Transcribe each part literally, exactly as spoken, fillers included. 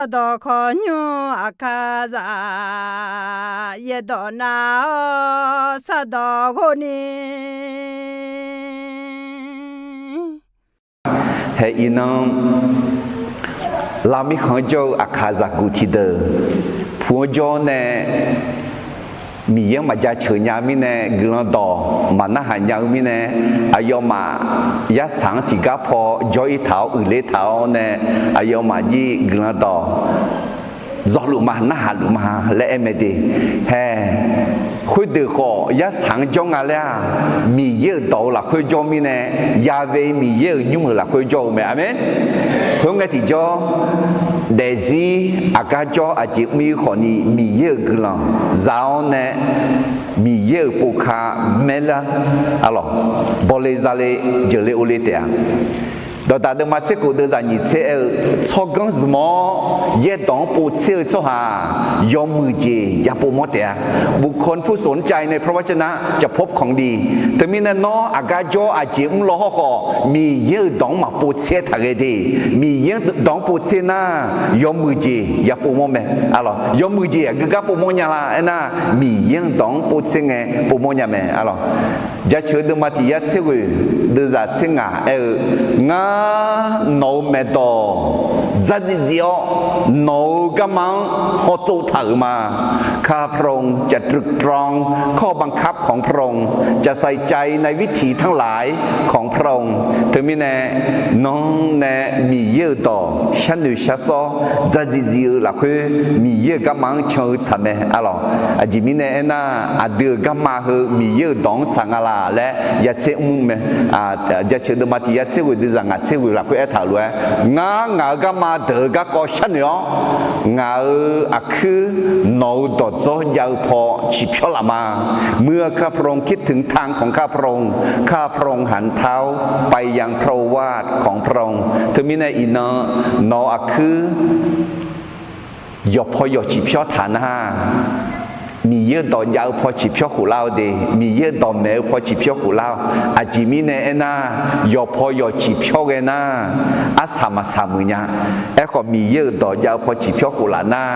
Sardawq khawqnymr Aqkaqzaq yaerdawq nav-awr sardawq ghov ni. Hae iqnan, lavmir khanq-anr jawr-eu Aqkaqzaq guq tiqdeuq puq-anr jawr nae Miqyaer-anr maqjaceuq nya-eu mirnae, guiqlanq dawq maqnarhaq nya-eu mirnae, aqyawfmaf yarsaq-anr tiqgar paw jawr-ir taq-awr uiqler taq-awr nae, aqyawfmaf jir guiqlanq dawq dzawluf ma, narhaq luf ma laer aer mae de. Hae, khoerdeuq khawf yarsaq-anr jawr nga laer-aq, Miqyaer-euq dawq-eu lafkhoer jawr mirnae, yave Miqyaer-euq nymr-euq lafkhoer jawr-eu mae. Aqmeq. Khoerngae tiqjawr, daefzir aqgar jawr aqjeq mr-ir khawfni Miqyaer-euq guiqlanq za-awr nae, Miqyaer-euq povka maerlar, arlawq, bawle zale jeuqle ovle taef-a. Dawqdaq deuvma tser khof deuvzaq nyiq tser aer-eu, tsawrganr zmq-awr yaerdawq-anr povtser-eu tsawrhaq-aq, yawmuiq jeq ya povmawr taef-a. บุคคลผู้สนใจในพระวจนะจะพบของดี Teumirnae nawr aqgar jawr aqjeq mr law hawrkhawf, Miqyaer-euq dawq-anr maqpov tser taq ghae de. Miqyaer-euq dawq-anr povtser nar, yawmuiq jeq ya povmawr mae. Arlawq, yawmuiq jeq aqgeu gar povmawr nya la aernar, Miqyaer-euq dawq-anr povtser ngae povmawr nya mae. Arlawq, Jaceuq-eu deuvma tiq yar tser ghoeq deuvzaq tser ngaq aer-eu, Ngar nawq-euq maeqdawq dzardziv dziv-awr, nawq-euq garma-anr hawtsov taq-euq ma. ข้าพระองค์จะตรึกตรองข้อบังคับของพระองค์ จะใส่ใจในวิถีทั้งหลายของพระองค์ Teumirnae, nawr nae Miqyaer-euq dawq sharnoeq shar sawr dzardziv dziv-eu lafkhoer, Miqyaer-euq garma-anr can-eu tsaq mae. Arlawq, aqjeq mirnae aernar, aqdui-euq garma heu Miqyaer-euq dawq-anr tsaq nga laq laer ya tser mr mae. Jaceuq deuvma tiq yar tser ghoeq deuvzaq ngaq tser ghoeq lafkhoer aertaq-euq lof-aer, Ngar ngaq-euq garma deuq-eu garkawv sharnoeq-awr, ngaq-euq aqkuir nawq-euq dawqdzawr jav-eu paw ciqpyawr laf ma. เมื่อข้าพระองค์คิดถึงทางของข้าพระองค์ ข้าพระองค์หันเท้าไปยังพระโอวาทของพระองค์ Teumirnae iqnan, nawq-euq aqkuir yawqpaw yawq ciqpyawr taq nar, Miqyaer-euq dawq jav-eu paw ciqpyawr khof lar-eu de. Miqyaer-euq dawqmaeq-eu paw ciqpyawr khof lar-awq. Aqjeq mirnae aernar, yawqpaw yawq ciqpyawr ghae nar, arsaq maqsaq muiq nya. Aerkhawf, Miqyaer-euq dawq jav-eu paw ciqpyawr khof laf nar,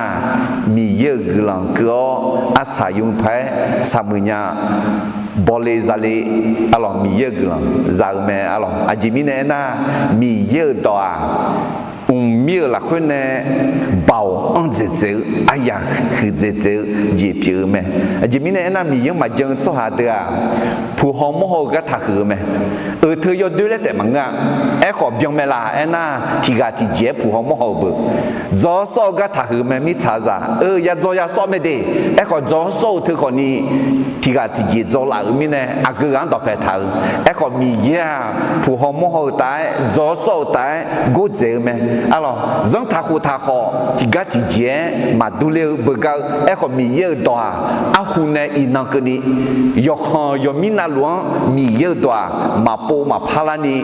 Miqyaer-euq guiqlanq keuv-awr arsaq yawmuiq paq-aer saq muiq nya. Bawle zale, arlawq, Miqyaer-euq guiqlanq za-eu mae. Arlawq, aqjeq mirnae aernar, Miqyaer-euq dawq-aq, mqmir-euq lafkhoer nae baoq anr dzaeqdzaeq-eu, aryaq huiqdzaeqdzaeq-eu jeq pyeuf-eu mae. Aqjeq mirnae aernar, Miqyaer-anr maqjan-eu tsawrhaq deuq-aq, puq haw mawr haw-eu gar taqhuiq-eu mae. Euq teu yawdoer laer taef maqngeur-a. Aerkhawf byanmaeq laf aernar, tiq ghaq tiqjeq-aer puq haw mawr haw-eu beu. Dzaw-awr sawr-eu gar taqhuiq mae. Mirtsaqzaq-eu yadzaw yasawr mae de. Aerkhawf dzaw-awr sawr-eu teu khawfni, tiq ghaq tiqjeq dzaw laf-euq mirnae, aqgeu ghaq-anr dawqpae taq-eu. Aerkhawf Miqyaer-aq, puq haw mawr haw-eu taf-aer, dzaw-awr sawr-eu taf-aer gordzaeq-eu mae. Arlawq, zanrtaq khoftaq khawf tiqgar tiqjeq-aer maqdur ler-eu beugar-eu. Aerkhawf Miqyaer-euq dawq-aq, arhu nae iqnan keuvni, yawqkhanq yawqmir navluf-anr Miqyaer-euq dawq-aq, maqpov maqpar larni,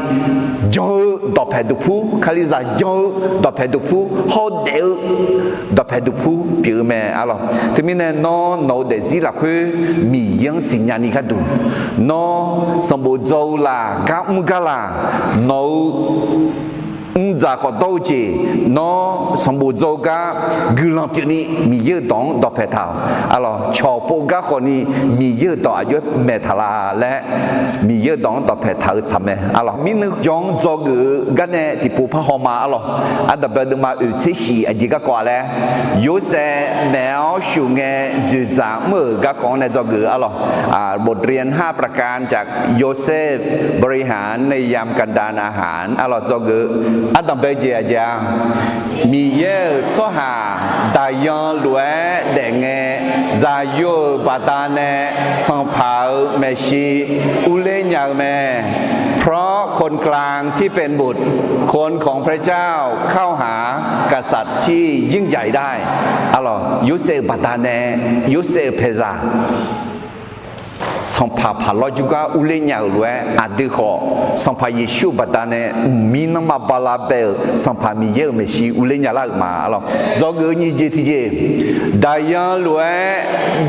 jan-eu dawqpae duqpur, Kalizaq jan-eu dawqpae duqpur, hawdaef-eu dawqpae duqpur pyeuf-eu mae. Arlawq, teumirnae nawr nawq-eu daefzir lafkhoer Miqyaer-anr siqnya ni gharduq, nawr sanqbof dzaw-eu laq, gar mr gar laq, nawq-eu mrdzaq khawf dawr-eu jeq, nawr sanqbof dzaw-eu gar guiqlanq pyeufni Miqyaer-euq dawq-anr dawqpae taq-awq. Arlawq, cawq pov gar khawfni Miqyaer-euq dawq aqjox-aer maeq taq la laer, Miqyaer-euq dawq-anr dawqpae taq-eu tsaq mae. Arlawq, mirnuijan-anr dzawgeuf-eu gar nae tiqpov par haw ma. Arlawq, ardanqbae deuvma oeq tser shif aqjeq garkawv-a laer, Yorsaev naeq-awr shuf ngae dzoeqdzaq mr-euq garkawv-anr nae dzawgeuf-eu. Arlawq, บทเรียนห้าประการจากโยเซฟ บริหารในยามกันดารอาหาร Arlawq, dzawgeuf-eu ardanqbae jeq aqjeq-a, Miqyaer-euq tsawrhaq daqyan lof-aer daef ngae, zaqyo-euq baqda nae sanqpaq-euq maeqshi urler nya-eu mae. เพราะคนกลางที่เป็นบุตร คนของพระเจ้าเข้าหากษัตริย์ที่ยิ่งใหญ่ได้ Arlawq, Yorsaev-euq baqda nae, Yorsaev-euq paeqzaq sanqpaq paq lawr jawrgar urler nya-euq lof-aer, aqdui khawf Sanqpaq Yeqsur-euq baqda nae mqmir nanrma bala bae-euq Sanqpaq Miqyaer-euq maeqshi urler nya lar-euq ma. Arlawq, dzawgeuf-eu nyiq jeq tiqjeq, daqyan lof-aer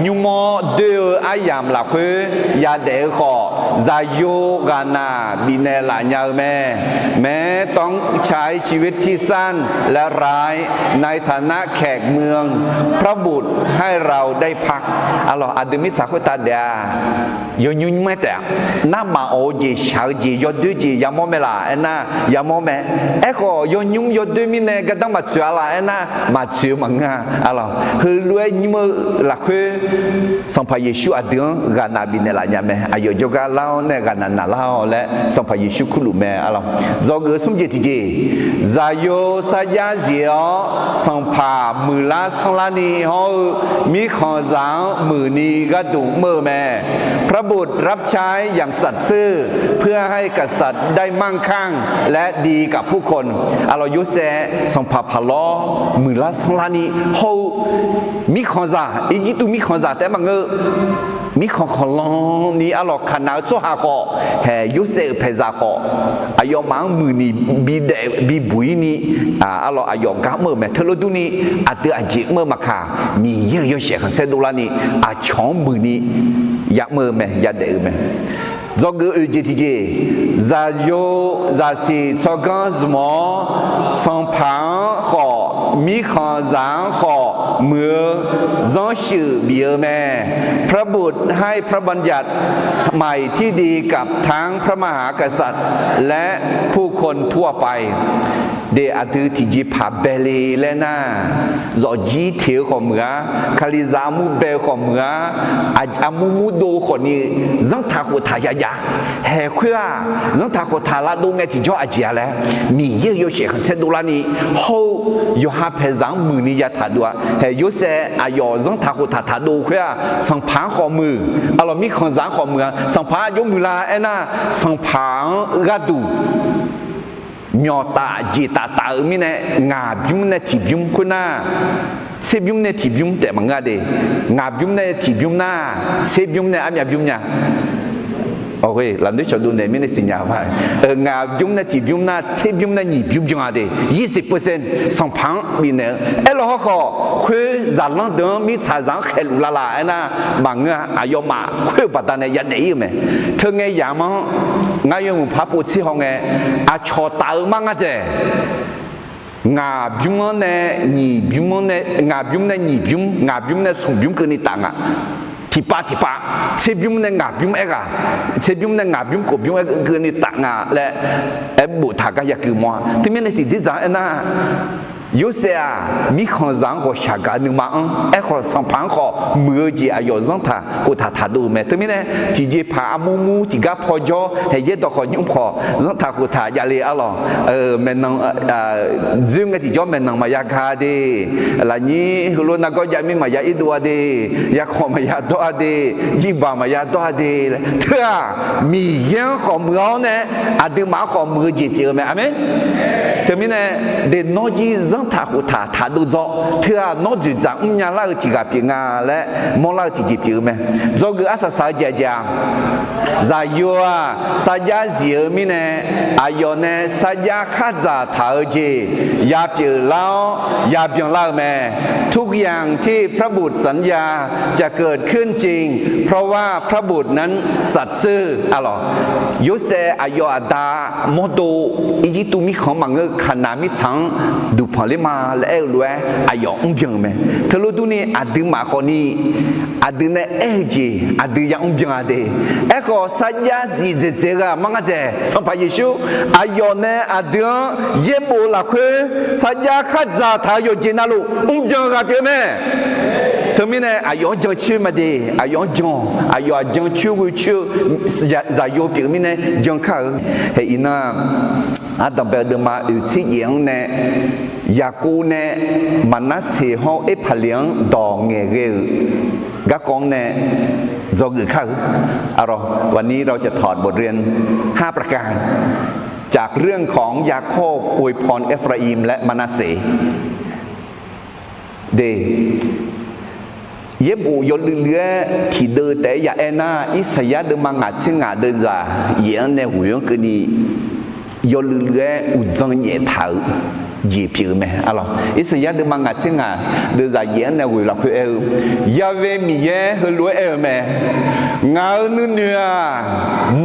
nymr-awr doer-eu aryamq lafkhoer yadaef-eu khawf, zaqyo ghaqnaq bifnaeq laf nya-eu mae. แม้ต้องใช้ชีวิตที่สั้นและร้าย ในฐานะแขกเมือง พระบุตรให้เราได้พัก Arlawq, aqdui mirtsaq khoertav daef-a, yawnymr nymr-aer taef-a. Narmaf awq-eu jeq, shaq-eu jeq, yawdoer jeq yamawr mae laf aernar, yamawr mae. Aerkhawf, yawnymr yawdoer mirnae gardanr maqtsoeq-a laf aernar, maqtsoeq-eu maqngeur-a. Arlawq, heulof-aer nymr-eu lafkhoer, Sanqpaq Yeqsur aqdui-anr ghaqnaq bifnaeq laf nya mae. Aqyawf jawrgar lar-awr nae ghaqnaq naqlar-awq laer Sanqpaq Yeqsur kurluf mae. Arlawq, dzawgeuf-eu smr jeq tiqjeq, zaqyo sarjax zif-awr sanqpaq muiqlar sanrlarni hawr-eu mirkhanqzaq-anr muiqni gharduq mr-eu mae. พระบุตรรับใช้อย่างสัตย์ซื่อ เพื่อให้กษัตริย์ได้มั่งคั่งและดีกับผู้คน Arlawq, Yorsaev sanqpaq paqlawr muiqlar sanrlarni hawr-eu mirkhanqzaq, Irjirtuv mirkhanqzaq taef-aer maqngeur-eu, mirkhanq khanqlanni arlawq Kaqnaq-eu tsawrhaq khawf, haeq Yorsaev-euq paeqzaq khawf, aqyawfmaf-anr muiqni bidaef bibuq-ir ni, arlawq aqyawf gar mr-euq mae. Teulof durni, aqdui aqjeq mr-eu maqkaq, Miqyaer-euq yawshaef khanqsaer dovlarni, aqcawq-anr muiqni yamr-eu mae, yadaef-eu mae. Dzawgeuf oeq jeq tiqjeq, zaqyo zaqsiq tsawrganr zmq-awr, sanqpaq-anr khawf, mirkhanqzaq-anr khawf muiq-eu zanrsuif bif-eu mae. พระบุตรให้พระบัญญัติใหม่ที่ดีกับทั้งพระมหากษัตริย์ และผู้คนทั่วไป De, aqdui tiqjeqpaq bae le laer nar, zawqjir teq-eu khawf muiq-a, Kalizaq armur bae-eu khawf muiq-a, armur murdov-eu khawfni, zanrtaq khoftaq yajav, haeq khoer-aq, zanrtaq khoftaq lavdov ngae tiqjawr aqjeq-a laer, Miqyaer-euq yawshaef khanqsaer dovlarni hawr-eu yawqha paeqzaq-anr muiqni yataq dov-a. Haeq Yorsaev aqyawf zanrtaq khoftaq taqdov khoer-aq, sanqpaq-anr khawf muiq, arlawq mirkhanqzaq-anr khawf muiq-a. Sanqpaq-anr aqjox muiqlar aernar, sanqpaq-anr gharduq myawqtaf jeqtaf taf-eu mirnae, ngaq bymr nae tiqbymr khoernar, tserbymr nae tiqbymr taef maqngeur-a de. Ngaq bymr nae tiqbymr nar, tserbymr nae armyav bymr nya? Lafnoer cawqdov naeq mirnae siqnya-a. Ngaq bymr nae tiqbymr nar, tserbymr nae nyiq bymr byan-a de. Yirsiq percent sanqpaq-anr bifnaeq-eu. Aerlawq hawrkhawf, khoer zaqlanr deuq-anr mirtsaqzaq-anr khaeqluf lavlaf aernar, maqngeur-a. Aqyawfmaf khoer-eu baqdanae yadaef-ir-eu mae. Teu ngae yamq-anr, ngar yawmuiq par pov tser hawngae, aqcawq taf-eu mar ngar dzaeq. Ngaq bymr-anr nae nyiq bymr-anr nae, ngaq bymr nae nyiq bymr, ngaq bymr nae smq bymr keuvni taf nga. Tiqpav tiqpav, tserbymr nae ngaq bymr aerghaq, tserbymr nae ngaq bymr khof bymr aer keuvni taf nga laer, aer boftaq gar yagui mawr-a. Teumirnae tiqjeq dzaq-anr aernar, Yorsaev-aq, mirkhanqzaq-anr ghawqshaq gaq nuima anr. Aerkhawf, sanqpaq-anr khawf muiq-eu jeq aqyawf zanrtaq khoftaq taqdov-eu mae. Teumirnae, tiqjeqpaq armur mur tiqgar pawjawr, haeq yaerdawq khawf nymr khawf zanrtaq khoftaq javle arlawq. Maeqnan dzoer ngae tiqjawr maeqnan maqya ga de. Lafnyir heulof nargawr jav mir maqya irdov-a de. Yarkhanq maqya dawr-a de. Jirbaq maqya dawr-a de. Teu-aq, Miqyaer-anr khawf muiq-awr nae, aqduimaf-anr khawf muiq-eu jeq pyeuf-eu mae. Aqmeq. Teumirnae, de nawr jir zanrtaq khoftaq taqdov dzaw. Teu-aq, nawr dzoeqdzaq mrnya lar-eu tiq ghaq pyeuf nga laer mawrlar-eu tiqjeq pyeuf-eu mae. Dzawgeuf arsaq saq-eu jeq aqjeq-aq, zaqyo-aq sarjax zif-eu mirnae, aqyawf nae sarjax khardzaq taq-eu jeq yapyeuf lar-awr yabyan lar-eu mae. ทุกอย่างที่พระบุตรสัญญาจะเกิดขึ้นจริง เพราะว่าพระบุตรนั้นสัตย์ซื่อ Arlawq, Yorsaev aqyawf aqda mawrdo, Irjirtuv mirkhanq-anr maqngeur, Kaqnaq mirtsaq-anr duqpanq ler ma laer aer-eu lof-aer aqyawf mrbyan-eu mae. Teulof durni aqduimaf khawfni, aqdui nae aer-eu jeq aqdui yamr byan-a de. Aerkhawf, sarjax zif dzaeqdzaeq-eu ghaq mar ngar dzaeq, Sanqpaq Yeqsur, aqyawf nae aqdui-anr yaerbof lafkhoer sarjax khardzaq taq-eu yawqjeq navluf mrbyan-eu ghaq pyeuf-eu mae. Teumirnae aqyawf-anr jancoer ma de, aqyawf-anr jan, aqyawf-aq jancoer ghoecoer-eu zaqyo pyeuf-eu mirnae jan kar-eu. Haeq iqnan, ardanqbae-eu deuvma oeq tser jaef-anr nae, Yaqkov nae Maqnarseq hawr-eu Erpaqleq-anr dawq ngaeqghae-euq garkawv-anr nae dzawgeuf kar-eu. วันนี้เราจะถอดบทเรียนห้าประการ จากเรื่องของยาโคบอวยพรเอฟราอิมและมนาเสห์ De, yaerbof yawluiv luiv-aer tiqdeuv taef-aer ya aer nar, Irsaqyar deuvma ngaq tser ngaq deuvzaq yaef-anr nae ghoeq-anr keuvni yawluiv luiv-aer uqdzan nyaef taq-euq jeq pyeuf-eu mae. Arlawq, Irsaqyar deuvma ngaq tser ngaq deuvzaq yaef-anr nae ghoeq lafkhoer aer-eu, Ya've Miqyaer heulof-aer aer-eu mae. Ngaq-euq nuinoeq-aq,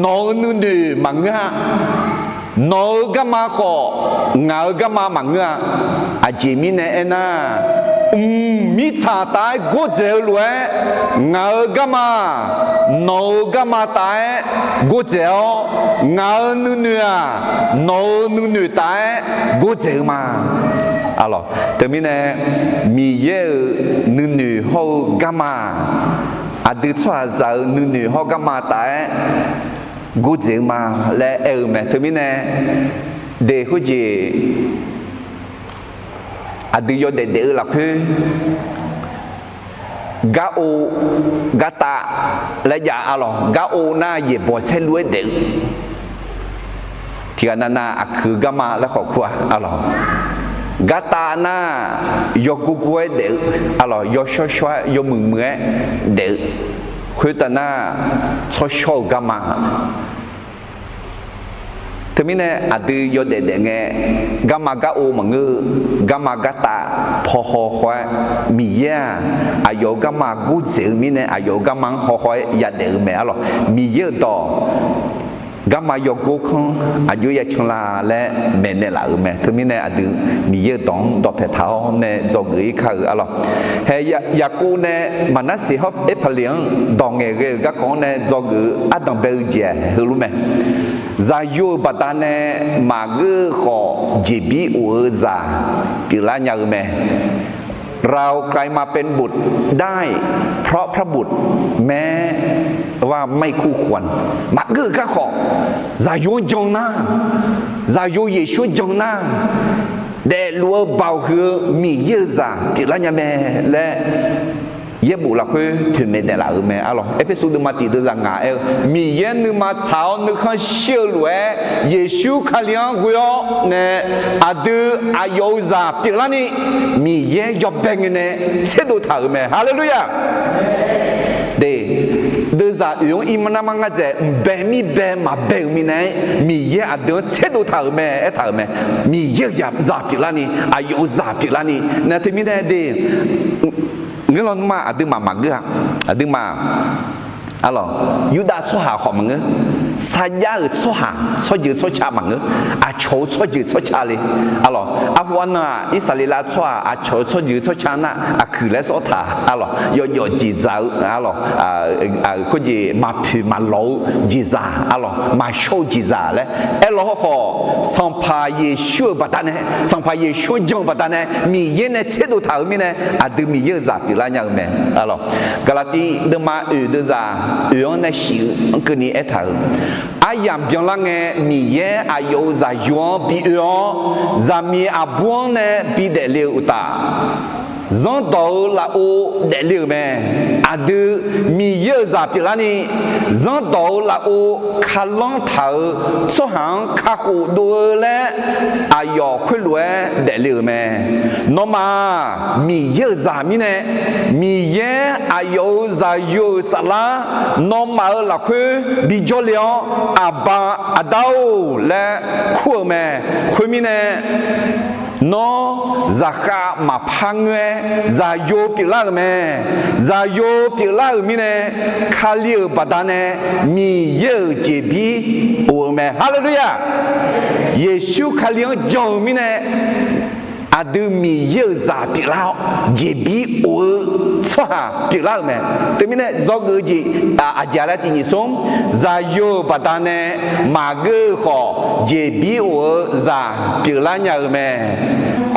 nawq-euq nuinoeq maqngeur-a. Nawq-euq garma khawf, ngaq-euq garma maqngeur-a. Aqjeq mirnae aernar, mq mirtsaq taf-aer gordzaeq-eu lof-aer, ngaq-euq garma nawq-euq garma taf-aer gordzaeq-awr, ngaq-euq nuinoeq-aq, nawq-euq nuinoeq taf-aer gordzaeq-eu ma. Arlawq, teumirnae Miqyaer-euq nuinoeq hawr-eu garma-aq, aqdui tsawrhaqzaq-euq nuinoeq hawr garma taf-aer gordzaeq-eu ma laer aer-eu mae. Teumirnae de khoerjeq aqdui yawdaef daef-eu lafkhoer gar ov, gar tav laer jav. Arlawq, gar ov nar yaeqbawq saerlu-aer daef-eu, tiqghaq navnav aqkuiq-eu garma laer khawf kur-a. Arlawq, gar tav nar yawgor gor-aer daef-eu, arlawq, yawshawr shawr-aer yawmuiq muiq-aer daef-eu, khoertav nar tsawrshawr-eu garma Teumirnae aqdui yawdaef daef ngae, garma gar ov maqngeur-eu, garma gar tav paw haw haw-aer, Miqyaer-aq, aqyawf-euq garma gordzaeq-eu mirnae, aqyawf-euq garma-anr haw haw-aer yadaef-eu mae. Arlawq, Miqyaer-euq dawq garma yawgor kanr aqjox-aer ya can la laer maeqnaeq laf-euq mae. Teumirnae aqdui Miqyaer-euq dawq-anr dawqpae taq-awr nae dzawgeuf-ir kar-eu. Arlawq, hae Yaqkov nae Maqnarseq hawr Erpaqleq-anr dawq ngaeqghae-euq garkawv-anr nae dzawgeuf-eu ardanq bae-eu jeq heulof mae. Zaqyo-euq baqdanae maqgeur-eu khawf, jeqbir of-eu zaq pyeuflar nya-eu mae. เรากลายมาเป็นบุตรได้ เพราะพระบุตร แม้ว่าไม่คู่ควร Maqgeur-euq gar khawf, zaqyo-anr jan nar, zaqyo Yeqsur-anr jan nar, daefluf-eu baoq huiq-eu Miqyaer-euq zaq pyeuflar nya mae laer, yaerbof lafkhoer toeqmaeq daeqlaf-euq mae. Arlawq, Erpersu deuvma tiq deuvzaq ngaq aer-eu, Miqyaer nuima tsaq-awr nuikhanr shir-eu lof-aer, Yeqsur Kali-anr ghoe-awr nae aqdui aqyawf-euq zaq pyeuflarni, Miqyaer yawbae ngae nae tserdov taq-euq mae. Haleluya! De, deuvzaq oeq-anr ir mar nar mar ngar dzaeq mqbae mirbae maqbae-euq minav-aer, Miqyaer aqdui-anr tserdov taq-euq mae, aertaq-euq mae. Miqyaer-euq zaq pyeuflarni, aqyawf-euq zaq pyeuflarni, na teumirnae de, ngeur lawnmr-aq aqduimaf maqgeur-a. Aqduimaf, arlawq, Yurdav tsawrhaq khawf maqngeur, sarjax-euq tsawrhaq, tsawrjeuq tsawrca maqngeur, aqcawq-eu tsawrjeuq tsawrca le. Arlawq, arhu arnan-aq, Irsaqleqlav tsawrhaq aqcawq-eu tsawrjeuq tsawrca nar aqkuiq laer sawr taq. Arlawq, yawjawf jeqzaq-eu, arlawq, khoerjeq maqpoeq maqlawq-eu jeqzaq, arlawq, maqshawr-eu jeqzaq laer aerlaw hawrkhawf, Sanqpaq Yeqsur-euq baqdanae, Sanqpaq Yeqsur-anr jan-eu baqdanae Miqyaer nae tserdov taq-euq mirnae, aqdui Miqyaer-euq zaq pyeuflar nya-eu mae. Arlawq, Gaqlaqtiv deuvma oeq deuvzaq oeq-anr nae shif-eu anr keuvni aertaq-euq, aryamq byanlar ngae Miqyaer aqyawf-euq zaqyo-anr bi oe-awr, zaqmiq aqbur-anr nae bi daefle-euq uqtaf, zanrdawq-euq lafov daefle-euq mae. Aqdui Miqyaer-euq zaq pyeuflarni, zanrdawq-euq lafov kalanr taq-euq tsawrhaq-anr kakhof dov-eu laer aqyawf khoerlof-aer daefle-euq mae. Nawmaf-aq Miqyaer-euq zaq mirnae, Miqyaer aqyawf-euq zaqyo-euq saflar nawmaf-euq lafkhoer bijawr le-awr, Aqba, Aqda-or laer kur-euq mae. Khoermirnae, nawr zaqkhav maqpar ngoer-aer zaqyo pyeuflar-euq mae. Zaqyo pyeuflar-euq mirnae, Kali-euq baqdanae Miqyaer-euq jeqbir of-eu mae. Haleluya! Yeqsur Kali-anr jan-euq mirnae, aqdui Miqyaer-euq zaq pyeuflar-awr jeqbir of-eu tsawrhaq pyeuflar-euq mae. Teumirnae dzawgeuf-eu jeq aqjeq laer tiq nyiq smr, zaqyo-euq baqdanae maqgeur-eu khawf, jeqbir of-eu zaq pyeuflar nya-eu mae.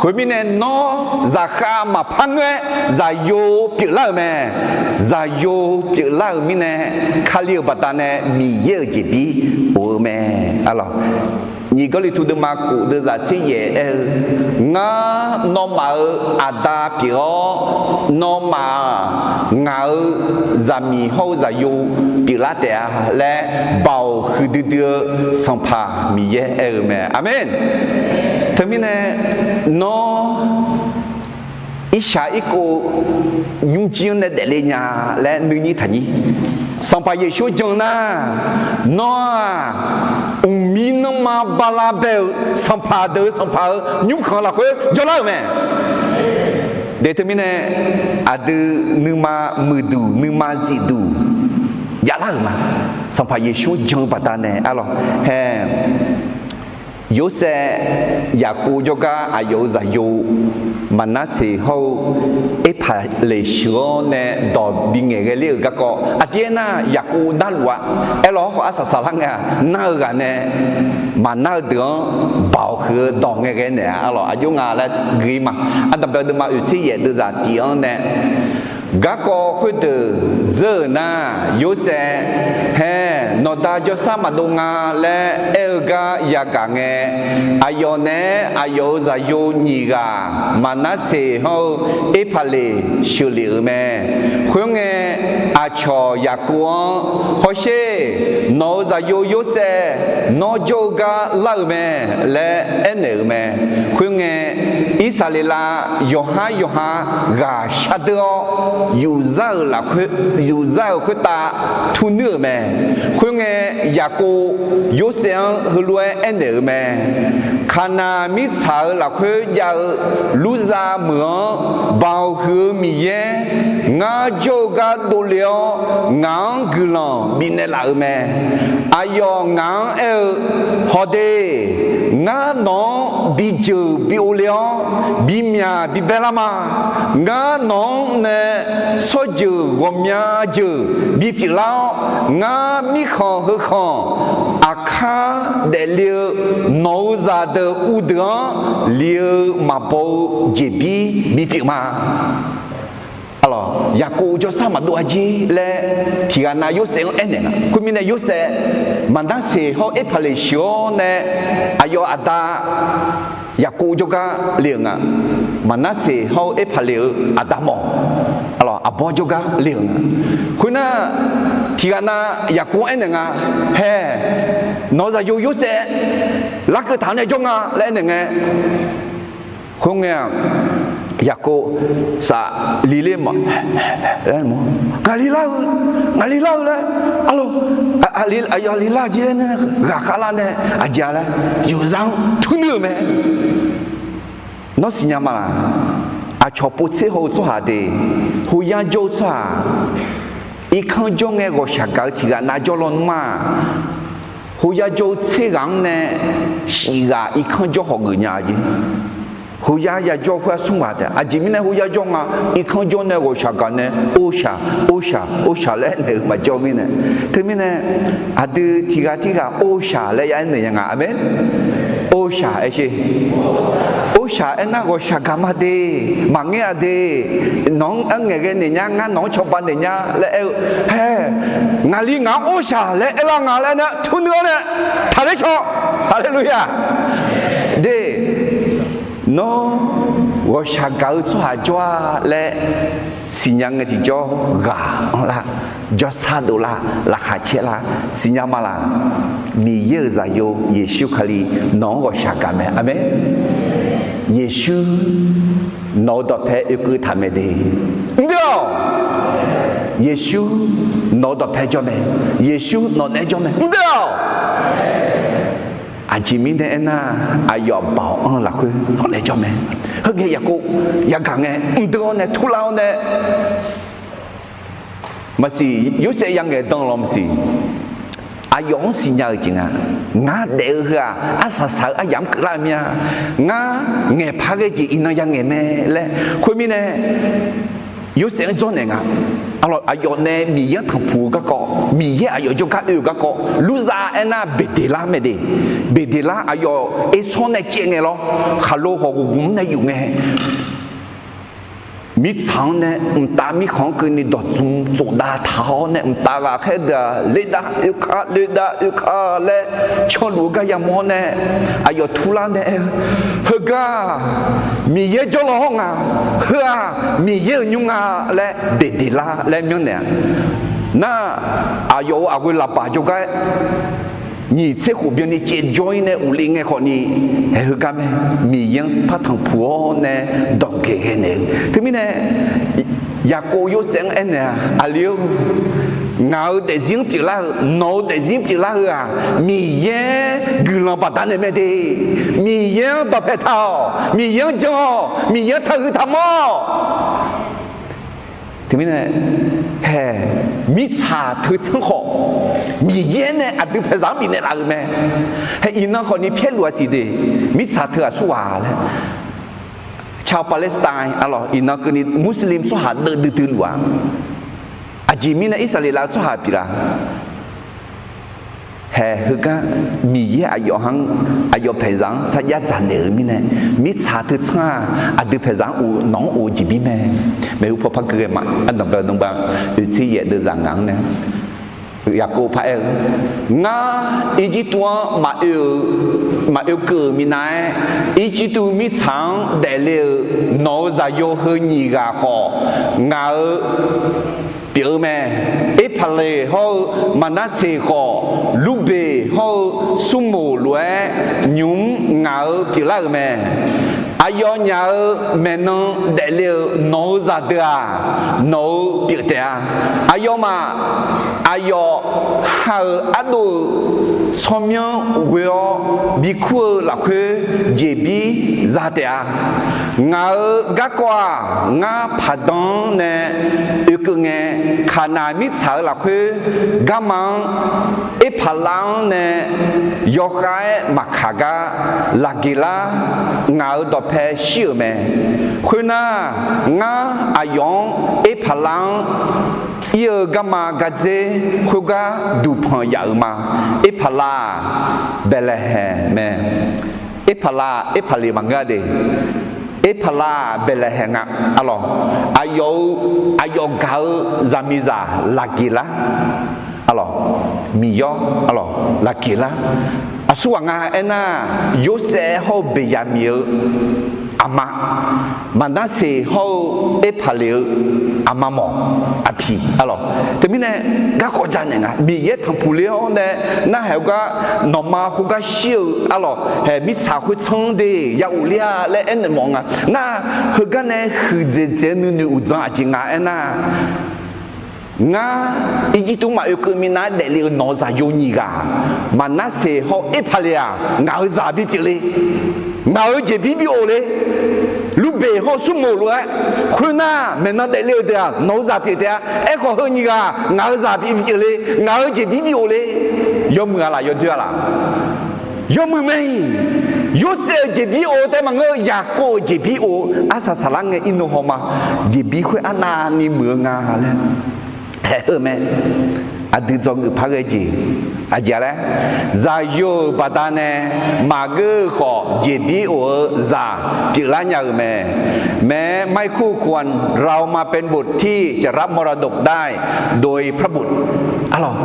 Khoermirnae, nawr zaqkhav maqpar ngoer-aer zaqyo pyeuflar-euq mae. Zaqyo pyeuflar-euq mirnae, Kali-euq baqdanae Miqyaer-euq jeqbir of-eu mae. Arlawq, nyiq Gawrliqtu deuvma kof deuvzaq tser yaef aer-eu, Ngar nawmaf-euq Aqda pyeuf-awr, nawmaf-aq ngaq-euq zaqmiq hawr-eu zaqyo pyeuflar taef-a laer, baoq huiqdui dui-eu Sanqpaq Miqyaer aer-eu mae. Aqmeq. Teumirnae, nawr Irshaq irkov nymrjir-anr nae daefle nya laer nuinyir taqnyir. Sanqpaq Yeqsur jan nar, nawr-aq, mqmir nanrma bala bae-euq sanqpaq deuq-euq sanqpaq-euq nymrkhanq lafkhoer jawrlar-euq mae. Deq teumirnae, aqdui nuima muiqduq nuima zifduq javlar-euq ma. Sanqpaq Yeqsur jan-eu baqdanae arlawq hae, Yorsaev, Yaqkov jawrgar aqyawf-euq zaqyo Maqnarseq hawr-eu Erpaqleq sheuq-awr nae dawq bingaeq ghae ler-euq garkawv aqdir aernar, Yaqkov narluf-a. Aerlawq hawrkhawf arsaq saqlar ngae-aq, nar-eu ghaq nae maqnar-eu deuq-anr baoq huiq-eu dawq ngae ghae naeq-a. Arlawq aqjox nga laer gui ma. Ardanqbae deuvma oeqtser yaef deuvzaq tif-anr nae garkawv khoerdeuq dzeur-euq nar, Yorsaev hae, nawqda jawrsar maqdov nga laer aer-eu gar yagaq ngae, aqyawf naeq-aer aqyawf-euq zaqyo nyiq ghaq Maqnarseq hawr-eu Erpaqleq sheuqlef-euq mae. Khoerngae, aqcawq Yaqkov-anr, Hawsher, nawq-euq zaqyo Yorsaev nawr jawr-eu gar lar-euq mae laer aernaeq-euq mae. Khoerngae, Irsaqleqlav yawqhar yawqha ghaq shardeur-awr, yufzar-euq lafkhoer, yufzar-euq khoertav turnuir-euq mae. Khoerngae, Yaqkov Yorsaev-anr heulof-aer aernaeq-euq mae. Kaqnaq mirtsaq-euq lafkhoer jav-eu Lurzav meuq-anr Baoq huiq-eu Miqyaer, ngar jawr-eu gar dovle-awr ngaq-anr guiqlanq bifnaeq laf-euq mae. Aqyawf ngaq-anr aer-eu, Hawq de, ngar nawq-anr bijeuq bi ov le-awr bimyaq bibae lar ma. Ngar nawq-anr nae tsawrjeuq ghawqmya jeuq bipyeuf lar-awr, ngar mirkhanq heu khanq aqkar daefle-eu nawq-euq zaqdeuq uvdeuq-anr li-eu maqbaw-eu jeqbir bipyeuf ma. Arlawq, Yaqkov jawrsar maqdov-a jer laer tiqghaq nav Yorsaev-anr aernaeq nga. Khoermirnae Yorsaev Maqnarseq hawr Erpaqleq sheuq-awr nae aqyawf aqda Yaqkov jawrgar le-euq nga. Maqnarseq hawr-eu Erpaqleq-euq aqda mawf, arlawq, aqbawr jawrgar le-euq nga. Khoernar, tiqghaq nav Yaqkov-anr aernaeq nga, Hae, nawq-euq zaqyo Yorsaev larkeuv taq-anr nae jawr nga laer aernaeq ngae, khoerngae-aq, Yaqkov saf li ler ma, ngaq li lar-eu, ngaq li lar-eu laer, arlawq, aqli lar-eu jir laer nar ghaqkhav lar nae aqjeq-a laer yufzar-anr turnuir-euq mae. Nawr siqnya ma laq? Aqcawq povtser haw-eu tsawrhaq de, hoyar jawr-eu tsawrhaq, irkanr jawr ngae ghawqshaq gaq-eu tiqghaq nav jawr lawnmr-aq, hoyar jawr-eu tser ghaq-anr nae shif ghaq irkanr jawr hawq geuf nya-a jeq. Hoyar yajawr khoer-aq smr ghaq taef. Aqjeq mirnae hoyar jawr nga, irkanr jawr nae ghawqshaq gaq nae orshaq orshaq orshaq laer aernaeq-eu maqjawr mirnae. Teumirnae aqdui tiqghaq tirghaq orshaq laer ya aernaeq nya nga. Aqmeq. Orshaq aer sher. Orshaq aernar ghawqshaq gaq ma de, maqngeur-a de, nawq-anr arngaeq ghae naeq nya, ngar nawq-anr cawba naeq nya laer aer-eu, Hae, ngaqli ngaq-anr orshaq laer aerlar nga laer nar turnuir-awr nae taqler caw. Haleluya. De, nawr ghawqshaq gaq-eu tsawrhaq jawr-a laer siqnya ngae tiqjawr ghaq-anr lar, jawrsar dovlar, laqkhaq caer lar, siqnya ma laq? Miqyaer-euq zaqyo Yeqsur Kali nawq-anr ghawqshaq gaq mae. Aqmeq. Yeqsur nawq-eu dawqpae oekeuv taq mae de. Mr deuv-awq. Yeqsur nawq-eu dawqpae jawr mae. Yeqsur nawq naeq-aer jawr mae. Mr deuv-awq. Aqjeq mirnae aernar, aqyawf baoq anr-eu lafkhoer nawq naeq-aer jawr mae. Heungae Yaqkov yagaq ngae mr deuv-awr nae turlar-awr nae maqsiq, Yorsaev yangaeq dan law maqsiq. Aqyawf-anr siqnya-euq jeq nga. Ngar daef-eu heu-aq, arsaq saq-eu aryamq-anr keuvlar-eu mir-a. Ngar ngaeqpar ghae jeq iqnan yangaeq mae laer. Khoermirnae, Yorsaev-anr dzawrnaeq nga. Aqlawq, aqyawf nae Miqyaer-anr tanqpuq-eu garkawv, Miqyaer aqyawf jawrgar oe-euq garkawv, Lurzav aernar Beqdeqlar mae de. Beqdeqlar aqyawf ersawr nae caev ngae lawr, khaqlo hawq ghoqghoq-anr nae yuf ngae, mirtsaq-anr nae mqtav mirkhanq-anr keuvni dawqtsuif tsofdav taq-awr nae, mqtav ghaqkhaer deuq-aq, lerdav oekar, lerdav oekar laer canluf-eu gar yamawr-awr nae, aqyawf turlar nae aer-eu, Heugar-aq, Miqyaer jawrlaw hawr nga. Heu-aq, Miqyaer-euq nymr nga laer Beqdeqlar laer myanrnaeq-a. Nar, aqyawf-euq aqghoe laqbaq jawrgar-aer nyiq tser khof byanni caev jawr-ir nae uqle ngae khawfni, haeq heugar mae, Miqyaer-anr par tanqpuq-awr nae danqbae ghae naeq-eu. Teumirnae, Yaqkov Yorsaev-anr aernaeq-a, aqli-or, ngaq-euq daefzir-anr pyeuflar-eu, nawq-euq daefzir-anr pyeuflar-eu-aq, Miqyaer guiqlanq baqdanae mae de. Miqyaer-anr dawqpae taq-awq, Miqyaer-anr jan-awq, Miqyaer-anr taqhuiq taqmanr-awq. Teumirnae, haeq, mirtsaq teu tsanr khawf, Miqyaer nae aqdui paeqzaq-anr bifnaeq laf-euq mae. Haeq, iqnan khawfni pyaerluf-a siq de, mirtsaq teu aqsurghaq laer. ชาวปาเลสไตน์ arlawq, iqnan keuvni Muslim tsawrhaq deuvdui dui luf-a. Aqjeq mirnae Irsaqleqlav-eu tsawrhaq pyeuflar Haeq heugar Miqyaer aqyawf-anr, aqyawf paeqzaq-anr sarjax dzaq naeq-euq mirnae, mirtsaq teu tsanr-aq, aqdui paeqzaq-anr of, nawq-anr of-eu jeqbir mae. Maeqhu paw par gui ghae ma. Ardanqbae nmrba oeqtser yaef deuvzaq ngaq-anr nae, Yaqkov par aer-eu, Ngar Irjirtuv-anr maqoe-eu, maqoe keuv-euq minav-aer, Irjirtuv mirtsaq-anr daefle-euq nawq-euq zaqyo heu nyiq ghaq khawf, ngaq-euq pyeuf-eu mae. Erpaqleq hawr-eu Maqnarseq khawf, Lurbeq hawr-eu Smrmoq lof-aer nymq-mr ngaq-euq pyeuflar-euq mae. Aqyawfnyaf-euq maeqnan daefle-euq nawq-euq zaqdeuq-aq, nawq-euq pyeuf taef-a. Aqyawfmaf aqyawf ha-euq ardov-euq tsawrmyanr ghoe-awr bikur-eu lafkhoer jeqbir za taef-a. Ngaq-euq garkawv-aq, ngar paqdan-anr nae oekeuv ngae, Kaqnaq mirtsaq-euq lafkhoer garma-anr Erpaqlav-anr nae yawkhav-aer maqkaq gar Laqgeqlar ngaq-euq dawqpae shir-euq mae. Khoernar, ngar aqyawf-anr Erpaqlav-anr ir-eu garma gardzer khoergar duqpanq yaf-euq ma. Erpaqlav-aq, Baeqlaeqhaeq mae. Erpaqlav-aq, Erpaqleq maqngeur-a de. Erpaqlav-aq, Baeqlaeqhaeq nga. Arlawq, aqyawf-euq, aqyawf gaq-eu zaqmiqzaq Laqgeqlar. Arlawq, miqyawr, arlawq, Laqgeqlar. Aqsurghaq nga aernar, Yorsaev hawr-eu Beqyaqmiq-eu aqma, Maqnarseq hawr-eu Erpaqleq-eu aqma mawf, aqpiq, arlawq. Teumirnae garkawv janaeq nga, Miqyaer tanqpuq ler-awr nae, narhaq heugar, nawqma khoergar shir-eu, arlawq, haeq mirtsaq khoertsanr de ya of ler-a laer aernaeq mawf nga. Nar, heugar nae huiqdzaeq dzaeq-eu nuinoeq uqdzan aqjeq nga aernar, Ngar Irjirtuv maqoe keuv minav-aer daefle-eu nawq-eu zaqyo nyiq ghaq, Maqnarseq hawr Erpaqleq-aq, ngaq-euq zaq bipyeuf le. Ngaq-euq jeqbir bi of le. Lurbeq hawr Smrmoq lof-aer, khoernar maeqnan daefle-euq deuq-aq, nawq-eu zaq pyeuf taef-a. Aerkhawf heu nyiq ghaq ngaq-euq zaq bipyeuf le. Ngaq-euq jeqbir bi of le. Yawmuiq-a laq, yawdoer-a laq? Yawmuiq mae-iq. Yorsaev-euq jeqbir of-eu taef maqngeur-eu, Yaqkov-euq jeqbir of-eu arsaq saqlar ngae irnov hawma. Jeqbir khoer arnavni muiq-eu nga laer haeq heu mae. Aqdui dzawgeuf par ghae jeq, aqjeq laer, zaqyo-euq baqdanae maqgeur-eu khawf jeqbir of-eu zaq pyeuflar nya-euq mae. แม้ไม่คู่ควร เรามาเป็นบุตรที่จะรับมรดกได้โดยพระบุตร Arlawq,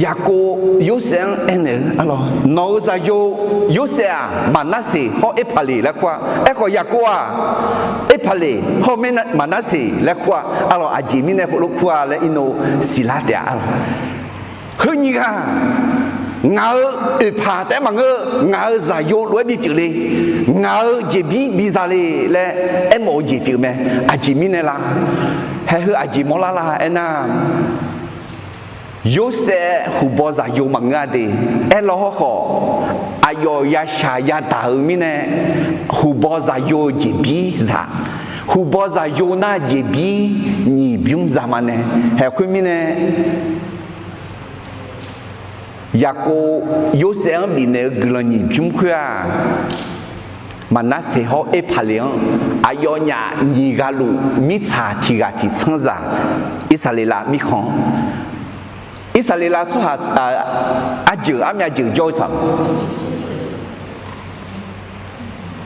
Yaqkov Yorsaev-anr aernaeq-eu, arlawq, nawq-euq zaqyo Yorsaev-aq, Maqnarseq hawr Erpaqleq laer kur-a. Aerkhawf Yaqkov-aq, Erpaqleq hawr-eu Maqnarseq laer kur-a. Arlawq, aqjeq mirnae khoerlof kur-a laer irnov siqlar taef-a. Arlawq, heu nyiq ghaq ngaq-euq oeqpaq taef-aer maqngeur-eu, ngaq-euq zaqyo lof-aer bipyeuf le. Ngaq-euq jeqbir biza le laer aermawf-eu jeq pyeuf mae. Aqjeq mirnae la? Haeq heu aqjeq mawrlar la aernar, Yorsaev huqbaw zaqyo maqngeur-a de. Aerlaw hawrkhawf, aqyawf yashaq yadaq-eu mirnae, huqbaw zaqyo-eu jeqbir zaq. Huqbaw zaqyo nar jeqbir nyiq bymr za ma nae. Haeq khoermirnae, Yaqkov Yorsaev-anr bifnaeq-eu guiqlanq nyiq bymr khoer-aq, Maqnarseq hawr Erpaqleq-anr aqyawfnyaf nyiq ghaq luf mirtsaq tiq ghaq tiq tsanr zaq, Irsaqleqlav mirkhanq-anr, Irsaqleqlav tsawrhaq arjeuq armyav jeuq jawr-eu tsaq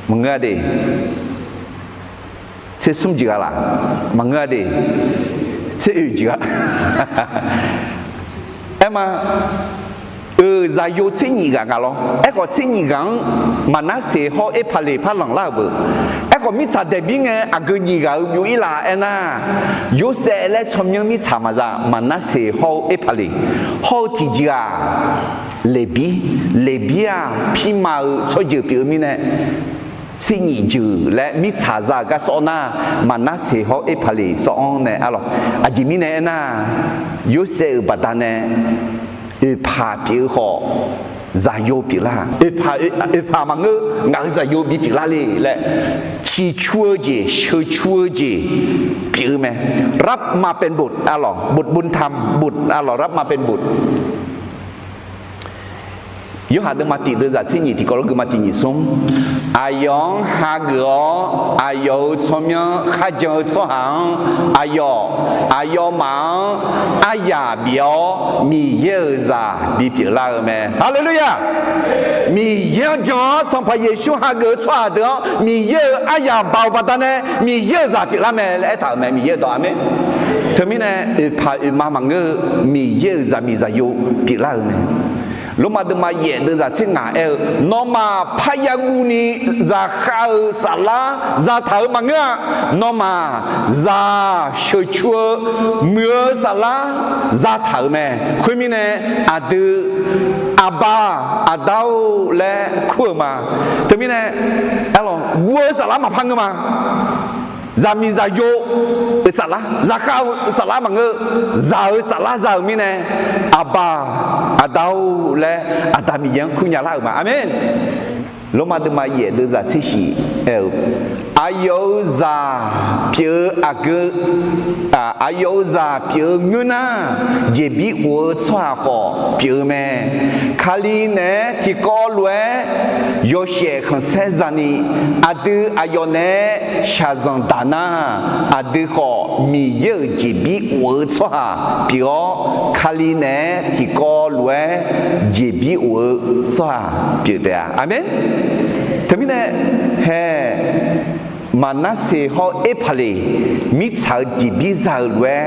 maqngeur-a de. Tser smr jeuq-a laq? Maqngeur-a de. Tser oeq jeuq-a. Aerma, Euq zaqyo tser nyif ghaq nga lawr. Aerkhawf tser nyif ghaq-anr Maqnarseq hawr Erpaqleq par lanqlar-euq beuq. Aerkhawf mirtsaq daeqbir ngae aqgeu nyif ghaq-euq byov-ir la aernar, Yorsaev laer tsawrmyanr mirtsaq maqza Maqnarseq hawr-eu Erpaqleq, hawr-eu tiqjeq-aq, Leqbir, Leqbir-aq pirma-eu tsawrjeuq pyeuf-eu mirnae, tser nyif jeuq laer mirtsaq za-euq gar sawr nar, Maqnarseq hawr Erpaqleq sawr-anr nae arlawq. Aqjeq mirnae aernar, Yorsaev-euq baqdanae oeqpaq pyeuf-eu khawf, zaqyo pyeuflar-aq, oeqpaq, oeqpaq maqngeur, ngaq-euq zaqyo bipyeuflar le laer, ciqcur-eu jeq sheuqcur-eu jeq pyeuf-eu mae. Rab maqpaeq bot arlawq, bot bun tam bot arlawq, rab maqpaeq bot. Yorhaq deuvma tiq deuvzaq tser nyif tiqkawv lof geuvma tiq nyif smr. Aqyawf-anr hageuf-awr aqyawf-euq tsawrmyanr kharjan-eu tsawrhaq-anr aqyawf, aqyawfmaf-anr aryaq bif-awr Miqyaer-euq zaq bipyeuf lar-eu mae. Haleluya! Miqyaer-anr jan-awr Sanqpaq Yeqsur hageuf-eu tsawrhaq deuq-anr Miqyaer-euq aryaq baoq baqdanae Miqyaer-euq zaq pyeuflar mae laer aertaq-euq mae. Miqyaer-euq dawq, aqmeq. Teumirnae oeqpaq oeqma maqngeur-eu Miqyaer-euq zaqmiq zaqyo pyeuflar-eu mae. Lormav deuvma yaef deuvzaq tser ngaq aer-eu, nawmaf parya guvni zaqkhav-euq saflar zataq-euq maqngeur-a. Nawmaf zaq sheuqcur-eu muiq-eu saflar zataq-euq mae. Khoermirnae, aqdui Aqba, Aqda-or laer kur-eu ma. Teumirnae, arlawq, guv-eu saflar maqpar ngeur ma. Zaqmiq zaqyo-euq saflar, zaqkhav-euq saflar maqngeur, zaq-euq saflar za-euq mirnae, Aqba, Aqda-or laer Aqda Miqyaer-anr kurnya lar-euq ma. Aqmeq. Lormav deuvma yaef deuvzaq tser shif aer-eu, aqyawf-euq zaq pyeuf-eu aqgeu, aqyawf-euq zaq pyeuf-eu ngeur nar, jeqbir of-eu tsawrhaq khawf pyeuf-eu mae. Kali naeq-aer tiqkawv lof-aer yawshaef khanqsaer zani, aqdui aqyawf naeq-aer shaqzanq daq nar, aqdui khawf Miqyaer-euq jeqbir of-eu tsawrhaq pyeuf-awr, Kali naeq-aer tiqkawv lof-aer jeqbir of-eu tsawrhaq pyeuf taef-a. Aqmeq. Teumirnae, hae, Maqnarseq hawr Erpaqleq mirtsaq-eu jeqbir za-euq lof-aer,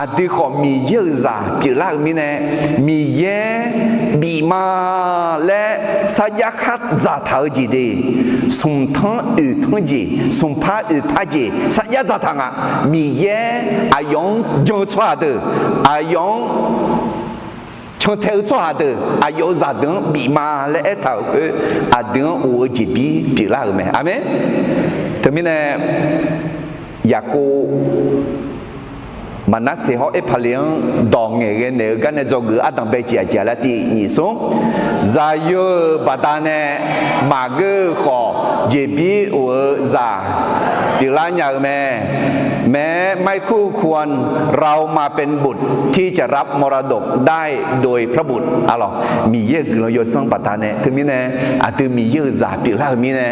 aqdui khawf Miqyaer-euq zaq pyeuflar-euq mirnae, Miqyaer bif ma laer sarjax khar dzaqtaq-eu jeq de, smq tanr oeq tanr jeq, smq par oeq par jeq sarjax dzaqtaq nga. Miqyaer aqyawf-anr jan-eu tsawrhaq deuq, aqyawf-anr cantae-eu tsawrhaq deuq, aqyawf-euq zaqdeuq-anr bif ma laer aertaq-euq khoer, aqdui-anr of-eu jeqbir pyeuflar-euq mae. Aqmeq. Teumirnae, Yaqkov Maqnarseq hawr Erpaqleq-anr dawq ngaeqghae naeq-eu gar nae dzawgeuf ardanq bae jeq aqjeq laer tiq nyif smr. Zaqyo-euq baqdanae maqgeur-eu khawf, jeqbir of-eu zaq pyeuflar nya-eu mae. แม้ไม่คู่ควร เรามาเป็นบุตรที่จะรับมรดกได้โดยพระบุตร arlawq. Miqyaer-euq guiqlanq yawdzanr baqdanae teumirnae, aqdui Miqyaer-euq zaq pyeuflar-eu mirnae,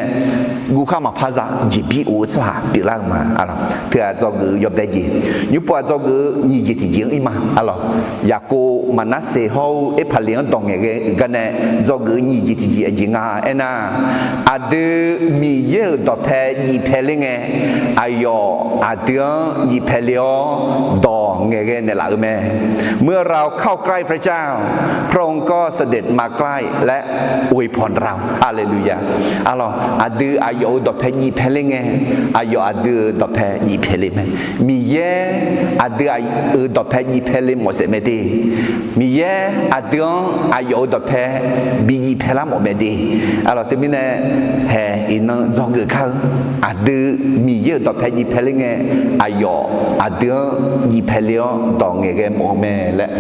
guvkhar maqpar za jeqbir of-eu tsawrhaq pyeuflar-eu ma, arlawq. Teughaq dzawgeuf-eu yawbae jeq, nymrpov-aq dzawgeuf-eu nyiq jeq tiqjeq-anr ir ma, arlawq. Yaqkov Maqnarseq hawr-eu Erpaqleq-anr dawq ngaeqghae-eu garnae dzawgeuf-eu nyiq jeq tiqjeq aqjeq nga aernar, aqdui Miqyaer-euq dawqpae jif pae ler ngae, aqyawf aqdui-anr jif pae le-awr dawq ngaeqghae naeqlaf-eu mae. เมื่อเราเข้าใกล้พระเจ้า พระองค์ก็เสด็จมาใกล้และอวยพรเรา Haleluya. Arlawq, aqdui aqyawf-euq dawqpae jif pae ler ngae, aqyawf aqdui-euq dawqpae jif pae le mae. Miqyaer aqdui-euq dawqpae jif pae le mawf saef mae de. Miqyaer aqdui-anr aqyawf-euq dawqpae bi jif pae lar mawf mae de. Arlawq, teumirnae hae iqnan dzawgeuf kar-eu, aqdui Miqyaer-euq dawqpae jif pae ler ngae, aqyawf aqdui-anr jif pae le-awr dawq ngaeqghae mawf-eu mae laer.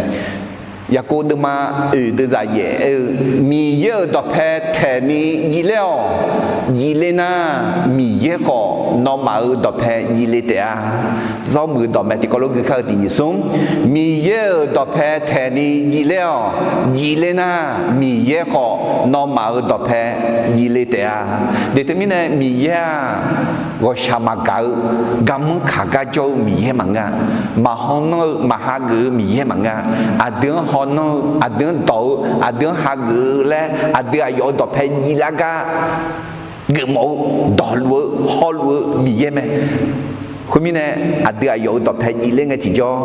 Yaqkov deuvma oeq deuvzaq yaef aer-eu, Miqyaer-euq dawqpae taeq ni jif ler-awq. Jif ler nar, Miqyaer khawf nawmaf-euq dawqpae jif le taef-a. Zawrmuiq dawqmaeq tiqkawv lof gui kar-eu tiq nyiq smr. Miqyaer-euq dawqpae taeq ni jif ler-awq. Jif ler nar, Miqyaer khawf nawmaf-euq dawqpae jif le taef-a. Deuq teumirnae Miqyaer-aq, ghawqshaq maqgaq-eu, garmanr kaq gar jawr-eu Miqyaer maqngeur-a. Maqhaw nanr-eu, maqhageuf-eu Miqyaer maqngeur-a. Aqdui-anr haw nanr-eu, aqdui-anr dawq-eu, aqdui-anr hageuf-eu laer, aqdui aqyawf-euq dawqpae jif lar gar geufmawf-eu, dawqluf-eu, hawluf-eu Miqyaer mae. Khoermirnae, aqdui aqyawf-euq dawqpae jif ler ngae tiqjawr,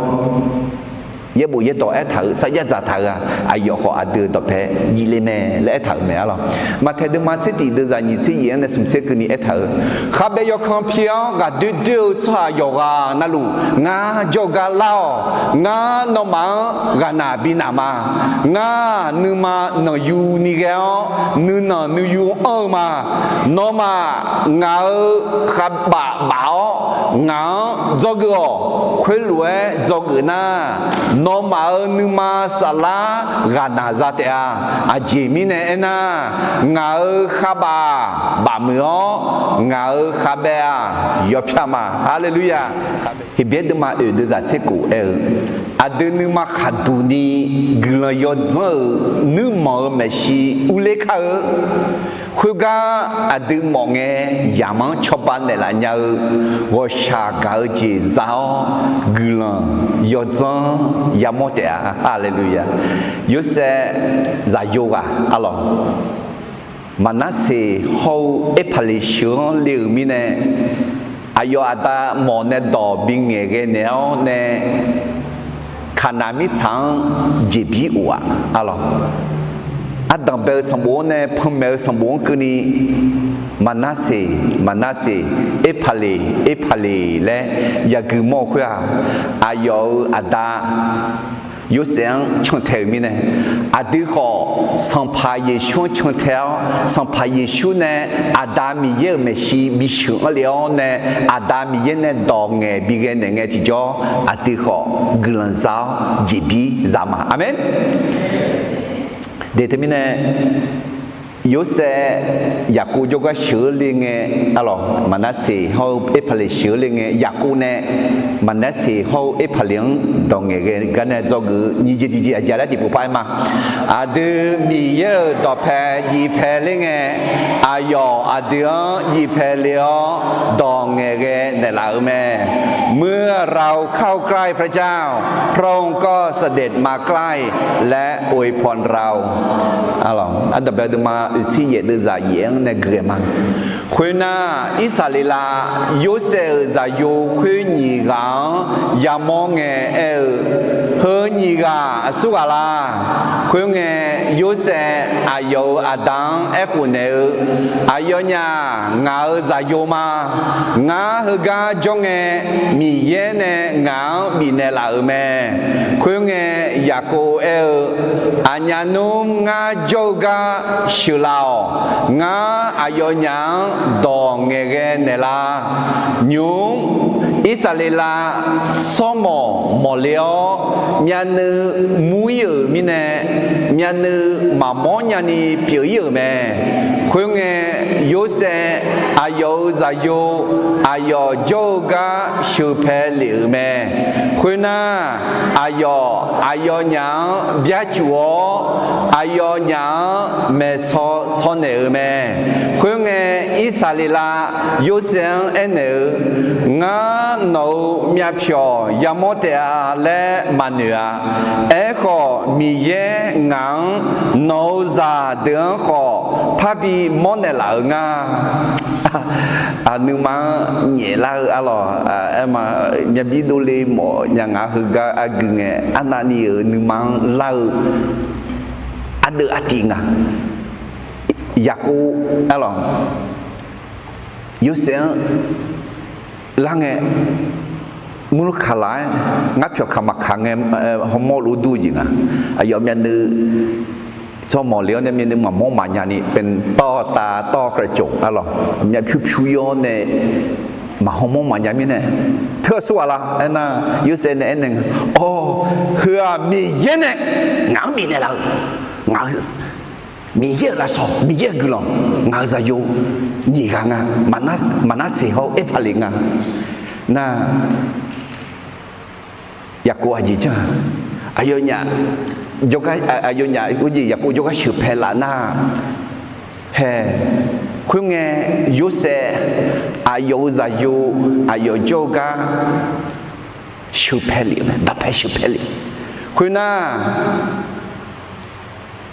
yaerbof yaerdawq aertaq-euq sarjax dzaqtaq-euq-aq, aqyawf khawf aqdui-euq dawqpae yif le mae laer aertaq-euq mae arlawq. Maqtaeq deuvma tser tif deuvzaq nyiq tser yif-anr nae smq tser keuvni aertaq-euq, Khabae yawkan pi-anr ghaqdoer doer-eu tsawrhaq yawqghaq navluf, ngar jawrgar lar-awq. Ngar nawmaf-anr ghaqnaq binaq ma. Ngar nuima nanqyu ni ghae-awr, nuinanq nuiyu anr-eu ma. Nawmaf ngaq-euq khavbaf baf-awr, ngaq-anr dzawgeuf-awq. Khoerlof-aer dzawgeuf nar, nawmaf-euq nuima saflar ghaqnaq za taef-a. Aqjeq mirnae aernar, ngaq-euq khavbaf-aq bafmuiq-awr, ngaq-euq khavbae-aq yawpyar ma. Haleluya! Heqbyaer deuvma oeq deuvzaq tser kof aer-eu, aqdui nuima khaqduq ni guiqlanq yawdzanr-euq nuirmanq-euq maeqshi urler kar-eu, khoergar aqdui mawf ngae yamq-anr cawba naeqlaf nya-eu ghawqshaq gaq-eu jeq za-awr, guiqlanq yawdzanr yamawr taef-a. Haleluya! Yorsaev zaqyo ghaq arlawq, Maqnarseq hawr-eu Erpaqleq sheuq-anr le-euq mirnae, aqyawf aqda mawf nae dawq bingaeq ghae naeq-awr nae, Kaqnaq mirtsaq-anr jeqbir of-aq arlawq. Ardanq bae-eu sanqbof-anr nae panmaeq-eu sanqbof-anr keuvni, Maqnarseq, Maqnarseq, Erpaqleq, Erpaqleq laer yagui mawr-eu khoer-aq, aqyawf-euq aqda Yorsaev-anr cantae-euq mirnae, aqdui khawf Sanqpaq Yeqsur-anr cantae-awr, Sanqpaq Yeqsur nae Aqda Miqyaer-euq maeqshi bisheuq-anr lef-awr nae, Aqda Miqyaer nae dawq ngaeq bighae naeq ngae tiqjawr, aqdui khawf guiqlanq za-awr jeqbir za ma. Aqmeq. Deq teumirnae, Yorsaev Yaqkov jawrgar sheuq-eu le ngae, arlawq, Maqnarseq hawr-eu Erpaqleq sheuq-eu le ngae, Yaqkov nae Maqnarseq hawr-eu Erpaqleq-anr dawq ngaeq ghae gar nae dzawgeuf-eu nyiq jeq tiqjeq aqjeq laer tiqpov par aer ma. Aqdui Miqyaer-euq dawqpae jifpae ler ngae, aqyawf aqdui-anr jifpae le-awr dawq ngaeq ghae naeqlaf-euq mae. เมื่อเราเข้าใกล้พระเจ้า พระองค์ก็เสด็จมาใกล้ และอวยพรเรา Arlawq, ardanq bae deuvma oeqtser yaef deuvzaq yaef-anr nae gui-aer ma. Khoernar, Irsaqleqlav Yorsaev-euq zaqyo khoer nyiq ghaq-anr yamawr ngae aer-eu, heu nyiq ghaq aqsur ghaq la? Khoerngae, Yorsaev aqyawf-euq aqda-anr aerkhof naeq-eu, Aqyawfnyaf ngaq-euq zaqyo ma. Ngar heugar jawr ngae, Miqyaer nae ngaq-anr bifnaeq laf-euq mae. Khoerngae, Yaqkov aer-eu, Aqnyaf nmr ngar jawr-eu gar sheuqlaf-awq. Ngar aqyawfnyaf-anr dawq ngaeqghae naeqlaf. Nymq-mr Irsaqleqlav tsawrmawq mawqle-awr, myavnuiv mur-ir-euq mirnae, myavnuiv maqmawr nyani pyeuf-ir-euq mae. Khoerngae, Yorsaev aqyawf-euq zaqyo aqyawf jawr-eu gar sheuqpae lef-euq mae. Khoernar, aqyawf aqyawfnyaf-anr byarcuf-awr, aqyawfnyaf-anr maeqsaw saw naeq-euq mae. Khoerngae, Irsaqleqlav Yorsaev-anr aernaeq-eu, Ngar nawq-euq myavpyawq yamawr taef-a laer maqnoeq-a. Aerkhawf, Miqyaer ngaq-anr nawq-euq zaqdeuq-anr khawf parbi mawrnaeq laf-euq nga. Aqnuima-anr nyaeflar-eu arlawq, aer ma, myavbir dovle mawf nya nga heugar argui ngae, arnavni-euq nuima-anr lar-eu ardeuv artiv nga. Yaqkov arlawq, Yorsaev-anr lar ngae, murlur kaq laf-aer ngar pyawq kaq maqkaq ngae, hawmawr lof dur-eu jeq nga. Aqyawf myavnuiv tsawrmawq le-awr nae myavnuiv maqmawr maqnya ni, เป็นต้อตาต้อจมูก arlawq, myavpyur pyur-ir-awr nae maqhawmawr maqnya mirnae, teu aqsur ghaq la? Aernar, Yorsaev nae aernaeq nga, Awr, heu-aq Miqyaer nae ngaq-anr bifnaeq laf-euq, ngaq-euq Miqyaer-euq lafsawq, Miqyaer-euq guiqlanq, ngaq-euq zaqyo nyiq ghaq nga, Maqnarseq hawr-eu Erpaqleq nga. Nar, Yaqkov aqjeq janr-a, aqyawfnyaf jawrgar, aqyawfnyaf, Yaqkov jawrgar sheuqpae laf nar, hae, khoerngae, Yorsaev aqyawf-euq zaqyo, aqyawf jawr-eu gar sheuqpae lef-eu mae, daqpae sheuqpae lef. Khoernar,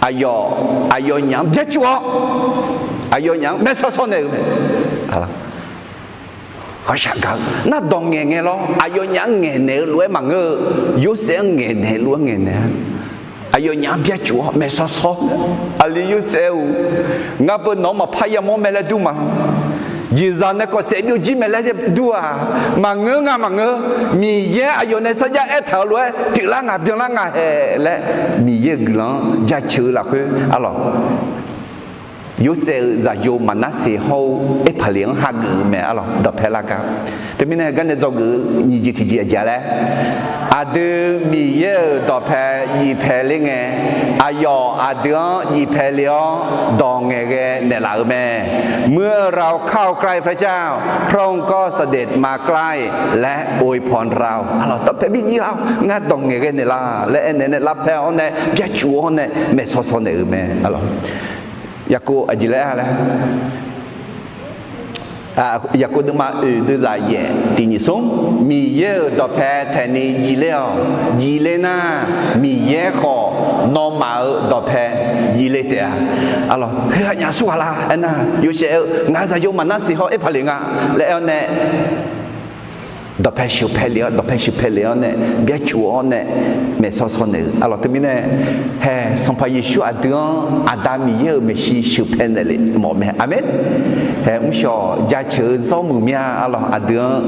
aqyawf, aqyawfnyaf-anr byacuf-awr, aqyawfnyaf-anr maeqsaw saw naeq-euq mae. Ghawqshaq gaq-eu nar dawq ngaeq ngae lawr, aqyawfnyaf-anr ngaeqnaeq-eu lof-aer maqngeur-eu, Yorsaev-anr ngaeqnaeq lof-aer ngaeqnaeq-a. Aqyawfnyaf-anr byacuf-awr maeqsawqsawq, aqli Yorsaev-or, ngar beu nawq-anr maqpar yamawr mae laer dur ma. Jeqzaq nae kawfsaef byovjir mae laer dur-aq, maqngeur nga maqngeur. Miqyaer aqyawf nae sarjax aertaq-eu lof-aer pyeuflar nga byanlar nga hae laer, Miqyaer-euq guiqlanq-anr jaceuq-eu lafkhoer arlawq, Yorsaev-euq zaqyo Maqnarseq hawr-eu Erpaqleq-anr hageuf-eu mae arlawq, dawqpae lar gar. Teumirnae heugar nae dzawgeuf-eu nyiq jeq tiqjeq aqjeq-a laer, aqdui Miqyaer-euq dawqpae jifpae ler ngae, aqyawf aqdui-anr jifpae le-awr dawq ngaeqghae naeqlaf-euq mae. เมื่อเราเข้าใกล้พระเจ้า พระองค์ก็เสด็จมาใกล้ และอวยพรเรา arlawq, dawqpae bijir-awr ngar dawq ngaeqghae naeqlaf laer aernaeq nae lavpae-awr nae byacuf-awr nae maeqsawqsawq naeq-euq mae arlawq. Yaqkov aqjeq laer-a laer, Yaqkov deuvma oeq deuvzaq yaef tiq nyiq smr, Miqyaer-euq dawqpae taeqni jifler-awq. Jifler nar, Miqyaer khawf nawmaf-euq dawqpae jifle taef-a. Arlawq, heughaq nyaf aqsurghaq la aernar, Yorsaev-eu ngaq-euq zaqyo Maqnarseq hawr Erpaqleq nga laer aer-awr nae, dawqpae sheuqpae le-awr, dawqpae sheuqpae le-awr nae, byacuf-awr nae maeqsawqsawq naeq-euq arlawq. Teumirnae hae, Sanqpaq Yeqsur aqdui-anr Aqda Miqyaer-euq maeqshi sheuqpae naeqle mawf mae. Aqmeq. Hae, mrshawq jaceuq-eu zawr muiq mir-a arlawq, aqdui-anr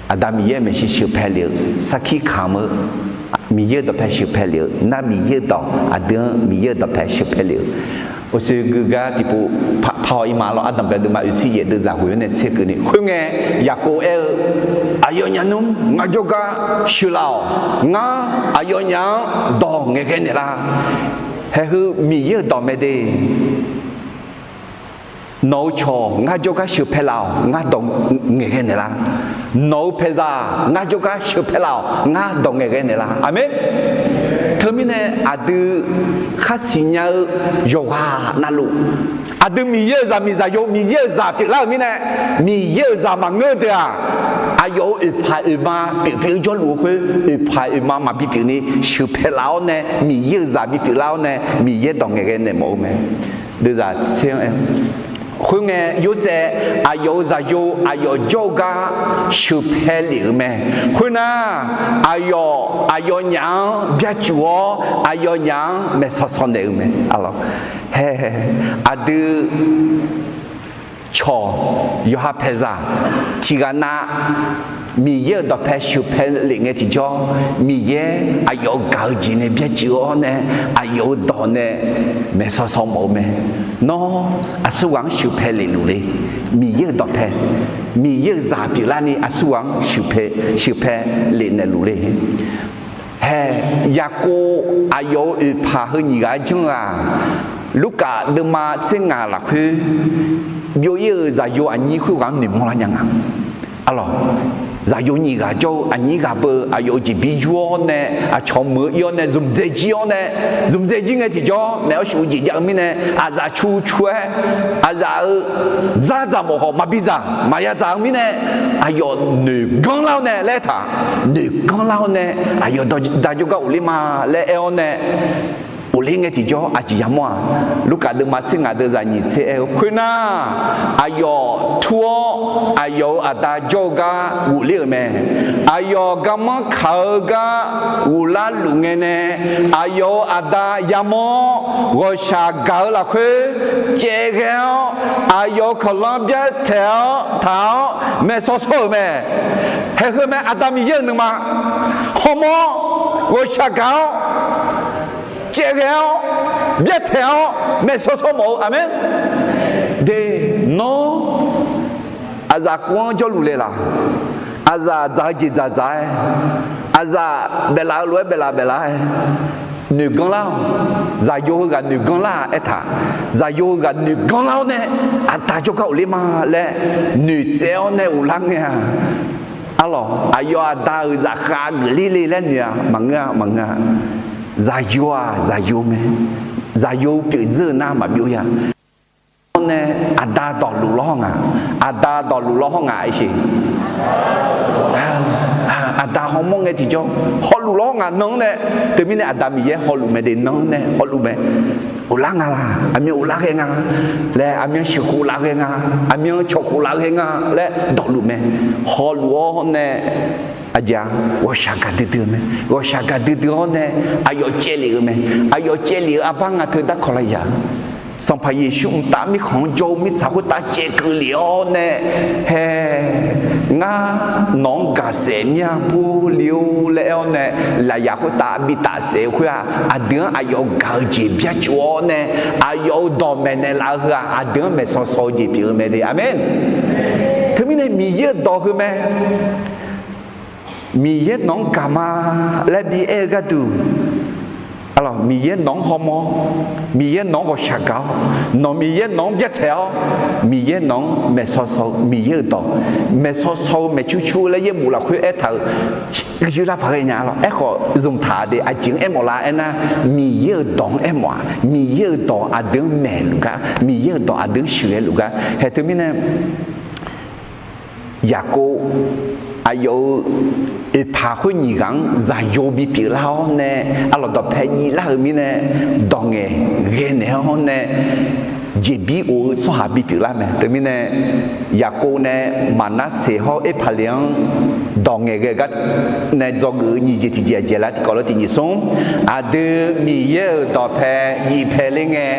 Aqda Miqyaer-euq maeqshi sheuqpae lef-eu, sarkir kamq-eu, Miqyaer-euq dawqpae sheuqpae lef-eu nar, Miqyaer-euq dawq aqdui-anr Miqyaer-euq dawqpae sheuqpae lef-eu, uqshoe geugar tiqpov par-awr ir ma arlawq. Ardanqbae deuvma oeqsir yaef deuvzaq ghoeq-awr nae tserkeuvni khoerngae, Yaqkov aer-eu, Aqyawfnyaf nmr ngar jawrgar sheuqlaf-awq. Ngar aqyawfnyaf-anr dawq ngaeqghae naeqlar. Haeheu Miqyaer-euq dawq mae de. Nawq-eu cawq ngar jawrgar sheuqpae laf-awq, ngar dawq ngaeqghae naeqlar. Nawq-eu paeqzaq ngar jawrgar sheuqpae laf-awq, ngar dawq ngaeqghae naeqlar. Aqmeq. Teumirnae aqdui khar siqnya-eu yawqghaq navluf, aqdui Miqyaer-euq zaqmiq zaqyo, Miqyaer-euq zaq pyeuflar-euq mirnae, Miqyaer-euq zaq maqngeur-eu deuq-aq, aqyawf-euq oeqpaq oeqma pyeufpyeuf-eu jawrluf-eu khoer, oeqpaq oeqma maqbi pyeufni sheuqpae laf-awr nae, Miqyaer-euq zaq bipyeuf lar-awr nae, Miqyaer dawq ngaeqghae naeq mawf-eu mae. Deuvzaq tser-anr aer, khoerngae Yorsaev aqyawf-euq zaqyo aqyawf jawr-eu gar sheuqpae lef-euq mae. Khoernar, aqyawf aqyawfnyaf-anr byacuf-awr, aqyawfnyaf-anr maeqsawqsawq naeq-eu mae. Arlawq, hae, aqdui cawq, yawqha paeqzaq tiqghaq nav Miqyaer-euq dawqpae sheuqpae lef ngae tiqjawr, Miqyaer aqyawf-euq gaq-eu jeq nae byacuiv-awr nae, aqyawf-euq dawq nae maeqsawqsawq mawf-eu mae. Nawr aqsurghaq-anr sheuqpae lef luf le. Miqyaer-euq dawqpae, Miqyaer-euq zaq pyeuflarni aqsurghaq-anr sheuqpae, sheuqpae lef naeq luf le. Hae, Yaqkov aqyawf-euq oeqpaq heu nyiq ghaq-aer janr-aq, Lurkaf deuvma tser ngaq lafkhoer byov-ir-euq zaqyo aqnyir khoerghaq-anr noeqmawr lar nya nga. Arlawq, zaqyo nyiq ghaq jawr-eu aqnyir ghaq beu aqyawf-euq jeqbir yur-awr nae, aqcawq meuq-eu ir-awr nae, zmqdzae jir-awr nae, zmqdzae jir ngae tiqjawr maeq-awr shuf-eu jeq jav-eu mirnae, aqzaf cu cu-aer, aqzaf-euq dzardzaq mawf khawf maqbi dzaq maqya dzaq-eu mirnae, aqyawf noeqganr lar-awr nae laer aertaq, noeqganr lar-awr nae, aqyawf da jawrgar ghofler ma laer aer-awr nae, ghofler ngae tiqjawr aqjeq yamawr-aq, Lurkaf deuvma tser ngaq deuvzaq nyiq tser aer-eu khoernar, aqyawf tur-awr aqyawf-euq aqda jawr-eu gar ghofler-euq mae. Aqyawf garmanr kaq-eu gar ghoflar luf ngae nae, aqyawf-euq aqda yamawr-awr, ghawqshaq gaq-eu lafkhoer caevghae-awr, aqyawf-euq kawqlanr byartaeq-awr taq-awr maeqsawq shawr-euq mae. Haeq heu mae, Aqda Miqyaer-euq nuima hawmawr-awr, ghawqshaq gaq-awr, caevghae-awr, byartaeq-awr maeqsawq shawr mawf-eu. Aqmeq. De, nawr aqzaf kov-anr jawrluf le laq? Aqzaf dzaq-eu jeq dzaq dzaq-aer, aqzaf baeflaf-eu lof-aer baeflaf baeflaf-aer noeqganr lar-awq. Zaqyo heughaq noeqganr lar-a aertaq, zaqyo heughaq noeqganr lar-awr nae, aqda jawrgar ghofler ma laer noeqtsaev-awr nae ghoflar ngae-aq, arlawq, aqyawf aqda-euq zafkhav geufler le laer noeq-a maqngeur-a, maqngeur-a. Zaqyo-aq zaqyo mae, zaqyo pyeuf dzeur-eu nar maqbyov-a. Nae aqda dawqluf lawr haw nga, aqda dawqluf lawr haw nga aer sheq. Aqda hawmawr ngae tiqjawr hawluf lawr haw nga nan-anr nae, teumirnae Aqda Miqyaer hawluf mae de, nan-anr nae hawluf mae. ghoflar nga laq, aqmyan ghoflar ghae nga laer, aqmyan sheuqkhof laf ghae nga, aqmyan cawqkhof laf ghae nga laer dawqluf mae. Hawluf-awr nae aqjeq-a, ghawqshaq gaqdui dui-eu mae. Ghawqshaq gaqdui dui-awr nae aqyawf caevlef-eu mae. Aqyawf caevlef-eu arbar nga teu darkawq laf yaq-eu Sanqpaq Yeqsur mqtav mirkhanq-anr jawr-eu mirtsaq khoertav caevkeuv lef-awr nae, hae, ngar nawq-anr gaqsaef mir-a bur le-or laer aer-awr nae, lafyaq khoertav bi tafsaef-eu khoer-aq, aqdui-anr aqyawf gaq-eu jeq byarcuf-awr nae, aqyawf-euq dawq maeqnaeq laf-eu heu-aq, aqdui-anr maeqsaw saw-eu jeq pyeuf-eu mae de. Aqmeq. Teumirnae Miqyaer-euq dawq heu mae. Miqyaer nawq-anr gaq ma laer bi aer-eu gharduq, Miqyaer nawq-anr hawmawr-awr, Miqyaer nawq-anr ghawqshaq gaq-awr, nawq Miqyaer nawq-anr byartaeq-awr, Miqyaer nawq-anr maeqsaw saw-eu Miqyaer-euq dawq, maeqsaw saw-eu maeqcur cur laer yaerbof lafkhoer aertaq-euq, yurlar paq ghae nya lawr. Aerkhawf zmqtaq de, aqjeq-anr aermawf lar aernar, Miqyaer-euq dawq-anr aermawf-aq, Miqyaer-euq dawq aqdui-anr maeqluf gar, Miqyaer-euq dawq aqdui-anr sheuqghae luf gar. Haeq teumirnae Yaqkov aqyawf-euq oeqpaq khoer nyiq ghaq-anr zaqyo bipyeuf lar-awr nae, arlawq dawqpae jiv lar-euq mirnae, dawq ngaeqghae naeq-awr nae, jeqbir of-eu tsawrhaq bipyeuf lar mae. Teumirnae, Yaqkov nae Maqnarseq hawr-eu Erpaqleq-anr dawq ngaeqghae gar nae dzawgeuf-eu nyiq jeq tiqjeq aqjeq laer tiqkawv lof tiq nyiq smr, aqdui Miqyaer-euq dawqpae jiv pae ler ngae,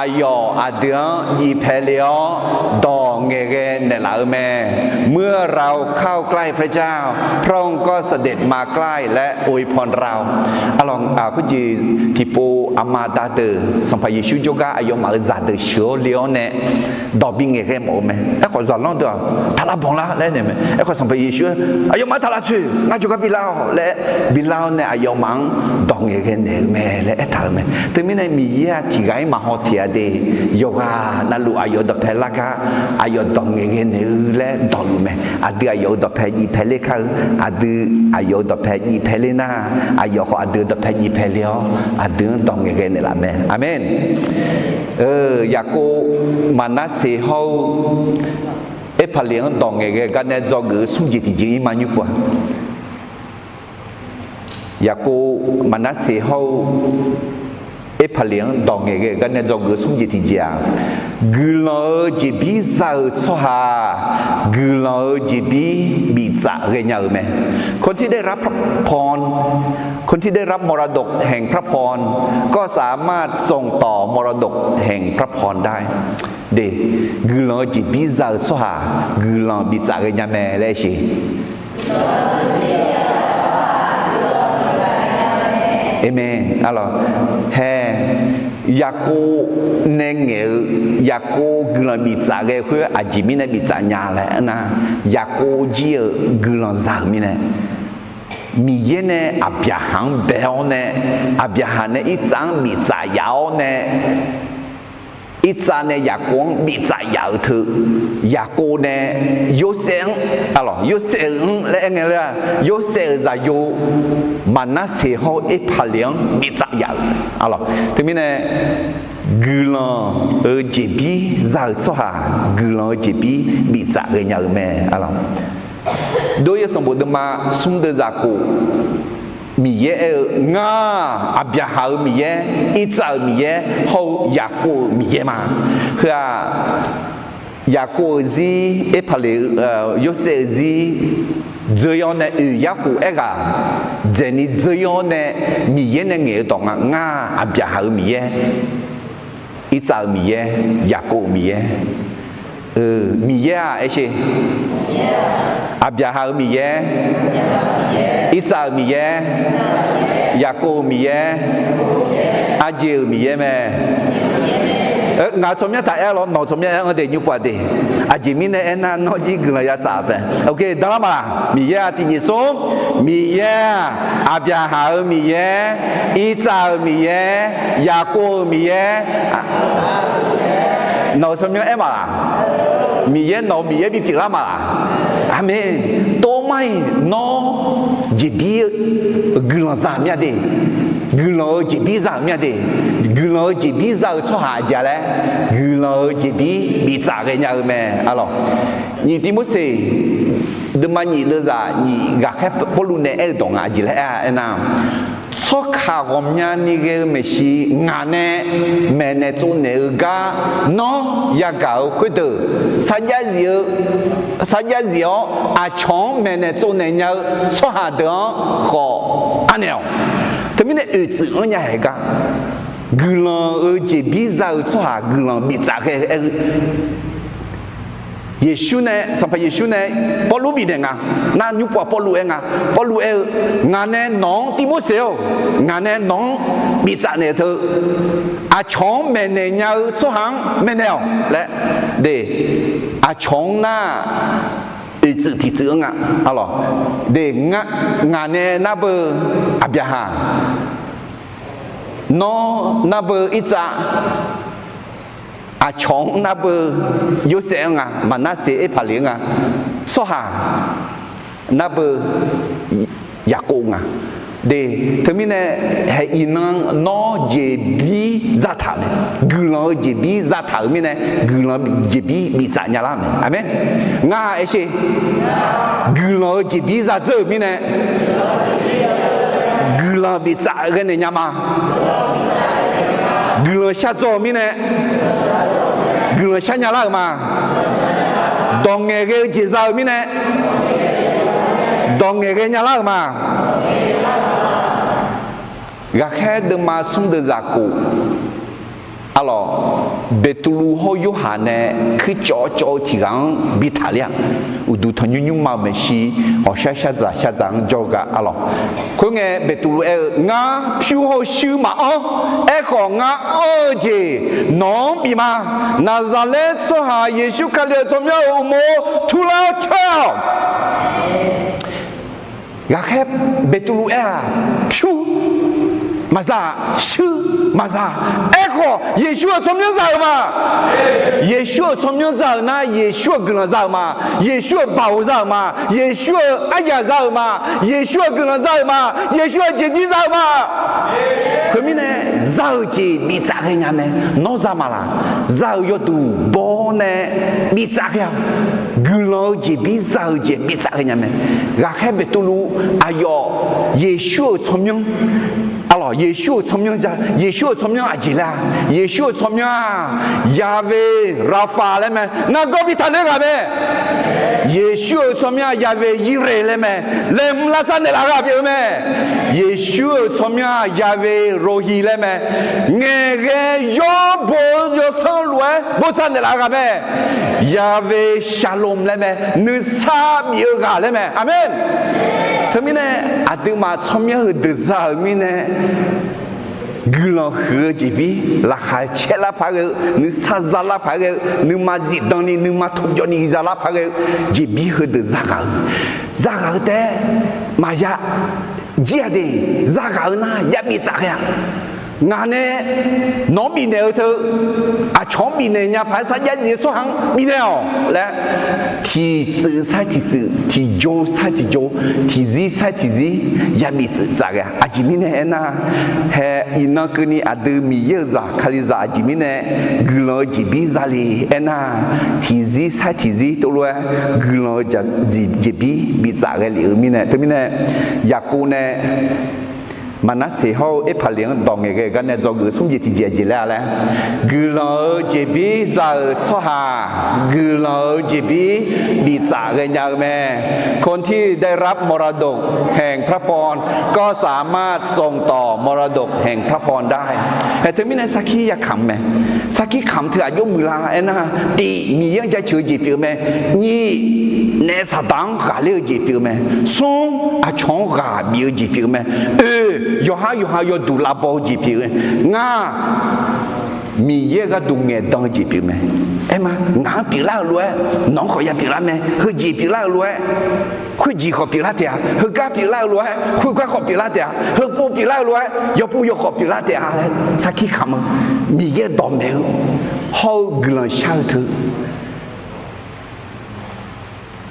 aqyawf aqdui-anr jiv pae le-awr dawq ngaeqghae naeqlaf-eu mae. เมื่อเราเข้าใกล้พระเจ้า พระองค์ก็เสด็จมาใกล้ และอวยพรเรา Arlawq, khoerjeq tiqpov aqma da deuq Sanqpaq Yeqsur jawrgar aqyawfmaf-euq zaqdeuq sheuq-awr le-awr nae dawq bi ngaeqghae mawf-eu mae. Aerkhawf zaqlanr deuq-aq, taq lavbanq lar laer naeq mae. Aerkhawf Sanqpaq Yeqsur-aer, aqyawfmaf-anr taq lavtsoeq, ngar jawrgar bi lar-awq laer bi lar-awr nae aqyawfmaf-anr dawq ngaeqghae naeq-eu mae laer aertaq-euq mae. Teumirnae Miqyaer-aq tiq ghaq-ir maqhaw tiq ghaq de, yawqghaq navluf aqyawf-euq dawqpae lar gar aqyawf dawq ngaeqghae naeq-eu laer dawqluf mae. Aqdui aqyawf-euq dawqpae jiv pae ler kar-eu, aqdui aqyawf-euq dawqpae jiv pae ler nar, aqyawf khawf aqdui-euq dawqpae jiv pae le-awr aqdui-anr dawq ngaeqghae naeqlaf mae. Aqmeq. Yaqkov Maqnarseq hawr-eu Erpaqleq-anr dawq ngaeqghae gar nae dzawgeuf-eu smr jeq tiqjeq-ir ma nymr pov-a. Yaqkov Maqnarseq hawr-eu Erpaqleq-anr dawq ngaeqghae gar nae dzawgeuf-eu smr jeq tiqjeq-aq, guiqlanq-euq jeqbir za-euq tsawrhaq-aq, guiqlanq-euq jeqbir biftsaf ghaenya-euq mae. คนที่ได้รับพระพร คนที่ได้รับมรดกแห่งพระพร ก็สามารถส่งต่อมรดกแห่งพระพรได้ de, guiqlanq-eu jeqbir za-euq tsawrhaq guiqlanq biftsaf ghaenya mae laer aer sheq. Aqmeq. Arlawq, hae, Yaqkov nae ngaeq-eu, Yaqkov guiqlanq biftsaf ghae khoer aqjeq mirnae biftsaf nya laer aernar, Yaqkov jir-euq guiqlanq za-euq mirnae, Miqyaer nae Aqbyaqhaq-anr bae-awr nae, Aqbyaqhaq nae Irtsav-anr biftsaf yaf-awr nae, Irtsav nae Yaqkov-anr biftsaf yaf-euq teu, Yaqkov nae Yorsaev-anr, arlawq, Yorsaev-euq-anr laer aer ngae ler-a, Yorsaev-euq zaqyo Maqnarseq hawr-eu Erpaqleq-anr biftsaf yaf-euq, arlawq. Teumirnae, guiqlanq-euq jeqbir za-euq tsawrhaq guiqlanq-euq jeqbir biftsaf ghaenya-euq mae, arlawq. Dov-ir sanqbof deuvma smr deuv zaq khof, Miqyaer aer-eu, Ngar, Aqbyaqhaq-euq Miqyaer, Irtsav-euq Miqyaer hawr-eu Yaqkov-euq Miqyaer ma. Heu-aq, Yaqkov-euq zir, Erpaqleq, Yorsaev-euq zir dzeur-ir-awr nae oeq yarkhof aerghaq dzaeqni dzeur-ir-awr nae, Miqyaer nae ngaeq-eu dawq nga, Ngar, Aqbyaqhaq-euq Miqyaer, Irtsav-euq Miqyaer, Yaqkov-euq Miqyaer. Miqyaer-aq aer sheq, Aqbyaqhaq-euq Miqyaer, Irtsav-euq Miqyaer, Yaqkov-euq Miqyaer, arjeq-euq Miqyaer mae. Ngaq tsawrmyanr taq aer lawr, nawq tsawrmyanr aer-anr de nymr pov-a de. Aqjeq mirnae aernar, nawr jir guiqlanq ya tsaf bae. Danlar ma laq? Miqyaer-aq tiqjeq smr, Miqyaer-aq, Aqbyaqhaq-euq Miqyaer, Irtsav-euq Miqyaer, Yaqkov-euq Miqyaer, nawq-euq tsawrmyanr aer ma laq? Miqyaer nawq-euq Miqyaer bipyeuf lar ma laq? Aqmeq. Tov mar-iq nawr jeqbir guiqlanq za-euq mir-a de. Guiqlanq-euq jeqbir za-euq mir-a de. Guiqlanq-euq jeqbir za-euq tsawrhaq aqjeq-a laer, guiqlanq-euq jeqbir biftsaf ghaenya-eu mae, arlawq. Nyiq Tivmorseq deuvma nyiq deuvzaq nyiq ghaqkhaer Pawrluv nae aer-eu dawq nga, aqjeq laer aer-a aernar, Tsawrkaq ghawqmyani ghae-eu maeqshi ngaq nae maeqnaeq tsovnaeq-eu gar nawr yagaq-euq khoerdeuq, sarjax zif-eu, sarjax zif-awr aqcawq-anr maeqnaeq tsovnaeq nya-eu tsawrhaq deuq-anr khawf anaeq-awq. Teumirnae oeqtsuif anrnya-aer gar, guiqlanq-euq jeqbir za-euq tsawrhaq guiqlanq biftsaf ghae-eu aer-eu Yeqsur nae, Sanqpaq Yeqsur nae Pawrluv bifnaeq nga. Nar nymrpov-aq Pawrluv aer nga. Pawrluv aer-eu, Ngaq nae nawq-anr, Tivmorseq-or, ngaq nae nawq-anr biftsaf naeq-eu teu, aqcawq-anr maeqnaeq nya-eu tsawrhaq-anr maeqnaeq-awq laer, de, aqcawq-anr nar oeqtsuif tiqtsuif-anr nga. Arlawq, de, ngaq nae nar beu Aqbyaqhaq, nawr nar beu Irtsav, aqcawq-anr nar beu Yorsaev-anr nga, Maqnarseq Erpaqleq-anr nga, tsawrhaq nar beu Yaqkov nga. De, teumirnae haeq iqnan nawr jeqbir zataq-euq mae. Guiqlanq-eu jeqbir zataq-euq mirnae, guiqlanq jeqbir biftsaf nyalar-euq mae. Aqmeq. Ngar aersher, guiqlanq-eu jeqbir zadzeur-euq mirnae, guiqlanq biftsaf ghae naeq nya ma. Guiqlanq shardzaw-euq mirnae, guiqlanq shar nyalar-euq ma. Dawq ngaeqghae-eu jeq za-euq mirnae, dawq ngaeqghae nyalar-euq ma. Ghaqkhaer deuvma smr deuv zaqkof, arlawq, Beqtuvluv hawr Yorhaq nae kuircawv cawv-eu tiq ghaq-anr bitaq ler-aq, uqduq tanqnymr nymrma-euq maeqshi, ghawqshar shardzaq shardzaq-anr jawrgar, arlawq. Khoerngae Beqtuvluv aer-eu, Ngar pyur hawr-eu shuir maqanr. Aerkhawf, ngar anr-eu jeq nawq-anr bif ma. Naqzaqlaer tsawrhaq Yeqsur Kali-euq tsawrmyanr-euq uqmov turlar-awr caer-awq. Ghaqkhaer Beqtuvluv aer-aq, pyur maqza, shuir maqza. Aerkhawf, Yeqsur-euq tsawrmyanr za-euq ma. Yeqsur-euq tsawrmyanr za-euq nar, Yeqsur-euq guiqlanq za-euq ma. Yeqsur-euq baoq za-euq ma. Yeqsur-euq aryaq za-euq ma. Yeqsur-euq guiqlanq za-euq ma. Yeqsur-euq jeqbir za-euq ma. Khoermirnae, za-euq jeq biftsaf ghaenya mae. Nawr za maqlaq? Za-euq yawduq baw-awr nae biftsaf ghae-awq. Guiqlanq-eu jeqbir za-euq jeq biftsaf ghaenya mae. Ghaqkhaer Beqtuvluv aqyawf Yeqsur-euq tsawrmyanr, arlawq, Yeqsur-euq tsawrmyanr ja, Yeqsur-euq tsawrmyanr aqjeq laer-a? Yeqsur-euq tsawrmyanr-aq, Yahweh Rapha laer mae. Nargawr bitaq ler ghaq mae. Yeqsur-euq tsawrmyanr-aq, Yahweh Yire laer mae. Laeqhmq lavsav naeqlaf ghaq pyeuf-eu mae. Yeqsur-euq tsawrmyanr-aq, Yahweh Rohi laer mae. Ngaeqghae yawr bo-eu yawsanr lof-aer bosav naeqlaf-eu ghaq mae. Yahweh Shalom laer mae. Nuisar bif-eu ghaq laer mae. Aqmeq. Teumirnae, aqduimaf tsawrmyanr heudeuq za-euq mirnae, guiqlanq huiq-eu jeqbir, laqkhaq caerlar paq ghae-eu, nuisar zalar paq ghae-eu, nuima zifdan ni nuima tanqjawv ni zalar paq ghae-eu jeqbir heudeuq zaghaq-eu, zaghaq-eu taef-aer maqya jir-a de. Zaghaq-eu nar ya biftsaf ghae-a. Ngaq nae nawq-anr bifnaeq-eu teu, aqcawq-anr bifnaeq nya paq-aer sarjax zif-eu tsawrhaq-anr bifnaeq-awq laer, tiqtsuif sar tiqtsuif, tiqjawr sar tiqjawr, tiqzir sar tiqzir ya biftsaf ghae-a. Aqjeq mirnae aernar, hae iqnan keuvni aqdui Miqyaer-euq zaq Kalizaq aqjeq mirnae guiqlanq-eu jeqbir zale aernar, tiqzir sar tiqzir tov lof-aer guiqlanq-eu jeqbir biftsaf ghae lef-eu mirnae. Teumirnae, Yaqkov nae Maqnarseq hawr-eu Erpaqleq-anr dawq ngaeqghae-eu gar nae dzawgeuf smr jeq tiqjeq aqjeq laer-a laer, guiqlanq-eu jeqbir za-euq tsawrhaq guiqlanq-eu jeqbir biftsaf ghaenya-eu mae. คนที่ได้รับมรดกแห่งพระพร ก็สามารถส่งต่อมรดกแห่งพระพรได้ Hae teumirnae sarkir yakamq mae. Sarkir kamq teu aqjox muiqlar aernar, tiq, Miqyaer-anr jaceuq-eu jeq pyeuf-eu mae. Nyiq, naef Saqdaq-anr ghaqler-eu jeq pyeuf-eu mae. Smr, aqcawq-anr ghaq bif-eu jeq pyeuf-eu mae. Oe, yawqhar yawqha yawduq lavbaw-eu jeq pyeuf-eu. Ngar, Miqyaer gharduq ngaeqdan-eu jeq pyeuf-eu mae. Aerma, ngaq-anr pyeuflar-eu lof-aer nawq-anr khawf ya pyeuflar mae. Heujeq pyeuflar-eu lof-aer khoerjeq khawf pyeuflar taef-a. Heugar pyeuflar-eu lof-aer khoergar khawf pyeuflar taef-a. Heupov pyeuflar-eu lof-aer yawpov yawkhawf pyeuflar taef-a laer sarkir kamq-eu, Miqyaer dawqmaeq-eu hawr-eu guiqlanq shar-eu teu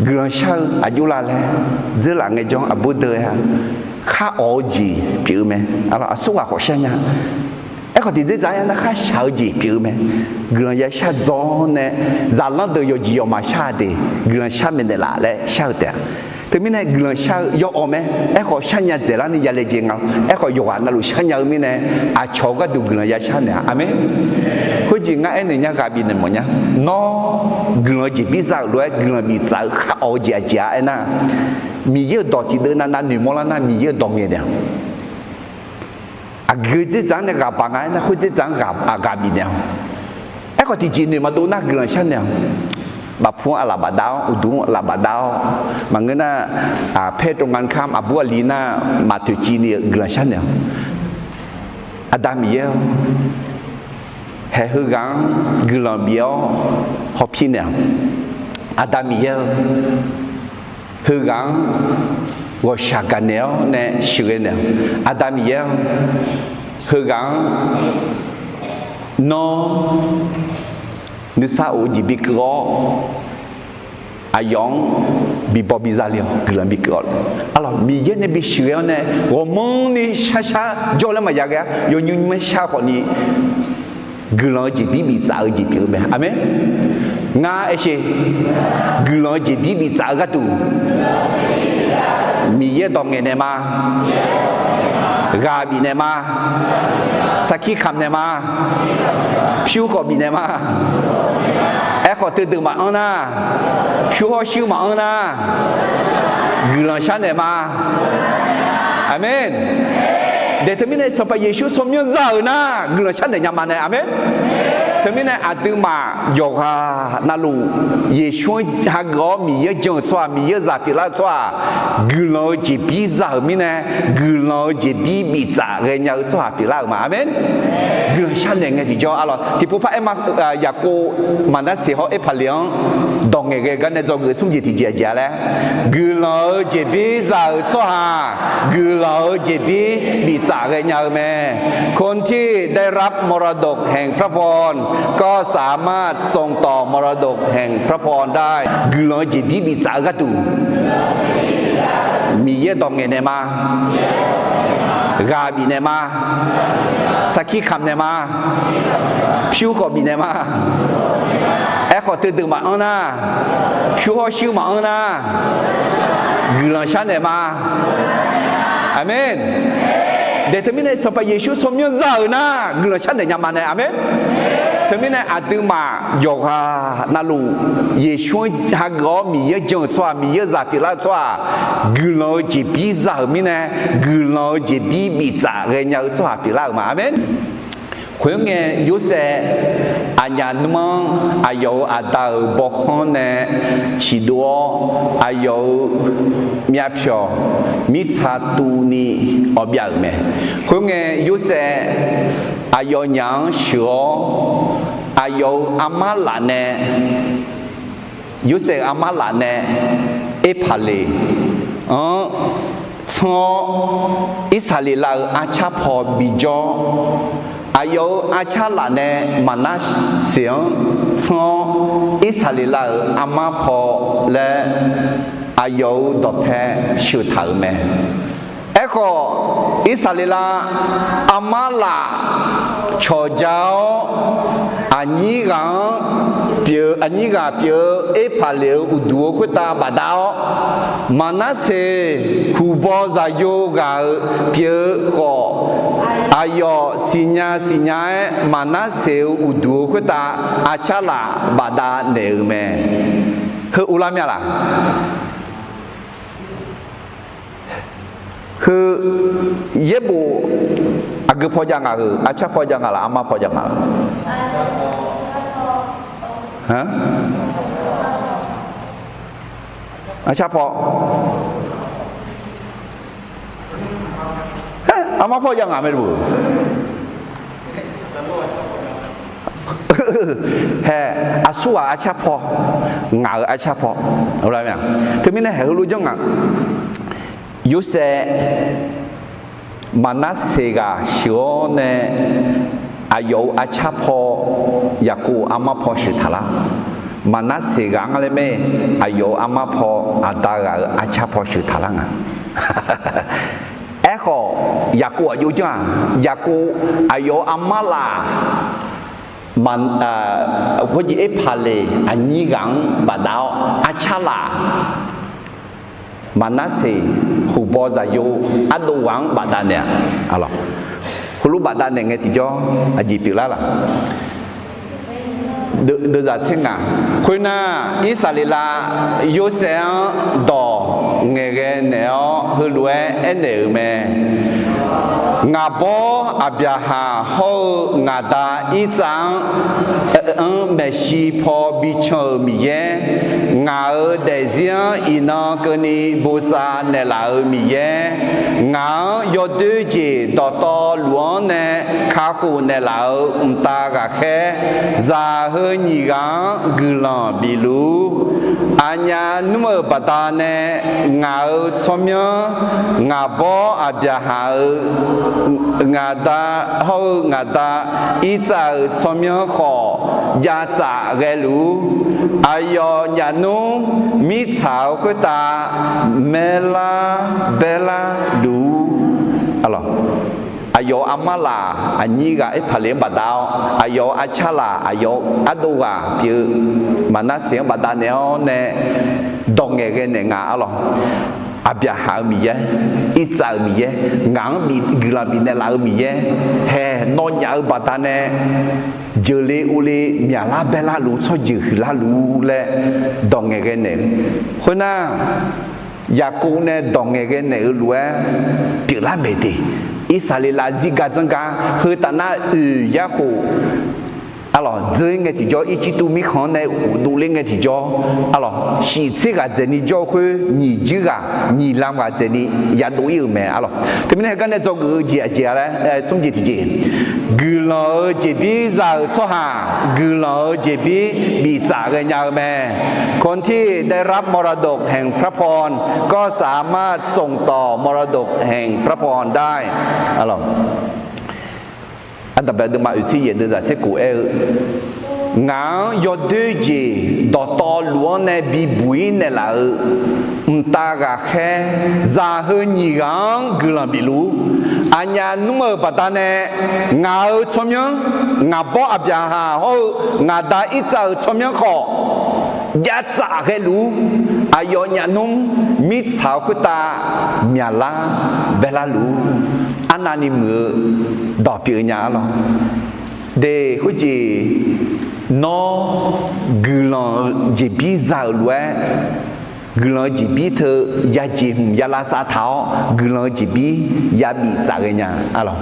guiqlanq shar-eu aqjox la laer dzeurlaf ngaejawr aqbur deuq-a. Khar awq-eu jeq pyeuf-eu mae. Aqsurghaq khawf shar nya. Aerkhawf tiqdzer dzaq-aer nar khar shaq-eu jeq pyeuf-eu mae. Guiqlanq ya shar dzaw-awr nae, zaqlanr deuq yawqjeq yawqma shar-a de, guiqlanq shar maeqnaeq laf laer shar-eu taef-a. Teumirnae guiqlanq shar-eu yawawq mae. Aerkhawf sharnya dzaeqlar ni yalaejae nga. Aerkhawf yawqghaq navluf sharnya-eu mirnae, aqcawq-eu gharduq guiqlanq ya shar naeq-a. Aqmeq. Khoerjeq ngar aernaeq nya ghaq bifnaeq mawf nya. Nawr guiqlanq-eu jeqbir za-euq lof-aer guiqlanq biftsaf-eu khar awq-eu jeq aqjeq-a aernar, Miqyaer-euq dawq tiqdeuv navnav noeqmawr lar nar Miqyaer-euq dawq ngaeq naeq-awq. Aqgeu dzerdzaq-anr nae ghaq baq nga aernar, khoer dzerdzaq-anr ghaq, ghaq bifnaeq-awq. Aerkhawf tiqjeq noeq maqdov nar guiqlanq sharnaeq-awq. Bafpu-anr aqlaf bafdav-awr, uqduq-anr aqlaf bafdav-awr, maqngeur nar, paer tov nga kamr aqbur aqli nar maqtoeqciv ni-eu guiqlanq sharnaeq-awq. Aqda Miqyaer-or, haeq heughaq-anr guiqlanq bif-awr hawpir naeq-awq. Aqda Miqyaer-or, heughaq-anr ghawqshaq gaqnaeq-awr nae sheuqghae naeq-awq. Aqda Miqyaer-or, heughaq-anr nawr nuisar of-eu jeq bikeuv-awr, aqyawf-anr bibaw biza le-awr guiqlanq bikeuv-awr. Arlawq, Miqyaer nae bisheuqghae-awr nae ghawqmanrni sharshar jawr laer maqya ghae-a. Yawnymr nymr-aer shar khawfni guiqlanq-eu jeqbir biftsaf-eu jeq pyeuf-eu mae. Aqmeq. Ngar aershe, guiqlanq-eu jeqbir biftsaf-eu gharduq Miqyaer dawq ngaeqnaeq ma. Ghaq bifnaeq ma. Sarkir kamq naeq ma. Pyur khawf bifnaeq ma. Aerkhawf teudeuq maqanr nar, pyur hawr shuir maqanr nar, guiqlanq sharnaeq ma. Aqmeq. Daeq teumirnae Sanqpaq Yeqsur tsawrmyanr za-euq nar guiqlanq sharnaeq nya ma nae. Aqmeq. Teumirnae aqduimaf yawqghaq navluf Yeqsur-anr hageuf-awr Miqyaer-anr jan-euq tsawrhaq, Miqyaer-euq zaq pyeuflar-eu tsawrhaq, guiqlanq-eu jeqbir za-euq mirnae, guiqlanq-eu jeqbir biftsaf ghae nya-eu tsawrhaq pyeuflar-euq ma. Aqmeq. Guiqlanq sharnaeq ngae tiqjawr arlawq tiqpov par aer ma. Yaqkov Maqnarseq hawr Erpaqleq-anr dawq ngaeqghae gar nae dzawgeuf smr jeq tiqjeq aqjeq-a laer, guiqlanq-eu jeqbir za-euq tsawrhaq guiqlanq-eu jeqbir biftsaf ghae nya-eu mae. คนที่ได้รับมรดกแห่งพระพร ก็สามารถส่งต่อมรดกแห่งพระพรได้ guiqlanq-eu jeqbir biftsaf-eu gharduq Miqyaer dawq ngaeqnaeq ma. Ghaq bifnaeq ma. Sarkir kamq naeq ma. Pyur khawf bifnaeq ma. Aerkhawf teudeuq maqanr nar, pyur hawr shuir maqanr nar, guiqlanq sharnaeq ma. Aqmeq. Daeq teumirnae Sanqpaq Yeqsur tsawrmyanr za-euq nar guiqlanq sharnaeq nya ma nae. Aqmeq. Teumirnae aqduimaf yawqghaq navluf Yeqsur-anr hageuf-awr Miqyaer-anr jan-euq tsawrhaq, Miqyaer-euq zaq pyeuflar-eu tsawrhaq, guiqlanq-eu jeqbir za-euq mirnae, guiqlanq-eu jeqbir biftsaf ghae nya-eu tsawrhaq pyeuflar-euq ma. Aqmeq. Khoerngae Yorsaev aqnyaf nmr-anr aqyawf-euq aqda-euq bawkhanr nae ciqdov-awr, aqyawf-euq myavpyawq mirtsa tuvni awv byav-euq mae. Khoerngae Yorsaev aqyawfnyaf-anr sheuq-awr, aqyawf-euq armar laf nae, Yorsaev-euq armar laf nae Erpaqleq-anr tsanr-awr, Irsaqleqlav-euq arcar paw bijawr, aqyawf-euq arcar laf nae Maqnarseq-anr tsanr-awr, Irsaqleqlav-euq armar paw laer aqyawf-euq dawqpae sheuq taq-euq mae. Aerkhawf, Irsaqleqlav armar laf cawqja-awr, aqnyir ghaq-anr pyeuf, aqnyir ghaq pyeuf-eu Erpaqleq-euq uqduq-eu khoertav bafdav-awr, Maqnarseq huqbaw zaqyo ghaq-euq pyeuf-eu khawf, aqyawf siqnya siqnya-aer Maqnarseq-euq uqduq-eu khoertav arcar laf bafdav naeq-euq mae. Heu uvlar myav laq? Heu, yaerbof aqgeu paw jav ngaq heu, arcar paw jav ngaq laf, armar paw jav ngaq laf? Arcar paw. Armar paw jav ngaq mae luf. Hae, aqsurghaq arcar paw, ngaq-euq arcar paw. Teumirnae haeq heulof janr ngaq. Yorsaev Maqnarseq ghaq sheuq-awr nae aqyawf-euq arcar paw, Yaqkov-euq armar paw sheuq taq lar. Maqnarseq ghaq-anr laer mae, aqyawf-euq armar paw, aqda ghaq-euq arcar paw sheuq taq lar nga. Aerkhawf, Yaqkov aqjox janr-aq, Yaqkov aqyawf-euq armar laf, khoerjeq Erpaqleq aqnyir ghaq-anr bafdav-awr arcar laf Maqnarseq huqbaw zaqyo ardov ghaq-anr bafdav naeq-a. Heulof bafdav naeq ngae tiqjawr aqjeq pyeuflar laq? Deuvzaq tser ngaq. Khoernar, Irsaqleqlav Yorsaev-anr dawq ngaeqghae naeq-awr heulof-aer aernaeq-euq mae. Ngaq bawr Aqbyaqhaq hawr-eu ngaq da Irtsav-anr, anr maeqshi paw bican-euq Miqyaer, ngaq-euq daefzir-anr iqnan keuvni bosav naeqlaf-euq Miqyaer, ngaq-anr yawdoer jeq dawqtawvluf-anr nae kakhof naeqlaf-euq mqtav ghaqkhaer, zaq heu nyiq ghaq-anr guiqlanq bifluf-ur. Aqnyaf nmr-euq baqdanae ngaq-euq tsawrmyanr, ngaq bawr Aqbyaqhaq-euq ngaq da hawr-eu ngaq da Irtsav-euq tsawrmyanr khawf javtsaf ghaeluf-ur. Aqyawf nyaf nmr mirtsaq-eu khoertav maerlar baerlar luf-ur. Aqyawf-euq armar laf aqnyir ghaq Erpaqleq-anr bafdav-awr, aqyawf-euq arcar laf aqyawf-euq ardov ghaq pyeuf-eu Maqnarseq-anr bafdav naeq-awr nae dawq ngaeqghae naeq nga arlawq. Aqbyaqhaq-euq Miqyaer, Irtsav-euq Miqyaer, ngaq-anr guiqlanq bifnaeq laf-eu Miqyaer, haeq nawnyaf-eu baqdanae jeuqle uvle myaqlar baerlar luf-ur, tsawrjeuq huiqlar luf-ur laer dawq ngaeqghae naeq-eu. Khoernar, Yaqkov nae dawq ngaeqghae naeq-eu lof-aer pyeuflar maeq de. Irsaqleqlav zirga dzanr gar heu taf nar oeq yarkhof arlawq dzeur-ir ngae tiqjawr Irjirtuv mirkhanq-anr nae uqdov ler ngae tiqjawr arlawq shiq tser ghaq dzaeqni jawr-eu khoer nyiq juir ghaq nyiq lam ghaq dzaeqni yadov-ir-euq mae arlawq. Teumirnae heugar nae dzawgeuf-eu jeq aqjeq-a laer smr jeq tiqjeq, guiqlanq-euq jeqbir za-euq tsawrhaq guiqlanq-euq jeqbir biftsaf ghaenya-eu mae. คนที่ได้รับมรดกแห่งพระพร ก็สามารถส่งต่อมรดกแห่งพระพรได้ Ardanqbae deuvma oeq tser yaef deuvzaq tser kof aer-eu, ngaq-anr yawdoer jeq dawqtawvluf-anr nae bibuq-ir naeqlaf-eu mqtav ghaqkhaer zaq heu nyiq ghaq-anr guiqlanq bifluf-ur. Aqnyaf nmr-euq baqdanae ngaq-euq tsawrmyanr, ngaq bawr Aqbyaqhaq hawr-eu ngaq da Irtsav-euq tsawrmyanr khawf javtsaf ghaeluf-ur. Aqyawf nyaf nmr mirtsaq-eu khoertav myaqlar baerlar luf-ur. Arnavni muiq-eu dawq pyeuf-eu nya arlawq. De khoerjeq nawr guiqlanq-eu jeqbir za-euq lof-aer, guiqlanq-eu jeqbir teu yajeq hmq ya lavsav taq-awr guiqlanq-eu jeqbir yabif tsaf ghaenya arlawq.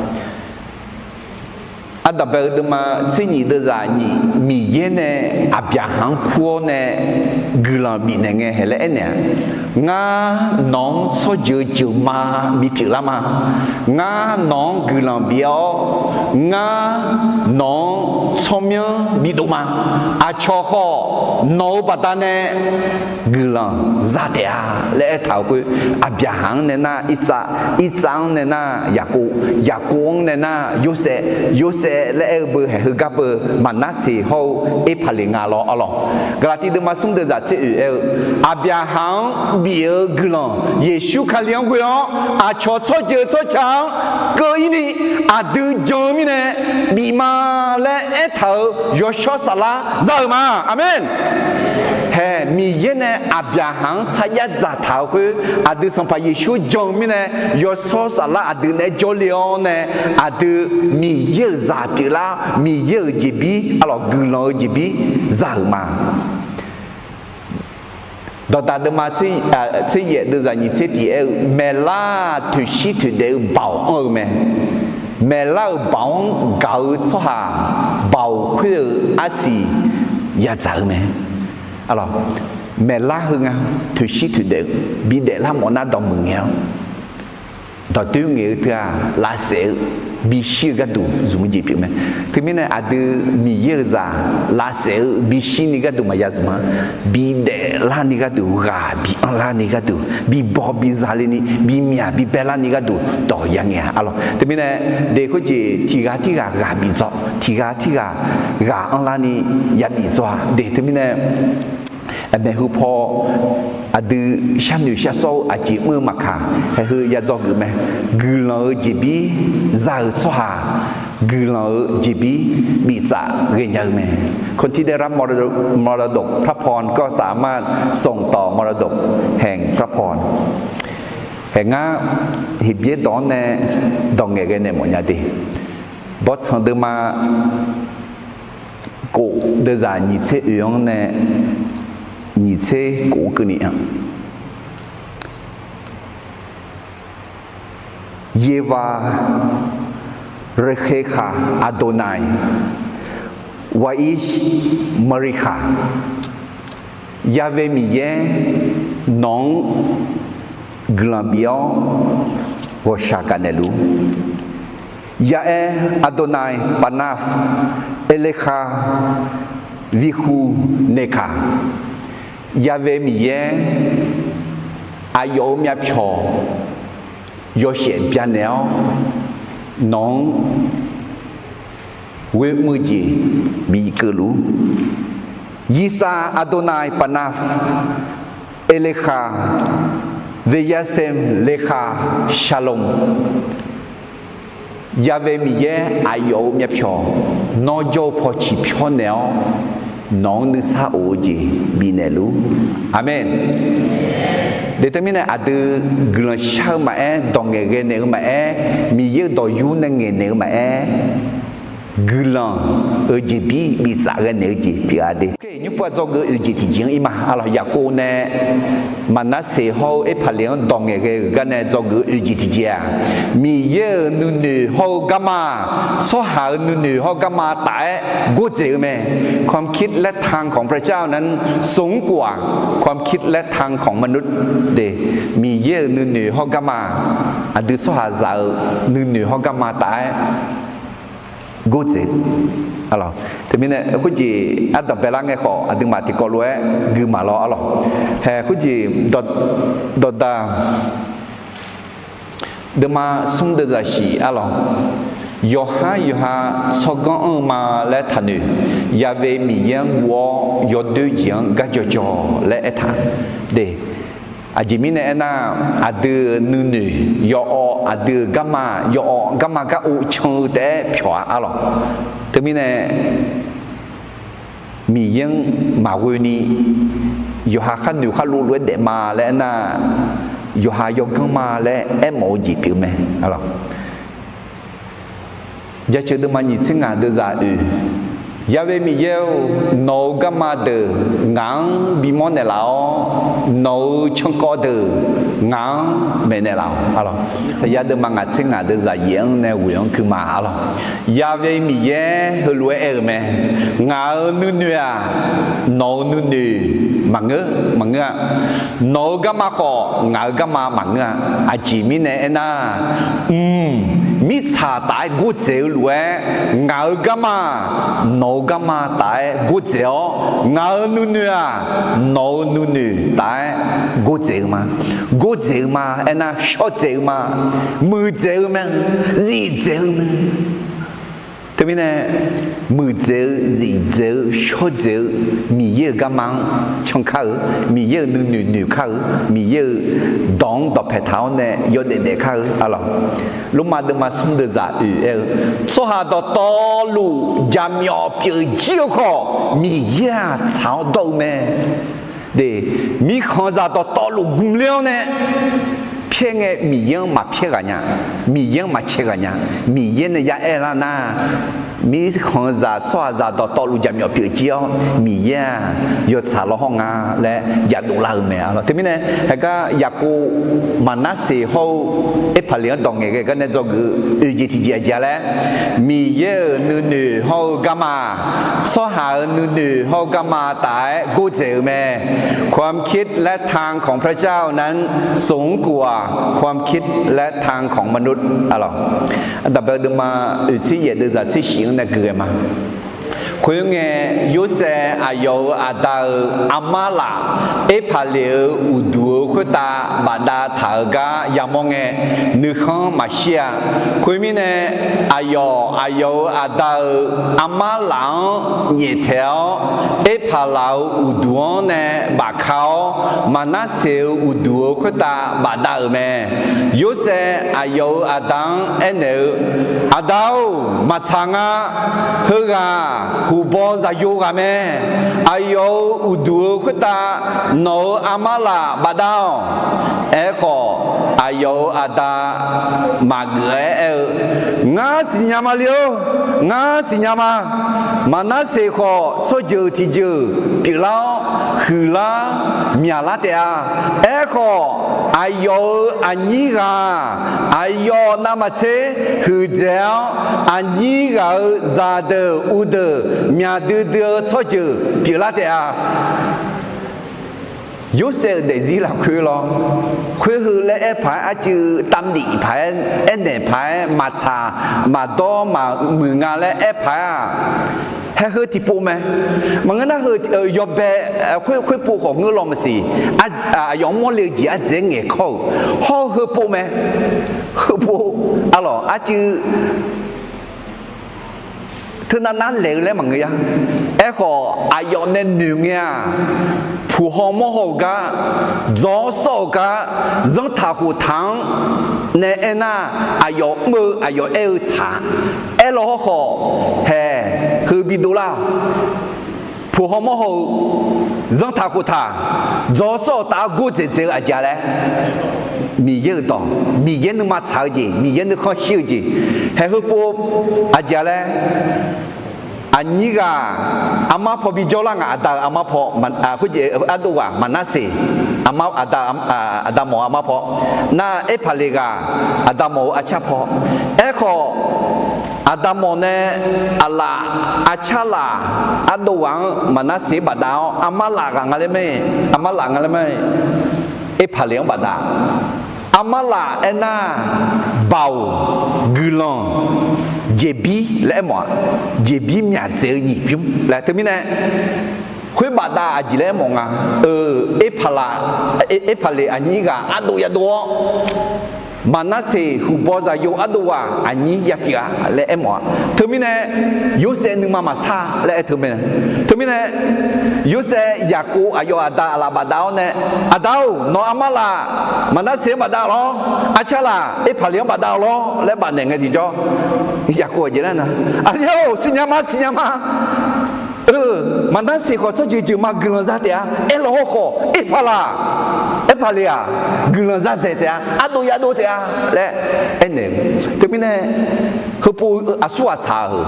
Ardanqbae-eu deuvma tser nyiq deuvzaq nyiq, Miqyaer nae Aqbyaqhaq-anr kur-awr nae guiqlanq bifnaeq ngae haeq laer aernaeq-a. Ngar nawq-anr tsawrjeuq jeuqma bipyeuf lar ma. Ngar nawq-anr guiqlanq bif-awr, ngar nawq-anr tsawrmyanr bidov ma. Aqcawq khawf nawq-euq baqdanae guiqlanq za taef-a laer aertaq-euq khoer, Aqbyaqhaq-anr nae nar Irtsav, Irtsav-anr nae nar Yaqkov, Yaqkov-anr nae nar Yorsaev, Yorsaev laer aer-eu beu haeq heugar beu Maqnarseq hawr-eu Erpaqleq nga lawr arlawq. Gaqlaqtiv deuvma smr deuvzaq tser oeq aer-eu, Aqbyaqhaq-anr bif-eu guiqlanq Yeqsur Kali-anr ghoe-awr aqcawq tsawrjeuq tsawrca-anr keuv-ir ni aqdui jan-eu mirnae bif ma laer aertaq-euq yawshawr saflar za-euq ma. Aqmeq. Haeq Miqyaer nae Aqbyaqhaq-anr sarjax dzaqtaq-euq khoer aqdui Sanqpaq Yeqsur jan-eu mirnae yawshawr saflar aqdui naeq-aer jawrle-awr nae aqdui Miqyaer-euq zaq pyeuflar Miqyaer-euq jeqbir arlawq guiqlanq-eu jeqbir za-euq ma. Dawqdaq deuvma tser yaef deuvzaq nyiq tser tiq aer-eu, maeqlar toeqshir toeqdaef-eu baoq anr-eu mae. Maeqlar-euq baoq-anr gaq-eu tsawrhaq baoq khoer-euq arsiq yadzaq-eu mae. Maeqlar heu nga, toeqshir toeqdaef-eu bidaef lar mawf nar dawqmuiq ngae-awr dawqdoer ngaeq-eu teu-aq lavsaef-eu bishir-eu gharduq zmq-eu jeq pyeuf mae. Teumirnae aqdui Miqyaer-euq zaq lavsaef-eu bishir ni gharduq maqya zmq-a. Bidaef larni gharduq, ghaq bi anrlarni gharduq, bibaw biza lerni bimyaq bibae larni gharduq dawq ya ngae-a arlawq. Teumirnae de khoerjeq tiqghaq tirghaq ghaq bif dzaw, tiqghaq tirghaq ghaq anrlarni ya bif dzaw-a de. Teumirnae maeqhu paw aqdui sharnoeq sharsawr-eu aqjeq mr-eu maqkaq, haeq heu ya dzawgeuf mae. Guiqlanq-eu jeqbir za-euq tsawrhaq guiqlanq-euq jeqbir biftsaf ghaenya-eu mae. คนที่ได้รับมรดก มรดกพระพรก็สามารถส่งต่อมรดกแห่งพระพร Haeq ngar Heqbyaer dawq-anr nae dawq ngaeqghae naeq mawfnya de. Bawrtsanq deuvma kof deuvzaq nyiq tser oeq-anr nae nyiq tser kof-anr keuvni-a. Yeqvav rekheqkaq Aqdoqnaeq, Waqish Maqriqkaq, Ya've Miqyaer nawq-anr guiqlanq bif-awr ghawqshaq gaqnaeq luf. Ya'aer Aqdoqnaeq Paqnaf, Eleqhaq Viqhuq Neqkaq, Ya've Miqyaer aqyawf-euq myavpyawq yawshaef byanaeq-awr nawq-anr ghoemr-eu jeq bikeuv luf-ur. Yiqsaq Aqdoqnaeq Paqnaf, Eleqhaq Veqyasaem Leqhaq Shaqloq, Ya've Miqyaer aqyawf-euq myavpyawq nawr jawr-eu paw ciqpyawr naeq-awr nawq-anr nuisar of-eu jeq bifnaeq luf-ur. Aqmeq. Deq teumirnae aqdui guiqlanq shar-eu maqaer, dawq ngaeqghae naeq-eu maqaer, Miqyaer-euq dawq yur nae ngaeqnaeq-eu maqaer, guiqlanq-euq jeqbir biftsaf ghae naeq-eu jeq pyeuf-a de. Nymrpov-aq dzawgeuf oeq jeq tiqjeq-anr ir ma. Arlawq, Yaqkov nae Maqnarseq hawr-eu Erpaqleq-anr dawq ngaeqghae-euq gar nae dzawgeuf oeq jeq tiqjeq-aq, Miqyaer-euq nuinoeq hawr-eu garma, tsawrhaq-euq nuinoeq hawr-eu garma taf-aer gordzaeq-eu mae. ความคิดและทางของพระเจ้านั้น สูงกว่าความคิดและทางของมนุษย์ de. Miqyaer-euq nuinoeq hawr garma, aqdui tsawrhaqzaq-euq nuinoeq hawr garma taf-aer gordzaeq. Arlawq, teumirnae khoerjeq ardanq baelar ngae khawf, aqduimaf tiqkawv lof-aer gui maq lawr. Arlawq, hae khoerjeq dawqdaq deuvma smr deuvzaq shiq. Arlawq, yawqhar yawqha tsawrganr anr-eu ma laer taqnoeq. Ya've Miqyaer-anr guv-awr yawdoer jeq-anr gar jawqjawq laer aertaq de. Aqjeq mirnae aernar, aqdui-euq nuinoeq yawawv, aqdui-euq garma yawawv, garma gar ov can-eu taef-aer pyawq-a. Arlawq, teumirnae Miqyaer-anr maqghoeni yawqha khar noeq khar lov lof-aer daef ma laer aernar, yawqha yawganr ma laer aermawf-eu jeq pyeuf mae. Arlawq, Jaceuq deuvma nyiq tser ngaq deuvzaq oeq, Ya've Miqyaer-or, nawq-euq garma deuq ngaq-anr bimawr naeqlaf-awr, nawq-euq cankawv deuq ngaq-anr maeqnaeq laf-awq. Arlawq, Irsaqyar deuvma ngaq tser ngaq deuvzaq yaef-anr nae ghoeq-anr keuv ma. Arlawq, Ya've Miqyaer heulof-aer aer-euq mae. Ngaq-euq nuinoeq-aq, nawq-euq nuinoeq maqngeur, maqngeur-a. Nawq-euq garma khawf, ngaq-euq garma maqngeur-a. Aqjeq mirnae aernar, mq, mirtsaq taf-aer gordzaeq-eu lof-aer, ngaq-euq garma nawq-euq garma taf-aer gordzaeq-awr, ngaq-euq nuinoeq-aq, nawq-euq nuinoeq taf-aer gordzaeq-eu ma. Gordzaeq-eu ma aernar, shawrdzaeq-eu ma. Muiqdzaeq-eu mae. Zifdzaeq-eu mae. Teumirnae, muiqdzaeq-eu, zifdzaeq-eu, shawrdzaeq-eu, Miqyaer-euq garma-anr cankar-eu, Miqyaer-euq nuinoeq noeqkar-eu, Miqyaer-euq dawq-anr dawqpae taq-awr nae yawdaef daefkar-eu. Arlawq, Lormav deuvma smr deuvzaq oeq aer-eu, tsawrhaq dawqtawvluf jaqmyawf pyeuf jir-eu khawf, Miqyaer-aq tsaq-awr dawr-eu mae. De, mirkhanqzaq dawqtawvluf gmler-awr nae pyaer ngae, Miqyaer-anr maqpyaer ghaq nya, Miqyaer-anr maqcae ghaq nya. Miqyaer nae ya aer lar nar, mirkhanqzaq tsawrhaqzaq dawqtawvluf jaqmyawf pyeuf jir-awr, Miqyaer-aq yawtsaq lawr hawr nga laer yadov lar-eu mae. Arlawq, teumirnae, heugar Yaqkov Maqnarseq hawr-eu Erpaqleq-anr dawq ngaeqghae gar nae dzawgeuf-eu oeq jeq tiqjeq aqjeq-a laer, Miqyaer-euq nuinoeq hawr-eu garma, tsawrhaq-euq nuinoeq hawr-eu garma taf-aer gordzaeq-eu mae. ความคิดและทางของพระเจ้านั้นสูงกว่าความคิดและทางของมนุษย์ Arlawq, Aqdaqbae deuvma oeq tser yaef deuvzaq tser shif-anr nae gui ghae ma. Khoerngae, Yorsaev aqyawf-euq aqda-euq armar laf Erpaqleq-euq uqduq-euq khoertav bafdav taq-euq gar yamawr ngae, nuikhanr maqshir-a. Khoermirnae, aqyawf aqyawf-euq aqda-euq armar laf-anr nyaeftaeq-awr, Erpaqlaq-euq uqduq-anr nae bafka-awr, Maqnarseq-euq uqduq-euq khoertav bafdav-euq mae. Yorsaev aqyawf-euq aqda-anr aernaeq-eu, Aqda-or, maqtsaq nga. Heughaq huqbaw zaqyo ghaq mae. Aqyawf-euq uqduq-euq khoertav nawq-euq armar laf bafdav-awq. Aerkhawf, aqyawf-euq aqda maqgeuf-aer aer-eu, Ngar siqnya ma le-or, ngar siqnya ma. Maqnarseq khawf tsawrjeuq tiqjeuq pyeuflar-awr, huiqlar myaqlar taef-a. Aerkhawf, aqyawf-euq aqnyir ghaq-aq, aqyawf navmaqtser huiqdzaeq-awr, aqnyir ghaq-euq zaqdeuq uqdeuq myaq duidui-eu tsawrjeuq pyeuflar taef-a. Yorsaev-euq daefzir lafkhoer lawr, khoer heu laer aer paq-aer arcuiv tavnif paq-aer aernaeq paq-aer maqtsaq maqdawr maqmuiq nga laer aer paq-aer-aq, haer heu tiqpov mae. Maqngeur nar heu yawbae khoer khoerpov khawf ngeur law maqsiq. Aqyawf mr mawrle-eu jeq ardzaeq-aer ngaeqkawr-euq hawr-eu heupov mae. Heupov arlawq arcuiv teunav nar laeq-eu laer maqngeur ya. Aerkhawf, aqyawf nae noeq ngae-aq, puq haw mawr haw-euq gar, dzawr sawr-euq gar, zanrtaq khoftaq-anr nae aernar, aqyawf mr-eu aqyawf aer-eu tsaq-a. Aerlaw hawrkhawf, haeq, heu bidov lar-awq. Puq haw mawr haw-eu, zanrtaq khoftaq, dzawr sawr-euq taf-awr gordzaeq dzaeq-eu aqjeq-a laer, Miqyaer-euq dawq, Miqyaer nuima tsaq-eu jeq, Miqyaer nuikhanr shir-eu jeq, haeq heupov aqjeq-a laer, aqnyir ghaq armar paw bijawr lar ngaq, aqda-euq armar paw, khoerjeq ardov ghaq Maqnarseq, aqda, aqda mawf-eu armar paw, nar Erpaqleq ghaq aqda mawf-eu arcar paw. Aerkhawf, aqda mawf nae aqlaf arcar laf ardov ghaq-anr Maqnarseq-anr bafdav-awr, armar laf ghaq nga laer mae, armar laf nga laer mae, Erpaqleq-anr bafdav. Armar laf aernar, baoq, guiqlanq, jeqbir laer aermawf-a. Jeqbir myaqdzaeq-eu nyiq bymr laer teumirnae, khoer bafdav aqjeq laer aermawf nga. Eu, Erpaqleq aqnyir ghaq ardov yadov-awr, Maqnarseq huqbaw zaqyo ardov ghaq aqnyir yapyeuf-a laer aermawf-a. Teumirnae, Yorsaev nuima maqsar laer aer teu mae. Teumirnae, Yorsaev Yaqkov aqyawf aqda aqlaf bafdav-awr nae, Aqda-or, nawq armar laf Maqnarseq-anr bafdav lawr, arcar laf Erpaqleq-anr bafdav lawr laer bafnaeq ngae tiqjawr, Yaqkov aqjeq laer nar, Aqnyir-or, siqnya ma, siqnya ma. Eu, Maqnarseq khawf tsawrjeuq jeuq ma guiqlanq za taef-a. Aerlaw hawrkhawf, Erpaqlaq, Erpaqleq-aq, guiqlanq za dzaeq taef-a, ardov yadov taef-a laer aernaeq-eu. Teumirnae, heupov aqsur ghaq tsaq-euq,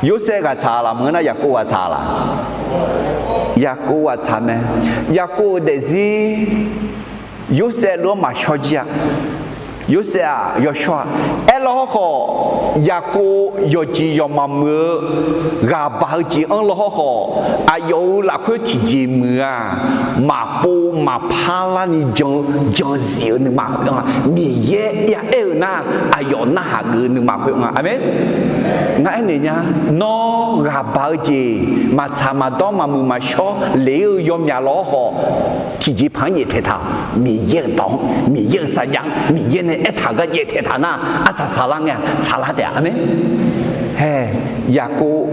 Yorsaev ghaq tsaq laf maqngeur nar, Yaqkov ghaq tsaq laf? Yaqkov ghaq tsaq mae. Yaqkov-euq daefzir Yorsaev lof-anr maqshawr jir-a. Yorsaev-aq yawshawr-a. Aerlaw hawrkhawf, Yaqkov yawqjeq yawqmaf muiq-eu ghaq baq-eu jeq anr law hawrkhawf, aqyawf-euq lafkhoer tiqjeq muiq-aq, maqpov maqpar larni jan, jan zif-eu nuima khoer-anr-a. Miqyaer aer-eu nar, aqyawf narhaq geuf-eu nuima khoer-anr-a. Aqmeq. Ngar aernaeq nya, nawr ghaq baq-eu jeq maqtsaq maqdawr maqmuiq maqshawr ler-eu yawmyaq law hawrkhawf, tiqjeqpaq-anr nyaeftaeq taq-awq. Miqyaer-euq dawq-anr, Miqyaer-euq sarjax-anr, Miqyaer nae aertaq-eu gar nyaeftaeq taq nar, arsaq saqlar ngae-a, tsaqlar taef-a. Aqmeq. Hae, Yaqkov,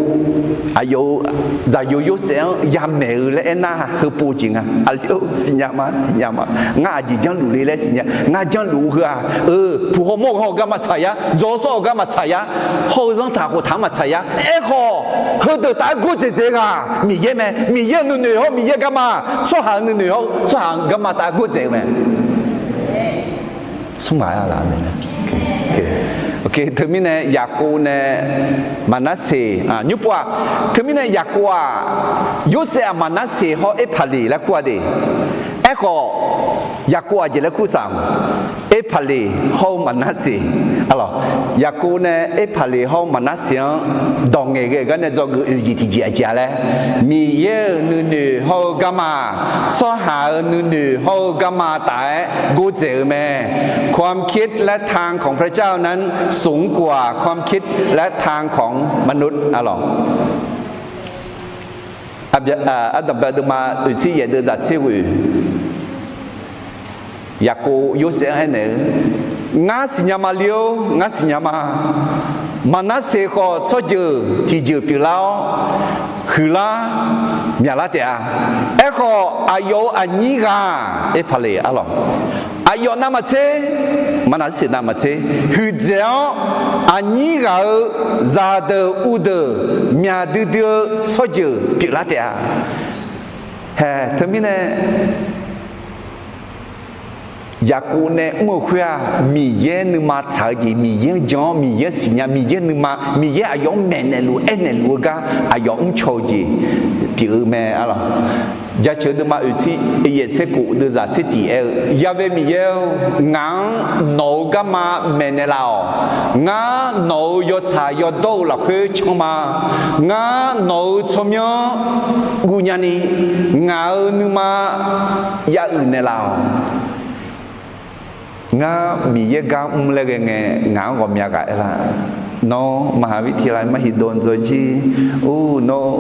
aqyawf-euq zaqyo Yorsaev-anr yamaeq-eu laer aernar, heupov jeq nga. Aqli-or, siqnya ma, siqnya ma. Ngar aqjeq janrluf le laer siqnya. Ngar janrluf-eu heu-aq, eu, puq haw mawr ghanr-eu gar maqtsaq yar, dzawr sawr-eu gar maqtsaq yar, hawr-eu zanrtaq khoftaq-anr maqtsaq yar. Aerkhawf, heudeuq taf-aer gordzaeq dzaeq ghaq Miqyaer mae. Miqyaer-euq nuinoeq hawr Miqyaer garma, tsawrhaq-euq nuinoeq hawr tsawrhaq-euq garma taf-aer gordzaeq-eu mae. Smr ghaq-a laf-a. Teumirnae Yaqkov nae Maqnarseq, nymrpov-aq, teumirnae Yaqkov-aq, Yorsaev-aq Maqnarseq hawr Erpaqleq laer kur-a de. Aerkhawf, Yaqkov aqjeq laer kur saq-a? Erpaqleq hawr-eu Maqnarseq, Arlawq, Yaqkov nae Erpaqleq hawr-eu Maqnarseq-anr dawq ngaeqghae-eu gar nae dzawgeuf oeq jeq tiqjeq aqjeq-a laer, Miqyaer-euq nuinoeq hawr-eu garma, tsawrhaq-euq nuinoeq hawr-eu garma taf-aer gordzaeq-eu mae. ความคิดและทางของพระเจ้านั้นสูงกว่าความคิดและทางของมนุษย์ arlawq. Ardanqbae deuvma oeqtser yaeq deuv zaq tser ghoeq, Yaqkov Yorsaev-anr aernaeq-eu, Ngar siqnya ma ler-or, ngar siqnya ma. Maqnarseq khawf tsawrjeuq tiqjeuq pyeuflar-awr, huiqlar myaqlar taef-a. Aerkhawf, aqyawf-euq aqnyir ghaq Erpaqleq arlawq, aqyawf navmaqtser, Maqnarseq navmaqtser huiqdzaeq-awr, aqnyir ghaq-euq zaqdeuq uvdeuq myaqdui dui-eu tsawrjeuq pyeuflar taef-a. Hae, teumirnae Yaqkov nae mr-eu khoer-aq, Miqyaer nuima tsaq-eu jeq, Miqyaer-anr jan-awr, Miqyaer siqnya, Miqyaer nuima, Miqyaer aqyawf-anr maeqnaeq luf, aernaeq luf-eu gar aqyawf mrcaw-eu jeq pyeuf-eu mae arlawq. Jaceuq deuvma oeqtser yaeq tser kof deuv zaq tser tiq aer-eu, Yaqvae Miqyaer-or, ngaq-anr nawq-euq garma maeqnaeq laf-awq. Ngar nawq-euq yawtsaq yawdawr-eu lafkhoer can ma. Ngar nawq-euq tsawrmyanr guvnya ni, ngaq-euq nuima ya uiq naeqlaf-awq. Ngar Miqyaer gar mr laer ghae ngae, ngaq-anr ghawqmya ghaq aer lar. Nawr มหาวิทยาลัยมหิดล dzawjir, or, nawr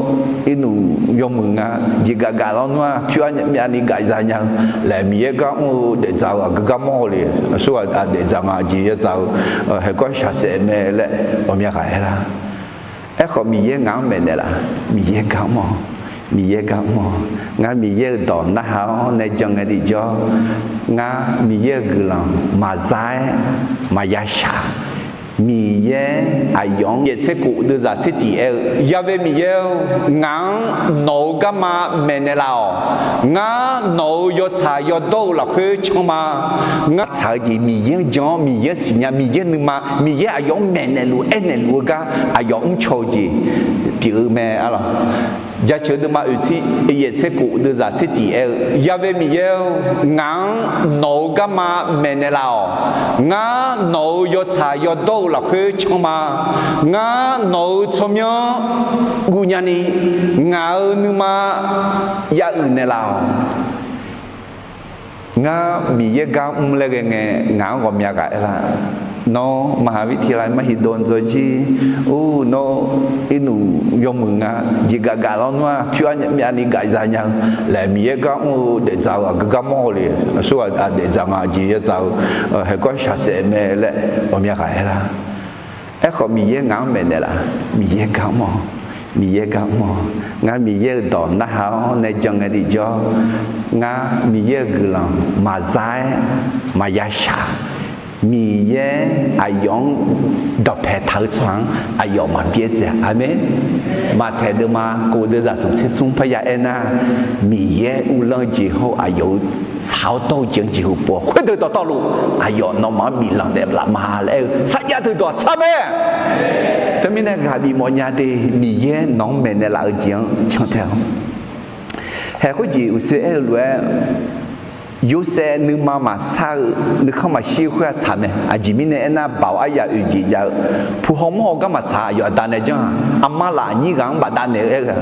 irnuf yawmuiq nga, jeqgaf gaf lawr nawr-aq, pyur armyavni gaf za nya-eu laer, Miqyaer gar mr-eu daefdzaq-eu aqgeu gar mawr haw le. Aqsurghaq daefdzaq nga, jeq yadzaq-eu haeqgawr shaqsaef mae laer ghawqmya ghaq aer lar. Aerkhawf, Miqyaer ngaq-anr maeqnaeq laf, Miqyaer gar mr-awq, Miqyaer gar mr-awq. Ngar Miqyaer-euq dawq narhaq-awr nae jan ngae tiqjawr, ngar Miqyaer-euq guiqlanq maqza-aer maqya shaq. Miqyaer aqyawf-anr yaeq tser kof deuv zaq tser tiq aer-eu, Yaqvae Miqyaer-or, ngaq-anr nawq-euq garma maeqnaeq laf-awq. Ngar nawq-euq yawtsaq yawdawr-eu lafkhoer can ma. Ngar tsaq-eu jeq Miqyaer-anr jan-awr, Miqyaer siqnya, Miqyaer nuima, Miqyaer aqyawf-anr maeqnaeq luf, aernaeq luf-eu gar aqyawf mrcaw-eu jeq pyeuf-eu mae arlawq. Jaceuq deuvma oeqtser yaeq tser kof deuv zaq tser tiq aer-eu, Yaqvae Miqyaer-or, ngaq-anr nawq-euq garma maeqnaeq laf-awq. Ngar nawq-euq yawtsaq yawdawr-eu lafkhoer can ma. Ngar nawq-euq tsawrmyanr guvnya ni, ngaq-euq nuima ya uiq naeqlaf-awq. Ngar Miqyaer gar mr laer ghae ngae, ngaq-anr ghawqmya ghaq aer lar. Nawr มหาวิทยาลัยมหิดล dzawjir, or, nawr irnuf yawmuiq nga, jeqgaf gaf lawr nawr-aq, pyur armyavni gaf za nya-eu laer, Miqyaer gar mr-eu daefdzaq-eu aqgeu gar mawr haw le. Aqsurghaq daefdzaq nga, jeq yadzaq-eu haeqgawr shaqsaef mae laer ghawqmya ghaq aer lar. Aerkhawf, Miqyaer ngaq-anr maeqnaeq laf, Miqyaer gar mr-awq, Miqyaer gar mr-awq. Ngar Miqyaer-euq dawq narhaq-awr nae jan ngae tiqjawr, ngar Miqyaer-euq guiqlanq maqza-aer maqya shaq. Miqyaer aqyawf-anr dawqpae taq-eu tsawrhaq-anr aqyawf maqbyaer dzae. Aqmeq. Maqtaeq deuvma kof deuv zaq smq tser smr parya aernar, Miqyaer uvlanr-eu jeq hawr-eu aqyawf-euq tsaq-awr dawr-eu jeq-anr jeqhu pov-awr, khoerdeuq dawqtawvluf aqyawf nawmaf-anr biflanq naeqlaf ma laer aer-eu sarjax deuq dawq tsaq mae. Teumirnae ghaq bif mawfnya de, Miqyaer nawq-anr maeqnaeq laf-eu jeq-anr cantae-awq. Haeq khoerjeq uqshoe aer-eu lof-aer, Yorsaev nuima maqsar-eu, nuikhanr maqshir-eu khoer-aq tsaq mae. Aqjeq mirnae aernar, baoq aryaq oeq jeq jav-eu, puq haw mawr haw gar maqtsaq, aqyawf aqda nae janr-aq, aqma laf aqnyir ghaq-anr bafdav naeq-eu aer-eu-aq,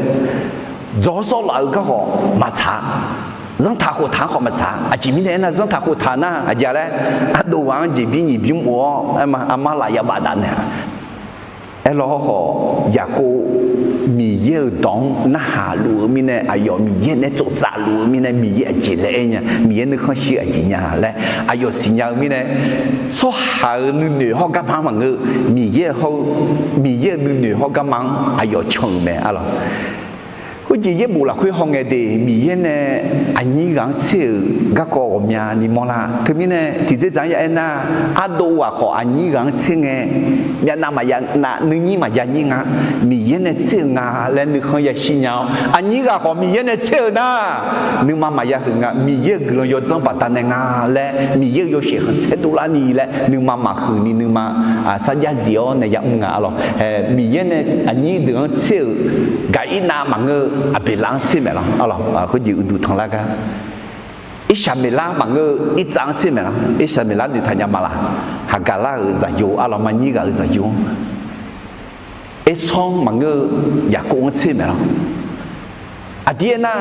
dzawq-awr sawr laf-eu gar khawf maqtsaq, zanrtaq khoftaq-anr khawf maqtsaq. Aqjeq mirnae aernar, zanrtaq khoftaq nar aqjeq laer, ardov ghaq-anr jeqbir nyiq bymr of-awr, aqma laf ya bafdav naeq-a. Aerlawr hawrkhawf, Yaqkov Miqyaer-euq dawq-anr narhaq luf-eu mirnae, aqyawf Miqyaer nae tsoftsaf luf-eu mirnae, Miqyaer aqjeq laer aer nya, Miqyaer nuikhanr shir aqjeq nya laer aqyawf siqnya-eu mirnae, tsawrhaq-euq nuinoeq hawr garma-anr maqngeur-eu, Miqyaer-euq hawr-eu, Miqyaer-euq nuinoeq hawr garma-anr aqyawf can-euq mae arlawq. Khoerjeq yaerbof lafkhoer hawngae de, Miqyaer nae aqnyir ghaq-anr tser-euq garkawv ghawqmyani mawrlar. Teumirnae tiqdzerdzaq-anr ya aernar, ardov ghaq khawf aqnyir ghaq-anr tser ngae, myavnav maqya nav, nuinyir maqya nyir nga. Miqyaer nae tser-euq nga laer nuikhanr yashir nya-awr, aqnyir ghaq khawf Miqyaer nae tser-euq nar, nuima maqya huiq nga. Miqyaer-euq guiqlanq yawdzanr baqdanae nga laer, Miqyaer-euq yawshaef khanqsaer dovlarni laer nuima maqhuiq ni nuima sarjax zif-awr nae yamr nga arlawq. Miqyaer nae aqnyir deuq-anr tser-euq Gaqirnav maqngeur-eu Aqbeqlaf-anr tser maeq lawq arlawq. Khoerjeq uqduq tanqlar gar Irsaqmeqlar maqngeur-eu Irtsav-anr tser maeq lawr. Irsaqmeqlar noeqtaq nya ma laq? Haqgaqlar-euq zaqyo, arlawq, marnyir ghaq-euq zaqyo-anr. Ersanr maqngeur-eu Yaqkov-anr tser maeq lawr. Aqdir aernar,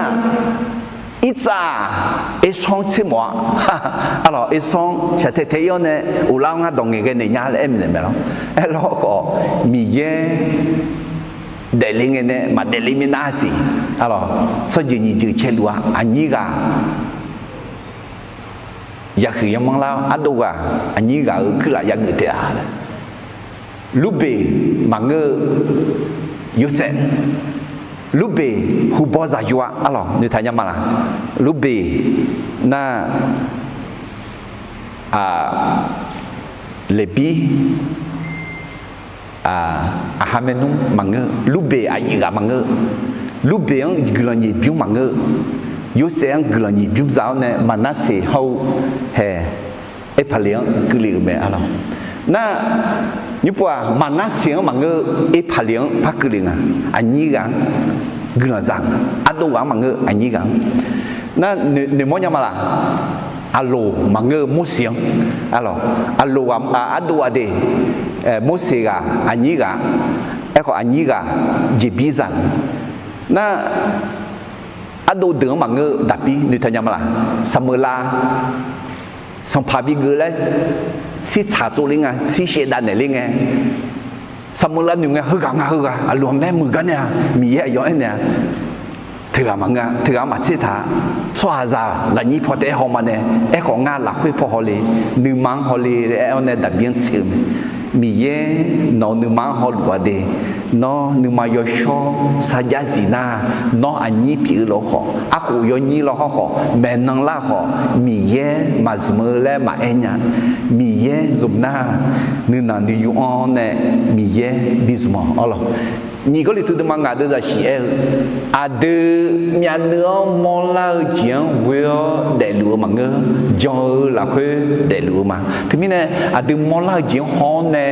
Irtsav-aq, Ersanr-anr tser mawf-a. Arlawq, Ersanr shaqtae tae ir-awr nae, uvlar-awr ngar dawq ngaeqghae naeq nya laer aer maeq lawr. Aerlawr khawf, Miqyaer daefle ngae nae maqdaefle mirnav siq. Arlawq, tsawrjeuq nyiq jeuq caeluf-a, aqnyir ghaq yahuiq yamanr lar-awr, ardov ghaq aqnyir ghaq-euq kuirlaf yageuf taef-a. Lurbeq maqngeur-eu Yorsaev, Lurbeq huqbaw zaqyo-a. Arlawq, noeqtaq nya ma laq? Lurbeq nar, Leqbir, aqha maernmr maqngeur, Lurbeq aqyuif ghaq maqngeur, Lurbeq-anr guiqlanq nyiq bymr maqngeur, Yorsaev-anr guiqlanq nyiq bymr za-awr nae Maqnarseq hawr-eu hae Erpaqleq-anr keuvle-euq mae. Arlawq, nar, nymrpov-aq, Maqnarseq-anr maqngeur-eu Erpaqleq-anr par keuvle nga. Aqnyir ghaq-anr guiqlanq za nga. Ardov ghaq-anr maqngeur, aqnyir ghaq-anr. Nar, noeqmawr nya ma laq? Aqloq maqngeur-eu Morseq-anr. Arlawq, aqloq ghaq, ardov ghaq de, Morseq ghaq aqnyir ghaq, aerkhawf aqnyir ghaq jeqbir za-euq. Nar, ardov deuq-anr maqngeur-eu daqbir noeqtaq nya ma laq? Saqmeuqlav sanqpaq bigeuf laer tsirtsaq tsovler nga, tsir shaevdav naeq ler ngae, Saqmeuqlav noeq ngae, heughaq nga, heughaq, aqloq-anr maer muiq gar nae-a, Miqyaer aqyawf aernaeq-a, teughaq maqngeur-a, teughaq-anr maqtser taq-a. Tsawrhaqzaq lafnyir paw taef-aer haw ma nae, aerkhawf ngar lafkhoer paw haw le, nuima-anr haw le laer aer-awr nae daqbir-anr tser-euq mae. Miqyaer nawq-euq nuima-anr hawluf-a de. Nawr nuima yawshawr sarjax zif nar, nawr aqnyir pyeuf-eu lof-aer khawf, arkhof yawnyir lawr hawr khawf, maeqnan lar khawf, Miqyaer maqzmq-eu laer maqaer nya. Miqyaer zmq nar, nuinanq nuiyu-anr nae Miqyaer bizmq-awq. Arlawq, nyiq Gawrliqtu deuvma ngaq deuv zaqsiq aer-eu, aqdui myavnuiv-anr mawrlar-eu jeq-anr ghoe-awr daefluf-eu maqngeur, jan-eu lafkhoer daefluf-eu ma. Teumirnae aqdui mawrlar-eu jeq-anr haw-awr nae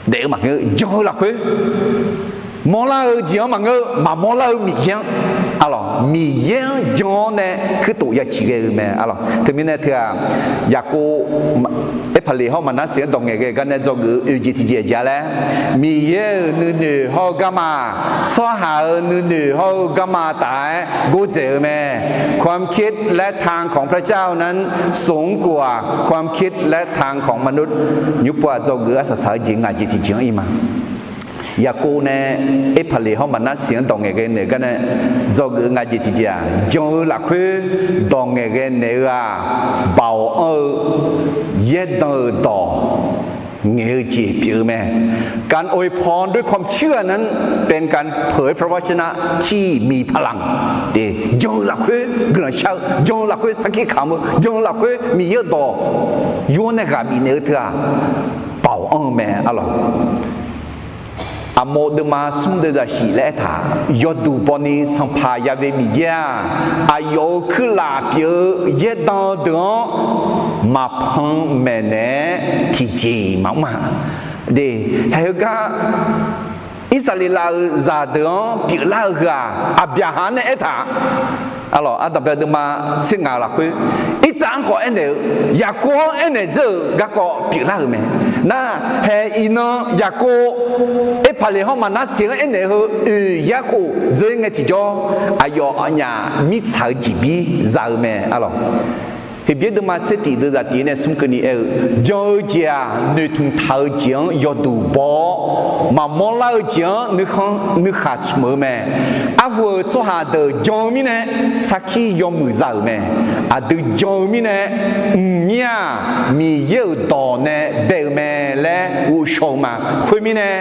daef-eu maqngeur, jan-eu lafkhoer mawrlar-eu jeq-anr maqngeur, maqmawrlar-eu Miqyaer-anr, arlawq, Miqyaer-anr jan-awr nae kuirtof yaciq ghae-eu mae. Arlawq, teumirnae teu-aq, Yaqkov, Erpaqleq hawr Maqnarseq-anr dawq ngaeqghae gar nae dzawgeuf-eu oeq jeq tiqjeq-aq jeq-a laer, Miqyaer-euq nuinoeq hawr-eu garma, tsawrhaq-euq nuinoeq hawr-eu garma taf-aer gordzaeq-eu mae. ความคิดและทางของพระเจ้านั้นสูงกว่าความคิดและทางของมนุษย์ nymrpov-aq dzawgeuf-eu arsaq saq-eu jeq ngaq jeq tiqjeq-anr ir ma. Yaqkov nae Erpaqleq hawr Maqnarseq-anr dawq ngaeqghae naeq-eu gar nae dzawgeuf-eu ngaq jeq tiqjeq-aq, jan-eu lafkhoer dawq ngaeqghae naeq-eu-aq, baoq anr-eu yaerdan-euq dawq ngaeq-eu jeq pyeuf-eu mae. การอวยพรด้วยความเชื่อนั้นเป็นการเผยพระวจนะที่มีพลัง jan-eu lafkhoer guiqlanq shar-eu, jan-eu lafkhoer sarkir kamq-eu, jan-eu lafkhoer Miqyaer-euq dawq yur-awr nae ghaq bifnaeq-eu teu-aq, baoq anr-eu mae. Arlawq, Aqmov deuvma smr deuv zaqsiq laer aertaq, yawduq bawni Sanqpaq Yaqve Miqyaer-aq, aqyawf-euq kuirlaf pyeuf-eu yaerdan deuq-anr maqpan maeqnaeq-aer tiqjeq-iq maqmr-a. De, haeq heugar Irsaqleqlav-euq zaqdeuq-anr pyeuflar-eu heu-aq, Aqbyaqhaq-anr nae aertaq, arlawq, Ardanqbae deuvma tser ngaq-eu lafkhoer, Irtsav-anr khawf aernaeq-eu, Yaqkov-anr aernaeq dzeur-euq garkawv pyeuflar-euq mae. Nar, haeq iqnan Yaqkov Erpaqleq hawr Maqnarseq-anr aernaeq heu oeq yarkhof dzeur ngae tiqjawr, aqyawf aqnyaf mirtsaq-eu jeqbir za-eu mae, arlawq. Heqbyaer deuvma tser tiq deuv zaqtiq nae smr keuvni aer-eu, jan-eu jeq-aq, noeqtmq taq-eu jeq-anr yawduq baw-awr, maqmawr lar-eu jeq-anr nuikhanr nuikhaq tsmq-eu mae. Arhu-euq tsawrhaq deuq jan-eu mirnae, sarkir yawmuiq za-euq mae. Aqdui jan-eu mirnae, mqmir-aq, Miqyaer-euq dawq nae bae-eu mae laer ghovshaw-eu ma. Khoermirnae,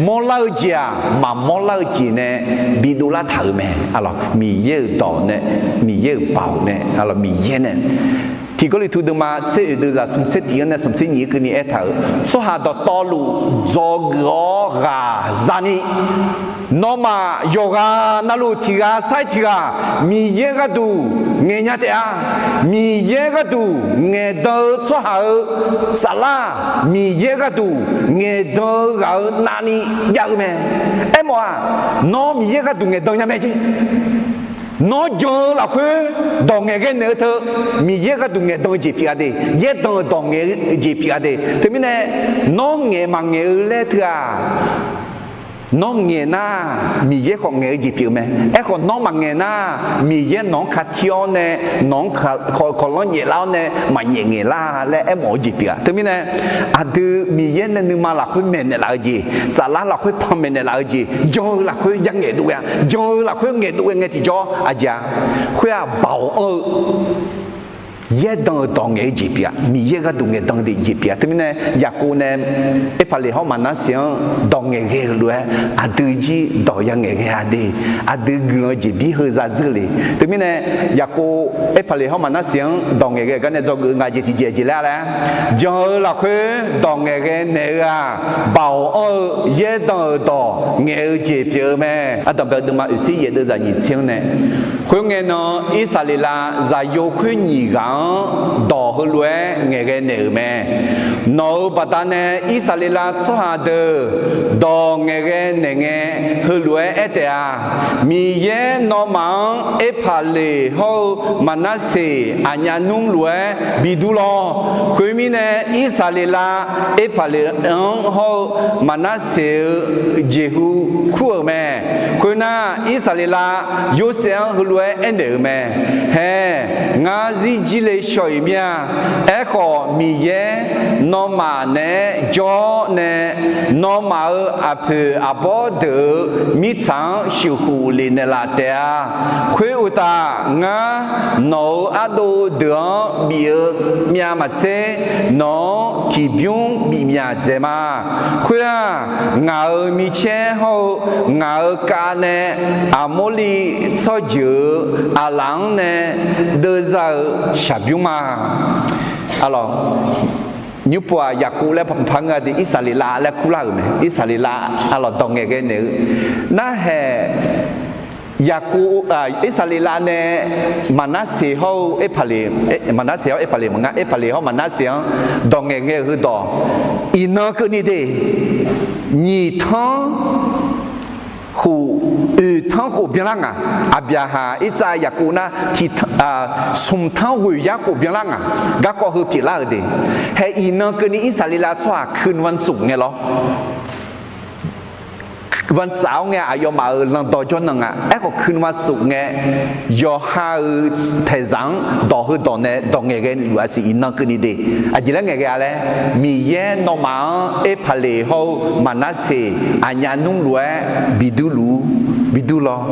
mawrlar-eu jeq-aq, maqmawr lar-eu jeq nae bidov lar taq-euq mae. Arlawq, Miqyaer-euq dawq nae, Miqyaer-euq baoq nae, arlawq, Miqyaer nae. Tiq Gawrliqtu deuvma tser oeq deuv zaq smq tser tiq-anr nae smq tser nyiq-anr keuvni aertaq-euq, tsawrhaq dawqtawvluf dzawgeuf-awr ghaq zani, nawmaf yawqghaq navluf tiq ghaq sar-iq tiq ghaq Miqyaer gharduq ngaeq nya taef-a. Miqyaer gharduq ngaeqdan-eu tsawrhaq-euq saflar, Miqyaer gharduq ngaeqdan-eu ghaq-euq navni jav-eu mae. Aermawf-aq, nawr Miqyaer gharduq ngaeqdan nya mae jeq. Nawr jan-eu lafkhoer dawq ngaeqghae naeq-eu teu, Miqyaer gharduq ngaeqdan-eu jeq pyeuf-a de, yaerdan-euq dawq ngaeq-eu jeq pyeuf-a de. Teumirnae, nawr ngaeq maqngaeq-eu laer teu-aq, nawr ngaeq nar, Miqyaer khawf ngaeq-eu jeq pyeuf-eu mae. Aerkhawf, nawr maqngaeq nar, Miqyaer nawq-anr ka tir-awr nae, nawq-anr kawqlanr nyaeflar-awr nae maqnyaef ngaeqlar laer aermawf-eu jeq pyeuf-a. Teumirnae, aqdui Miqyaer nae nuima lafkhoer maeqnaeq laf-eu jeq, saflar lafkhoer panmaeq naeqlaf-eu jeq, jan-eu lafkhoer ya ngaeqdov ghae-a. Jan-eu lafkhoer ngaeqdov ghae ngae tiqjawr aqjeq-a, khoer-aq, Baoq anr-eu yaerdan-euq dawq ngaeq-eu jeq pyeuf-a. Miqyaer gharduq ngaeqdan-eu jeq pyeuf-a. Teumirnae, Yaqkov nae Erpaqleq hawr Maqnarseq-anr dawq ngaeqghae-euq lof-aer aqdui jir dawq ya ngaeqghae-a de. Aqdui guiqlanq jeqbir heu zadzeur le. Teumirnae, Yaqkov Erpaqleq hawr Maqnarseq-anr dawq ngaeqghae-euq gar nae dzawgeuf nga jeq tiqjeq jeq laer laer, jan-eu lafkhoer dawq ngaeqghae naeq-eu-aq, Baoq anr-eu yaerdan-euq dawq ngaeq-eu jeq pyeuf-eu mae. Ardanqbae-eu deuvma oeqtser yaef deuvzaq nyiq tser-anr nae, khoerngae nan Irsaqleqlav zaqyo khoer nyiq ghaq-anr dawq heulof-aer ngaeqghae naeq-euq mae. Nawq-euq baqdanae Irsaqleqlav tsawrhaq deuq dawq ngaeqghae naeq ngae, heulof-aer aer taef-a. Miqyaer nawmaf-anr Erpaqleq hawr-eu Maqnarseq aqnyaf nmr lof-aer bidur lawr. Khoermirnae, Irsaqleqlav Erpaqleq-anr hawr-eu Maqnarseq-eu jeqhu kur-euq mae. Khoernar, Irsaqleqlav Yorsaev-anr heulof-aer aernaeq-euq mae. Hae, ngar zirjir le shaw-iq mir-a. Aerkhawf, Miqyaer nawmaf naeq-aer jawr-awr nae, nawmaf-euq aqpoeq aqbawr deuq-euq mirtsaq-anr sheuqkhof lef naeqlaf taef-a. Khoeruqtaf, ngar nawq-euq ardov deuq-anr bif-eu myav maqtser, nawq-anr tiqbymr bif myaq dzaeq ma. Khoer-aq, ngaq-euq micaer hawr-eu ngaq-euq kav nae Aqmorliv tsawrjeuq-euq aqlaf-anr nae deuvza-eu shaqbymr ma. Nymrpov-aq, Yaqkov laer par ngeur-a de, Irsaqleqlav laer kurlar-euq mae. Irsaqleqlav, arlawq, dawq ngaeqghae naeq-eu narhaeq, Yaqkov, Irsaqleqlav nae Maqnarseq hawr-eu Erpaqleq, Maqnarseq hawr Erpaqleq maqnga, Erpaqleq hawr Maqnarseq-anr dawq ngaeqghae-euq heudawq, iqnan keuvni de, nyiq tanr khof, oeq tanr khof byanlar ngaq, Aqbyaqhaq, Irtsav, Yaqkov nar tiq tanr, smq tanr ghoeq yar khof byanlar ngaq, garkawv heu pyeuflar-euq de. Hae iqnan keuvni Irsaqleqlav tsawrhaq คืนวันศุกร์ ngae lawr. วันเสาร์ ngae aqyawfmaf-euq landaw jawrnan nga. Aerkhawf คืนวันศุกร์ ngae, yawqha-euq taeqzaq-anr dawq heudawq nae dawq ngaeqghae luf-a siq iqnan keuvni de. Aqjeq laer ngaeqghae-a laer, Miqyaer nawmaf-anr Erpaqleq hawr-eu Maqnarseq aqnyaf nmr lof-aer bidur luf-ur, bidur lawr,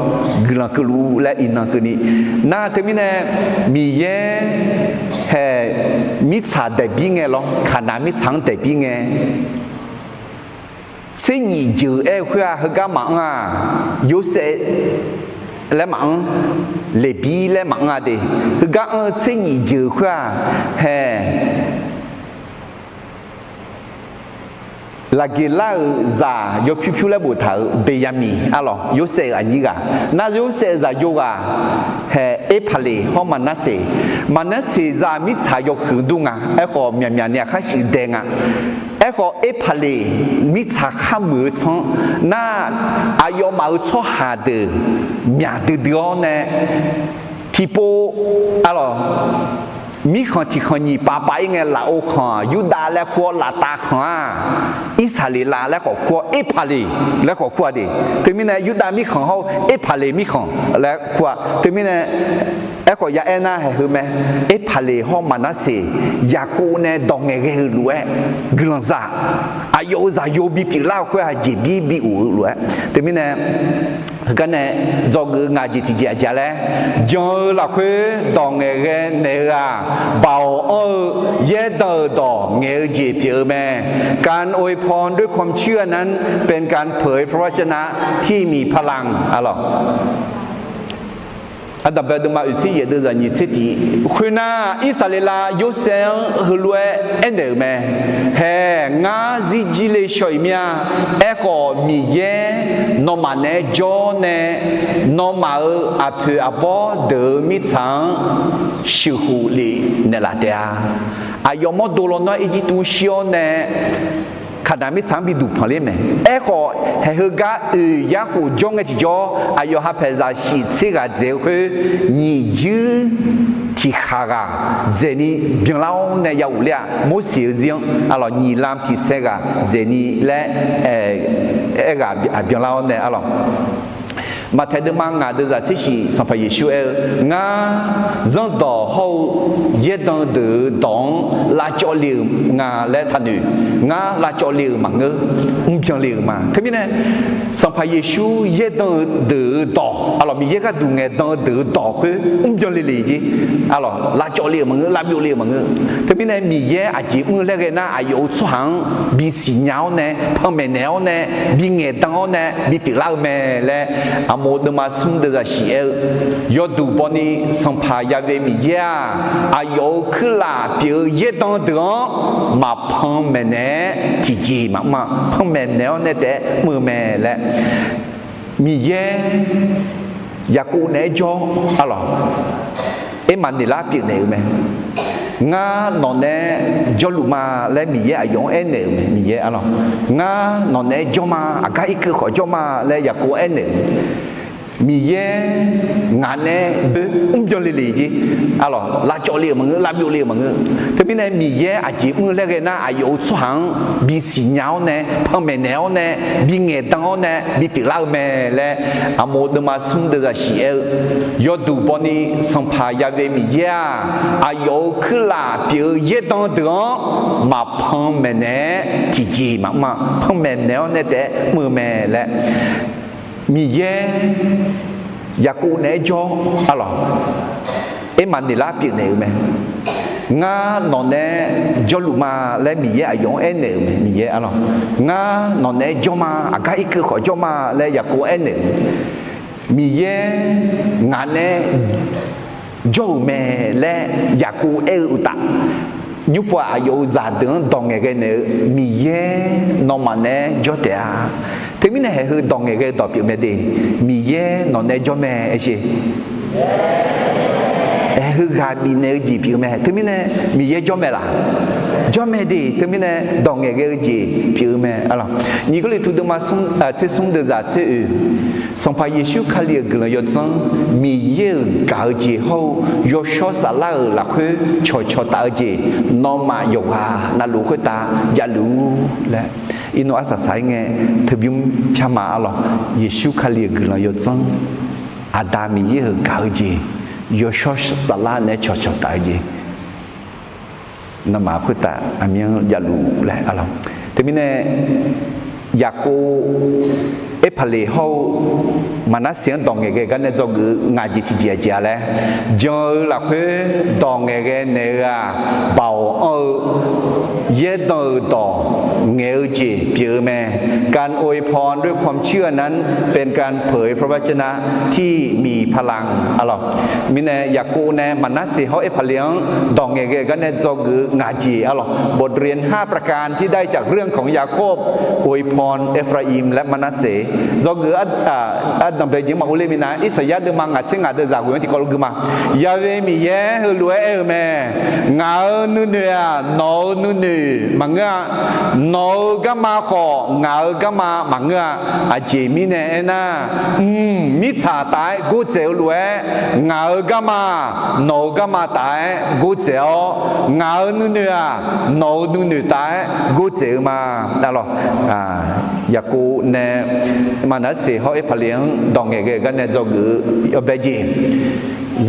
guiqlanq keuvluf-ur laer iqnan keuvni. Nar teumirnae, Miqyaer hae mirtsaq daeqbir ngae lawr, Kaqnaq mirtsaq-anr daeqbir ngae, tser nyif jeuq aer-eu khoer-aq, heugar maqanr-aq, Yorsaev laer maqanr, Leqbir laer maqanr-a de. Heugar anr-eu tser nyif jeuq khoer-aq, hae, Laqgeqlar-euq zaq yawpyur pyur laer boftaq-euq Beqyaqmiq, arlawq, Yorsaev-euq aqnyir ghaq. Nar Yorsaev-euq zaqyo ghaq hae Erpaqleq hawr Maqnarseq. Maqnarseq zaq mirtsaq yawhuiq dur nga. Aerkhawf, myaqmyaq ni aqkhar shuif dae nga. Aerkhawf, Erpaqleq mirtsaq khar muiq-eu tsanr nar, aqyawfmaf-euq tsawrhaq deuq myaq duidui-awr nae, tiqpov, arlawq, mirkhanq tiqkhanq nyiq pav pav-ir ngae, lafov khanq Yurdav laer kur-awr, laftav khanq-aq Irsaqleqlav laer khawf kur-awr, Erpaqleq laer khawf kur-a de. Teumirnae Yurdav mirkhanq hawr-eu Erpaqleq mirkhanq laer kur-a. Teumirnae aerkhawf ya aer nar hae heu mae. Erpaqleq hawr Maqnarseq, Yaqkov nae dawq ngaeqghae-eu lof-aer guiqlanq zaq, aqyawf-euq zaqyo bipyeuf lar-eu khoer-aq jeqbir bi of-eu lof-aer. Teumirnae heugar nae dzawgeuf-eu nga jeq tiqjeq aqjeq-a laer, jan-eu lafkhoer dawq ngaeqghae naeq-eu-aq, Baoq anr-eu yaerdan-euq dawq ngaeq-eu jeq pyeuf-eu mae. การอวยพรด้วยความเชื่อนั้นเป็นการเผยพระวจนะที่มีพลัง arlawq. Ardanqbae deuvma oeqtser yaef deuvzaq nyiq tser tiq. Khoernar, Irsaqleqlav Yorsaev-anr heulof-aer aernaeq-euq mae. Hae, ngar zirjir le shaw-iq mir-a. Aerkhawf, Miqyaer nawmaf naeq-aer jawr nae, nawmaf-euq aqpoeq aqbawr deuq-euq mirtsaq-anr sheuqkhof lef naeqlaf taef-a. Aqyawf mawrdo lawnmr-anr Irjirtuv shir-awr nae, Kaqdaq mirtsaq-anr bi duqpanq ler mae. Aerkhawf, haeq heugar oeq yar khof jawr ngae tiqjawr, aqyawf ha paeqzaq shif tser ghaq dzaeq-eu khoer, nyiq juir tiqkhaq ghaq dzaeqni byanlar-awr nae ya ghofler-aq, Morseq-eu zir-anr arlawq, nyiq lam tiqsaer ghaq dzaeqni laer aer ghaq byanlar-awr nae arlawq. Maqtaeq deuvma ngaq deuvzaq tser shif Sanqpaq Yeqsur aer-eu, Ngar zanrdawq hawr-eu yaerdan deuq-euq dawq-anr lavcawv le-euq nga laer taqnoeq. Ngar lavcawv le-euq maqngeur, mrbyan le-euq ma. Teumirnae, Sanqpaq Yeqsur yaerdan-eu deuq-euq dawq arlawq, Miqyaer gharduq ngaeqdan-eu deuq-euq dawq khoer mrbyan le le jer. Arlawq, lavcawv le-euq maqngeur, lavbyov le-euq maqngeur. Teumirnae Miqyaer aqjeq mr-eu laer ghae nar, aqyawf-euq tsawrhaq-anr bisiq nya-awr nae, panmaeq naeq-awr nae, bi ngaeqdan-awr nae, bi pyeuflar-eu mae laer, Aqmov deuvma smr deuvzaq shif aer-eu, Yawduq bawni Sanqpaq Ya've Miqyaer-aq, aqyawf-euq kuirlaf pyeuf-eu yaerdan deuq-anr maqpan maeqnaeq-aer tiqjeq maqmr-a. Panmaeq naeq-awr nae taef-aer mr-eu mae laer, Miqyaer Yaqkov naeq-aer jawr arlawq, Ermaqneqlar pyeufnaeq-eu mae. Ngar nawq naeq-aer jawrluf ma laer Miqyaer aqyawf-anr aernaeq-euq mae. Miqyaer arlawq, Ngar nawq naeq-aer jawr ma, aqgar irkeuv khawf jawr ma laer Yaqkov-anr aernaeq-euq mae. Miqyaer ngaq naeq-aer doer mrbyan le le jer. Arlawq, lavcawv le-euq maqngeur, lavbyov le-euq maqngeur. Teumirnae Miqyaer aqjeq mr-eu laer ghae nar, aqyawf-euq tsawrhaq-anr bisiq nya-awr nae, panmaeq naeq-awr nae, bi ngaeqdan-awr nae, bi pyeuflar-eu mae laer, Aqmov deuvma smr deuvzaq shif aer-eu, Yawduq bawni Sanqpaq Ya've Miqyaer-aq, aqyawf-euq kuirlaf pyeuf-eu yaerdan deuq-anr maqpan maeqnaeq-aer tiqjeq maqmr-a. Panmaeq naeq-awr nae taef-aer mr-eu mae laer, Miqyaer Yaqkov naeq-aer jawr arlawq, Ermaqneqlar pyeufnaeq-eu mae. Ngar nawq naeq-aer jawrluf ma laer Miqyaer aqyawf-anr aernaeq-euq mae. Miqyaer arlawq, Ngar nawq naeq-aer jawr ma, aqgar irkeuv khawf jawr ma laer Yaqkov-anr aernaeq-euq mae. Miqyaer ngaq naeq-aer jawr-euq mae laer Yaqkov aer-eu uqtaf, nymrpov-aq, aqyawf-euq zaqdeuq-anr dawq ngaeqghae naeq-eu, Miqyaer nawmaf naeq-aer jawr taef-a. Teumirnae haeq heu dawq ngaeqghae-eu dawq pyeuf mae de. Miqyaer nawq naeq-aer jawr mae aer sher. Haeq heu ghaq bifnaeq-eu jeq pyeuf-eu mae. Teumirnae Miqyaer jawr mae laq? Jawr mae de. Teumirnae dawq ngaeqghae-eu jeq pyeuf-eu mae arlawq. Nyiq Gawrliqtu deuvma tser smr deuvzaq tser oeq, Sanqpaq Yeqsur Kali-euq guiqlanq yawdzanr, Miqyaer-euq gaq-eu jeq hawr-eu yawshawr saflar-euq lafkhoer cawqcawq taf-eu jeq, nawmaf yawqghaq navluf khoertav javluf-ur laer, iqnan arsaq saq-aer ngae, teubymr carma arlawq. Yeqsur Kali-euq guiqlanq yawdzanr, Aqda Miqyaer-euq gaq-eu jeq, yawshawr saflar naeq-aer cawqcawq taf-eu jeq, nawmaf khoertav aqmyanluf javluf laer arlawq. Teumirnae Yaqkov, Erpaqleq hawr-eu Maqnarseq-anr dawq ngaeqghae gar nae dzawgeuf-eu ngaq jeq tiqjeq aqjeq-a laer, jan-eu lafkhoer dawq ngaeqghae naeq-eu-aq, baoq anr-eu yaerdan-euq dawq ngaeq-eu jeq pyeuf-eu mae. การอวยพรด้วยความเชื่อนั้นเป็นการเผยพระวจนะที่มีพลัง arlawq. Mirnae Yaqkov nae Maqnarseq hawr Erpaqleq-anr dawq ngaeqghae gar nae dzawgeuf-eu ngaq jeq arlawq, บทเรียนห้าประการที่ได้จากเรื่องของยาโคบ อวยพรเอฟราอิมและมะนัสเส dzawgeuf-eu ardanqbae jeq-anr maqur ler minav, Irsaqyar deuvma ngaq tser ngaq deuvzaq ghoeq-anr tiqkawv lof gui ma. Ya've Miqyaer heulof-aer aer-eu mae. Ngaq-euq nuinoeq-aq, nawq-euq nuinoeq maqngeur-a. Nawq-euq garma khawf, ngaq-euq garma maqngeur-a. Aqjeq mirnae aernar, mq, mirtsaq taf-aer gordzaeq-eu lof-aer, ngaq-euq garma-aq, nawq-euq garma taf-aer gordzaeq-awr, ngaq-euq nuinoeq-aq, nawq-euq nuinoeq taf-aer gordzaeq-eu ma. Arlawq, Yaqkov nae Maqnarseq hawr Erpaqleq-anr dawq ngaeqghae gar nae dzawgeuf-eu yawbae jeq,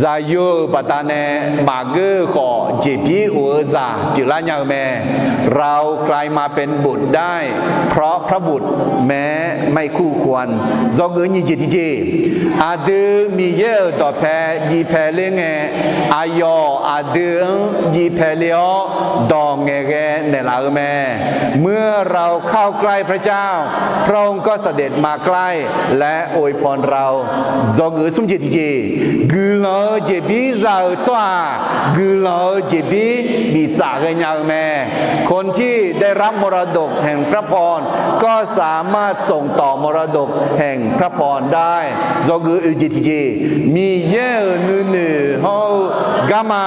zaqyo-euq baqdanae maqgeur-eu khawf jeqbir of-eu zaq pyeuflar nya-eu mae. เรากลายมาเป็นบุตรได้เพราะพระบุตร แม้ไม่คู่ควร dzawgeuf-eu nyiq jeq tiqjeq, aqdui Miqyaer-euq dawqpae jivpae ler ngae, aqyawf aqdui-anr jivpae ler-awr dawq ngaeqghae naeqlaf-eu mae. เมื่อเราเข้าใกล้พระเจ้า พระองค์ก็เสด็จมาใกล้และอวยพรเรา dzawgeuf-eu smr jeq tiqjeq, guiqlanq Guiqlanq-eu jeqbir za-euq tsawrhaq, guiqlanq-eu jeqbir biftsaf ghaenya-eu mae. คนที่ได้รับมรดกแห่งพระพร ก็สามารถส่งต่อมรดกแห่งพระพรได้ Dzawgeuf oeq jeq tiqjeq, Miqyaer-euq nuinoeq hawr-eu garma,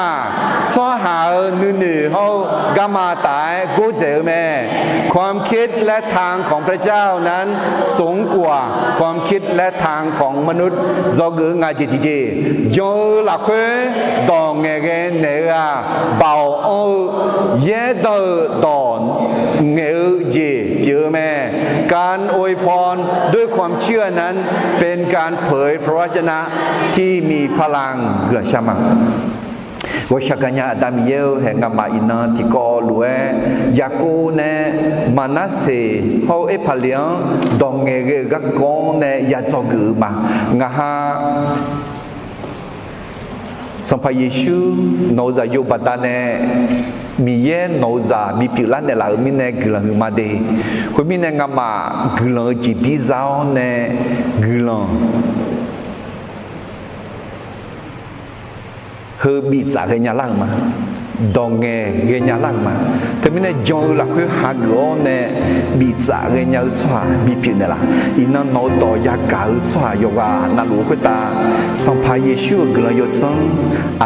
tsawrhaq-euq nuinoeq hawr-eu garma taf-aer gordzaeq-eu mae. ความคิดและทางของพระเจ้านั้นสูงกว่าความคิดและทางของมนุษย์ Dzawgeuf-eu ngaq jeq tiqjeq, jan-eu lafkhoer dawq ngaeqghae naeq-eu-aq, baoq anr-eu yaerdanq-euq dawq ngaeq-eu jeq pyeuf-eu mae. การอวยพรด้วยความเชื่อนั้นเป็นการเผยพระวจนะที่มีพลัง Guiqlanq shar ma. Ghawqshaq gaqnya Aqda Miqyaer-eu haeq, ngamaf iqnan tiqkawv lof-aer Yaqkov nae Maqnarseq hawr-eu Erpaqleq-anr dawq ngaeqghae-euq garkawv-anr nae ya dzawgeuf-eu ma. Ngaq ha Sanqpaq Yeqsur nawq-eu zaqyo baqdanae Miqyaer nawq-eu zaq bipyeuf lar naeqlaf-euq mirnae guiqlanq huiqma de. Khoermirnae ngamaf guiqlanq-eu jeqbir za-awr nae guiqlanq heu biftsaf ghaenya lar-euq ma. Dawq ngaeq ghaenya lar-euq ma. Teumirnae jan-eu lafkhoer hageuf-awr nae biftsaf ghaenya-eu tsawrhaq bipyeuf naeqlaf. Iqnan nawq-eu dawq yagaq-eu tsawrhaq yawqghaq navluf-eu khoertav Sanqpaq Yeqsur-euq guiqlanq yawdzanr,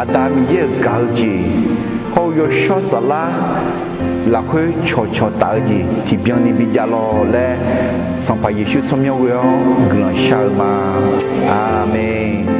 Aqda Miqyaer-euq gaq-eu jeq hawr-eu yawshawr saflar lafkhoer cawqcawq taf-eu jeq tiqbyan ni bijav lawq laer, Sanqpaq Yeqsur tsawrmyanr ghoe-awr guiqlanq shar-eu ma. Aqmeq.